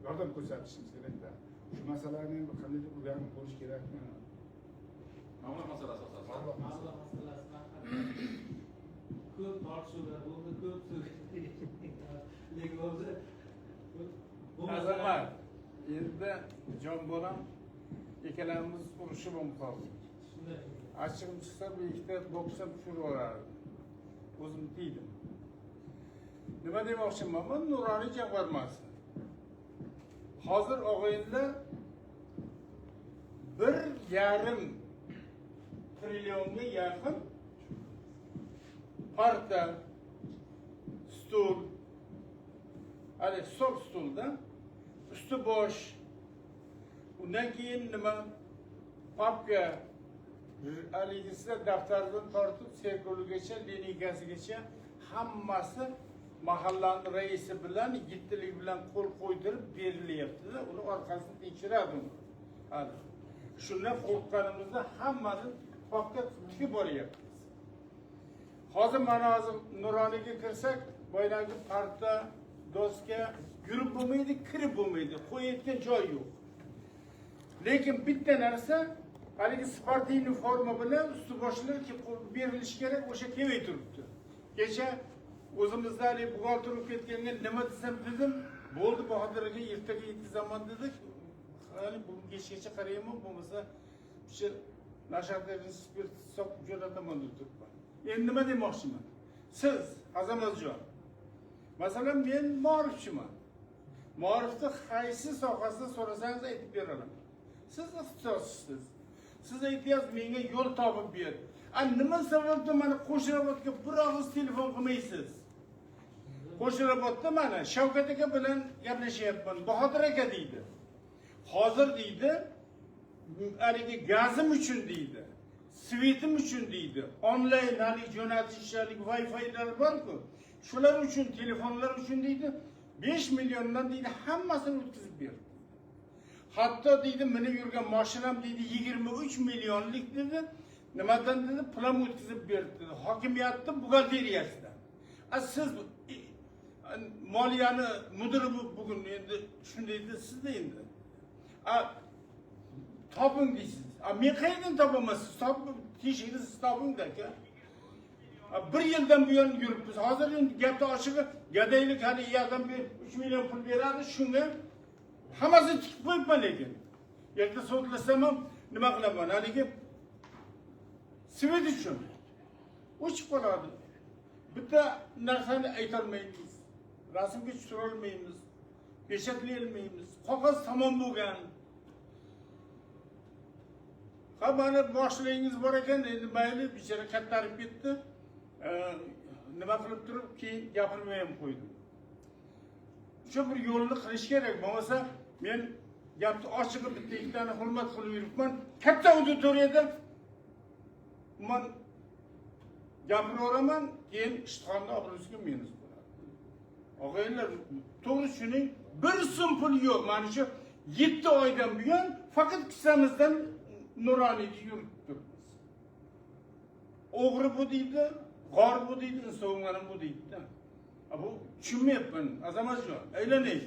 yordam ko'rsatishimiz kerakda. Shu masalani ham bir qandaydir o'rganib ko'rish kerakmi? Mablag' masalasi asosan. Mablag' masalasi ko'p tortishuvlar bo'ldi, ko'p lekin o'zi Azamat, endi jon bolam ikkalamiz urushib ham qoldik. Achchig'im chiqsa bu ikkita boksam tushirib yuborardim. O'zim tiydim. Nima demoqchiman? Men Nuroniy jamg'armasi. Hozir og'ayinlar 1,5 trilyonga yaqin parta, stul, hali stol stulda, usti bosh, undan keyin nima papka, haligisi daftardan tortib serkuligacha, lineykasigacha hammasi mahallani raisi bilan yettilik bilan qo'l qo'ydirib berilyapti-da, uni orqasini tekshiradi uni. Hali shundan qo'rqqanimizda hammani papka tikib boryapmiz. Hozir mana hozir Nuroniyga kirsak, boyagi parta, doska yurib bo'lmaydi, kirib bo'lmaydi, qo'yayotgan joy yo'q. Lekin bitta narsa, haligi sportivniy forma bilan usti boshlar berilishi kerak, o'sha kelmay turibdi. Kecha o'zimizda haligi buxgalter bo'lib ketganga nima desam dedim, bo'ldi Bahodir aka, ertaga yetkazaman dedik. Hali bugun kechgacha qarayman, bo'lmasa o'sha nashatlarni spirt sotib jo'nataman deb turibman. Endi nima demoqchiman? Siz Azamatjon, masalan men ma'rifchiman. Ma'rifni qaysi sohasida so'rasangiz aytib beraman. Siz ixtisoschisiz. Siz aytyapsiz menga yo'l topib ber. A nima sababdan mana Qo'shrabotga bir og'iz telefon qilmaysiz? Qo'shrabotda mana Shavkat aka bilan gaplashyapman. Bahodir aka deydi. Hozir deydi, haligi gazim uchun deydi, svetim uchun deydi, onlayn haligi jo'natish, haligi Wi-Fi'lar bor-ku, shular uchun, telefonlar uchun deydi, 5 milliondan deydi hammasini o'tkazib berdi. Hatto deydi minib yurgan mashinam deydi 23 millionlik dedi, nimadan dedi pul ham o'tkazib berdi dedi, hokimiyatning buxgalteriyasidan. A siz Moliyani mudiri bugun endi shunday sizda endi. Toping deysiz. Men qayerdan topaman? Siz topib, teshikni siz toping-da aka. Bir yildan buyon yuribmiz. Hozir endi gapni ochig'i, gadaylik hali yoqdan bir 3 million pul beradi, shunga hammasini tikib qo'yibman lekin. Erta sudlasam ham nima qilaman? Haligi svet uchun o'chib qoladi. Bitta narsani aytolmaymiz. Rasmga tushira olmaymiz. Pechatlay olmaymiz. Qog'oz tamom bo'lgan. Ha, mana boshligingiz bor ekan, endi mayli, bechora kattarib ketdi. Nima qilib turib, keyin gapirmay ham qo'ydim. Shu bir yo'lni qilish kerak, bo'lmasa men gapni ochig'i bitta ikkitani hurmat qilib yuribman. Katta auditoriyada man gapiraveraman, keyin Ishtixonni obro'siga minus bo'ladi. Og'aylar, to'g'ri tushuning, bir so'm pul yo'q. Mana shu 7 oydan buyon faqat kissamizdan Nuroniyni yurib turibmiz. O'g'ri bu deydi, g'or bu deydi, insonganim bu deydi. Bu tushunmayapman, Azamatjon, aylanay.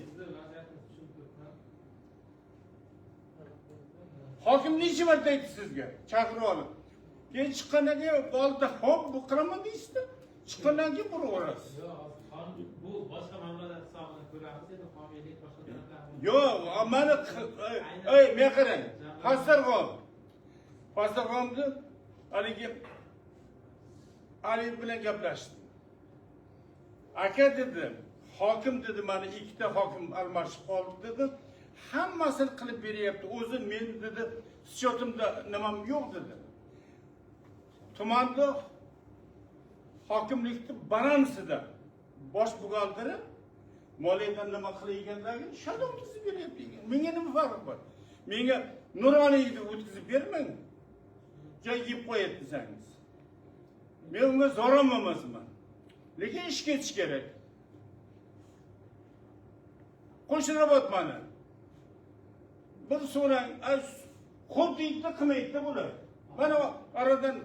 Hokim necha marta aytdi sizga, chaqirib olib. Keyin chiqqandan keyin oldi, hop, bu qilaman deysizda. Chiqqandan keyin buraverasiz. Yo'q, bu boshqa manbalar hisobini ko'ramiz, endi homiylik boshqa taraflar. Yo'q, mana ey, men qarang. Pastarg'om. Pastarg'omni haligi Ali bilan gaplashdim. Aka dedi, hokim dedi, mana ikkita hokim almashib qoldi dedi. Hammasini qilib beryapti. O'zi men dedi, schyotimda nimam yo'q dedi. Tumanda hokimlikni balansida bosh buxgalteri moliyadan nima qilayotganligini shunda o'tkazib beryapti. Menga nima farqi bor? Menga Nuroniyni o'tkazib bermang. Joy yeb qo'yadi desangiz. Men unga zorom emasman. Lekin ish ketish kerak. Qo'shnirobod mana. Bir so'rang, xo'p deydi, qilmaydi bular. Mana aradan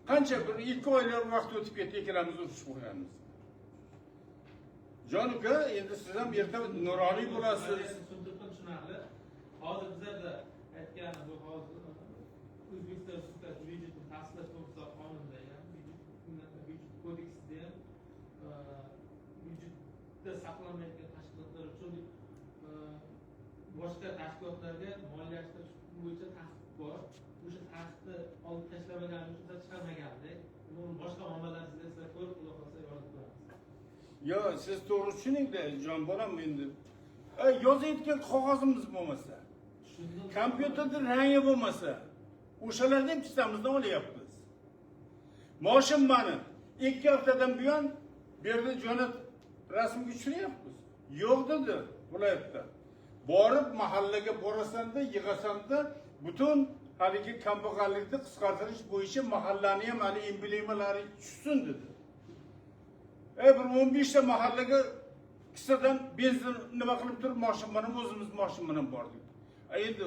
qancha bir 2 oylar vaqt o'tib ketdi, ikkalamiz urushib qo'yamiz. Jon uka, endi siz ham erta nuroniy bo'lasiz. Tushunarli. Hozir bizlarda aytgani bu hozir O'zbekiston Respublikasi byudjetini tasdiqlash to'g'risida qonunda ham, byudjet kodeksida ham byudjetda saqlanmayotgan tashkilotlar uchun boshqa tashkilotlarga moliyalashtirish bo'yicha taqiq bor. O'sha taqiqni olib tashlamaganimiz uchun chiqarmagandik. Buni boshqa muammolarni sizlar ko'rib, xudo xohlasa yordam beramiz. Yo, siz to'g'ri tushuningda, jon bolam endi. Yozayotgan qog'ozimiz bo'lmasa, kompyuterda rangi bo'lmasa, o'shalarni ham kissamizdan olyapmiz. Moshim mani 2 haftadan buyon bu yerda jo'nat rasmga tushiryapmiz. Yo'q dedi viloyatda. Borib mahallaga borasanda, yig'asanda butun haligi kambag'allikni qisqartirish bo'yicha mahallani ham hali emblemalari tushsin dedi. Bir 15 ta mahallaga kissadan benzin nima qilib turib, moshin bilan o'zimiz moshin bilan bordik. Endi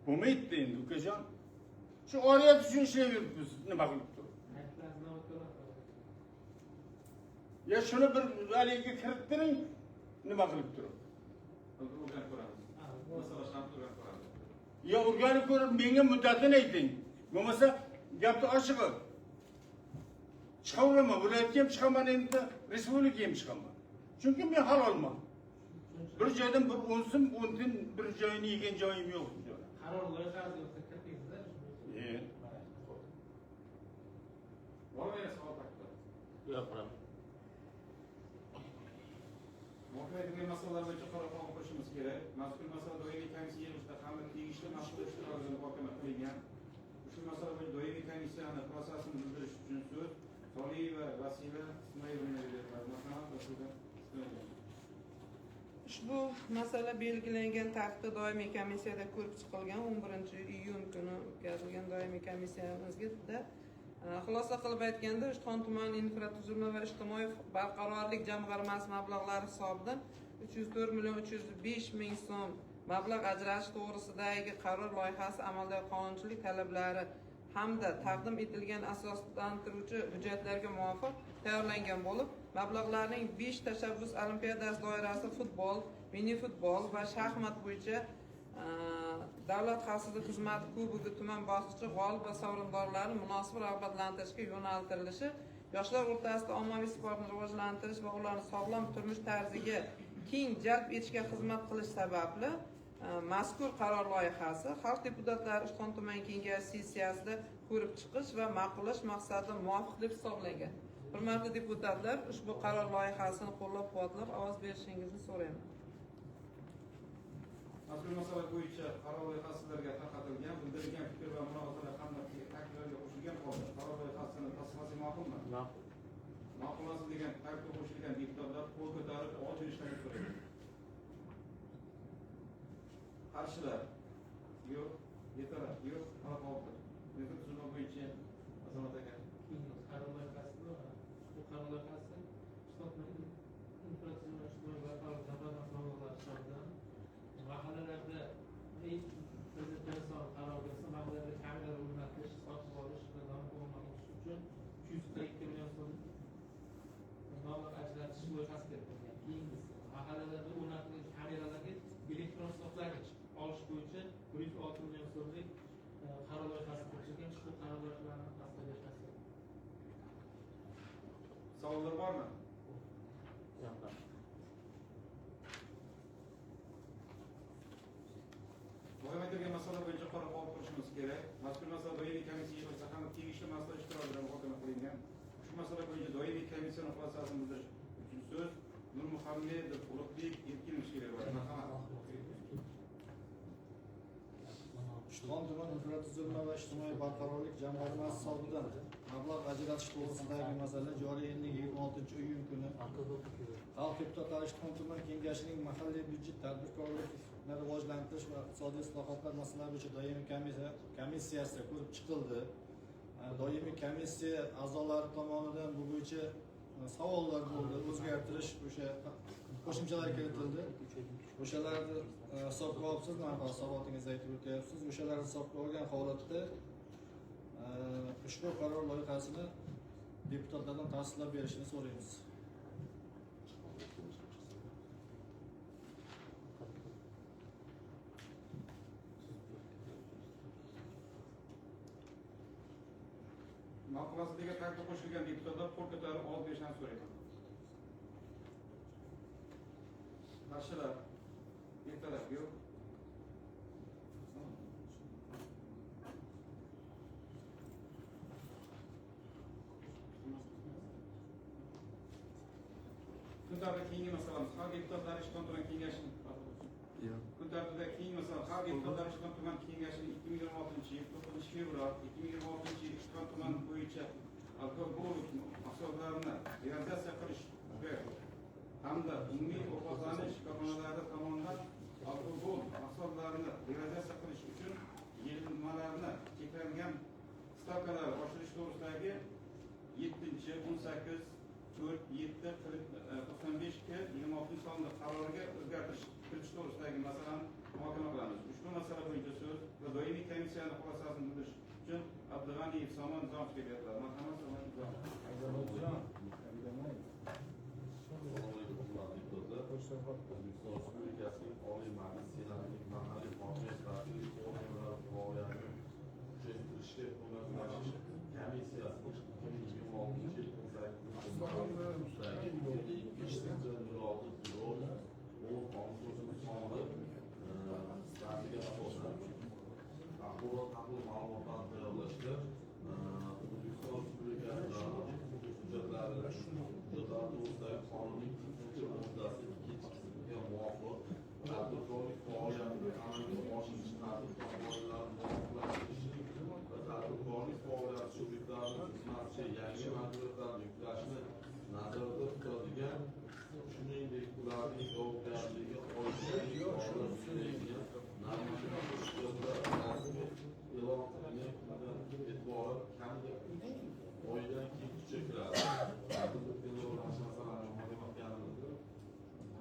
bo'lmaydi endi ukajon. Shu oriyat uchun ishlayveribmiz nima qilib turib. Ya shuni bir haligi kirittiring, nima qilib turib. O'rganib ko'ramiz. Masalani o'rganib ko'ramiz. Ya o'rganib ko'rib menga muddatini ayting. Bo'lmasa gapni ochig'i. Chiqaveraman, viloyatga ham chiqaman endi, respublikaga ham chiqaman. Chunki men halolman. Bir joydan bir 10 so'm, 10 tiyin bir joyini yegan joyim yo'q. Qaror loyihasi yo'qsa kiritdingizda. Bormi yana savol taklif? Yo'q, rahmat. Muhokama etilgan masalalar bo'yicha qaror qabul qilishimiz kerak. Mazkur masala doimiy komissiya yig'ilishida hamda tegishli mas'ul ishtirokida muhokama qilingan. Ushbu masala bo'yicha doimiy komissiyani xulosasini bildirish uchun so'z Soliyeva Vasila Ismoilovnaga beriladi. Marhamat, Vasila Ismoilovna. Ushbu masala belgilangan tartibda doimiy komissiyada ko'rib chiqilgan 11 iyun kuni o'tkazilgan doimiy komissiyamizda xulosa qilib aytganda, Ishtixon tumani infratuzilma va ijtimoiy barqarorlik jamg'armasi mablag'lari hisobidan 304 million 305 ming so'm mablag' ajratish to'g'risidagi qaror loyihasi amaldagi qonunchilik talablari hamda taqdim etilgan asoslantiruvchi hujjatlarga muvofiq tayyorlangan bo'lib, Mablag'larning 5 tashabbus olimpiadasi doirasida futbol, mini futbol va shaxmat bo'yicha Davlat xavfsizlik xizmati kubogi tuman bosqichi g'olib va sovrindorlarini munosib rag'batlantirishga yo'naltirilishi, yoshlar o'rtasida ommaviy sportni rivojlantirish va ularni sog'lom turmush tarziga keng jalb etishga xizmat qilish sababli mazkur qaror loyihasi xalq deputatlari Ishtixon tuman kengashi sessiyasida ko'rib chiqish va ma'qullash maqsadida muvofiq deb hisoblangan. Hurmatli deputatlar, ushbu qaror loyihasini qo'llab-quvvatlab ovoz berishingizni so'rayman. Mazkur masala bo'yicha qaror loyihasi sizlarga tarqatilgan, bildirilgan fikr va mulohazalar hamda takliflarga qo'shilgan holda qaror loyihasini tasdiqlasak ma'qulmi? Ma'qul. Ma'qullasin degan taklifga qo'shilgan deputatlar qo'l ko'tarib ovoz berishlarini so'rayman. Qarshilar yo'q, betaraf yo'q, qaror qabul. Infratuzilma bo'yicha Azamat aka. Qaror loyihasi, bu qaror loyihasi infratuzilma ijtimoiy barqarorlik jamg'armasi mablag'lari hisobidan mahallalarda Prezident qaror bersa, mahallalarda kameralar o'rnatish, sotib olish va o'rnatish uchun 342 million so'm mablag' ajratish loyihasi kiritilgan. Keyingisi, mahallalarda o'rnatilgan kameralarga elektron hisoblagich olish bo'yicha 106 million so'mlik qaror loyihasi kiritilgan. Ushbu qaror loyihalarini tasdiqlash tavsiya. Savollar bormi? Yo'q. Muhokama etilgan masala bo'yicha qaror qabul qilishimiz kerak. Mazkur masala doimiy komissiya yig'ilishida ham tegishli masala ishtirokida muhokama qilingan. Shu masala bo'yicha doimiy komissiyaning xulosasini bildirish uchun so'z Nurmuhammedov Ulug'bek Erkinovga beriladi. Marhamat. Ishtixon tuman infratuzilma va ijtimoiy barqarorlik jamg'armasi hisobidan mablag' ajratish to'g'risidagi masala joriy yilning 26-iyun kuni Xalq deputatlari Ishtixon tuman kengashining mahalliy byudjet, tadbirkorlikni rivojlantirish va iqtisodiy islohotlar masalalari bo'yicha doimiy komissiyasida ko'rib chiqildi. Doimiy komissiya a'zolari tomonidan bu bo'yicha savollar bo'ldi, o'zgartirish o'sha qo'shimchalar kiritildi. O'shalarni hisobga olibsiz, hisobotingizda aytib o'tyapsiz. O'shalarni hisobga olgan holatda ushbu qaror loyihasini deputatlardan tasdiqlab berishini so'raymiz. Ma'qullasi taklif qo'shilgan deputatlar qo'l ko'tarib ovoz berishlarini so'rayman. Qarshilar, betaraf yo'q. Kun tartibida keyingi masalamiz xalq deputatlari Ishtixon tuman kengashining kun tartibida keyingi masala xalq deputatlari Ishtixon tuman kengashining 2026-yil 9 fevral 2026-yil Ishtixon tumani bo'yicha alkogol mahsulotlarini legalizatsiya qilish hamda umumiy ovqatlanish korxonalari tomonidan alkogol mahsulotlarini legalizatsiya qilish uchun yig'ilmalarni cheklangan stavkalari oshirish to'g'risidagi 7, 18, 4, 7, 95 K 26 sonli qaroriga o'zgartirish kiritish to'g'risidagi masalani muhokama qilamiz. Ushbu masala bo'yicha so'z va doimiy komissiyaning xulosasini bildirish uchun Abdug'aniyev Somon Nizomovga beriladi. Marhamat, Somon Nizomov. Assalomu alaykum, hurmatli deputatlar. O'zbekiston Respublikasining Oliy Majlis Senatining mahalliy hokimiyat vazirligi organlari faoliyatini kuchaytirishga ko'maklashish komissiyasining 2026-yil 18 sonli bandiga asosan axborot tahlil ma'lumotlarini tayyorlashda O'zbekiston Respublikasi davlat hujjatlari to'g'risidagi qonunning 2-moddasi 2-qismiga muvofiq tadbirkorlik faoliyatini amalga oshirish tartib-qoidalarini muvofiqlashtirish va tadbirkorlik faoliyati subyektlarini zimmasiga yangi majburiyatlarni yuklashni nazarda tutadigan, shuningdek, ularning javobgarligiga oid normativ hujjatlar rasmiy e'lon qilingan kundan e'tiboran kamida 3 oydan keyin kuchga kiradi. Biz o'tgan masalani muhokama qilganimizda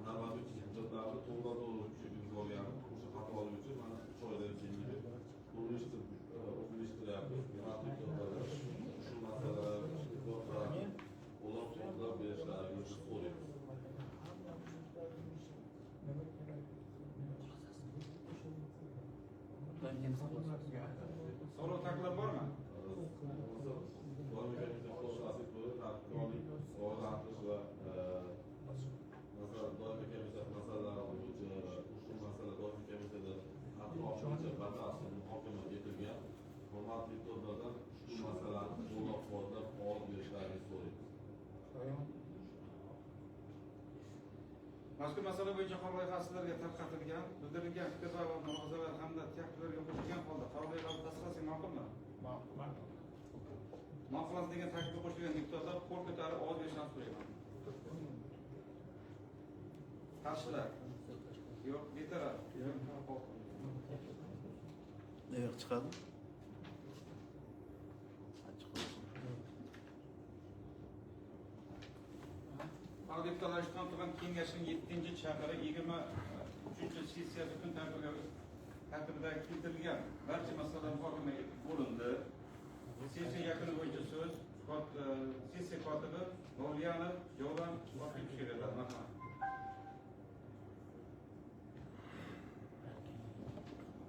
normativ hujjatlarni to'g'ridan-to'g'ri kuchga kirgizib olganimiz o'sha xatolik uchun mana 3 oydan keyin o'zlashtiryapmiz. Hurmatli deputatlar, shu masalalarni qo'llab-quvvatlab berishlarini So'rov taklif bormi? Doimiy komissiya masalalari bo'yicha ushbu masala doimiy komissiyada atroflicha batafsil muhokama etilgan. Hurmatli deputatlardan ushbu masalani qo'llab-quvvatlab ovoz berishlarini so'raymiz. Mazkur masala bo'yicha qaror loyihasi sizlarga tarqatilgan, bildirilgan fikr va mulohazalar hamda takliflarga qo'shilgan holda qaror loyihasini tasdiqlasak ma'qulmi? Ma'qul. Ma'qullansin degan taklifga qo'shilgan deputatlar qo'l ko'tarib ovoz berishlarini so'rayman. Qarshilar? Yo'q, betaraf. Yo'q, chiqadi. Xalq deputatlari Ishtixon tuman kengashining 7-chaqiriq 23-sessiyasi kun tartibida keltirilgan barcha masalalar muhokama bo'lindi. Sessiya yakuni bo'yicha so'z sessiya kotibi Mavliyanov Javlon Vohidovga beriladi. Marhamat.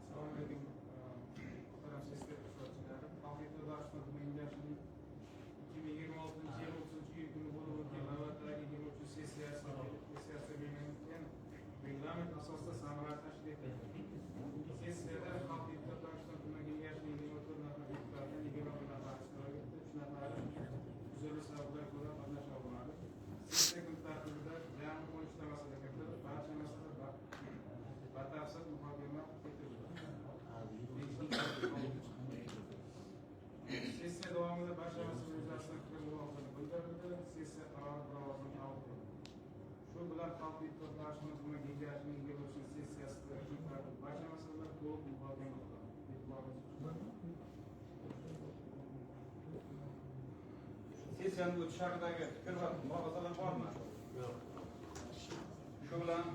Assalomu alaykum, muhtaram sessiya ishtirokchilari. Xalq deputatlari Ishtixon tuman kengashining 2026-yil 30-iyun kuni bo'lib o'tgan navbatdagi 23 sessiyasi belgilangan reglament asosida samarali tashkil etildi. Sessiyada Xalq deputatlari Ishtixon tuman kengashining 24 nafar deputatidan 21 nafari ishtirok etdi, 3 nafari uzrli sabablarga ko'ra qatnasha olmadi. Sessiya kun tartibida jami 13 ta masala kiritilib, barcha masalalar batafsil muhokama etildi. Sessiya davomida barcha masala yuzasidan fikr mulohazalar bildirildi. Sessiya qarori bir ovozdan qabul qilindi. Shu bilan Xalq deputatlari Ishtixon tuman kengashining 23-sessiyasida kun tartibi barcha masalalar to'liq muhokama qilindi. E'tiboringiz uchun. Sessiyaning o'tishi haqidagi fikr va mulohazalar bormi? Yo'q. Shu bilan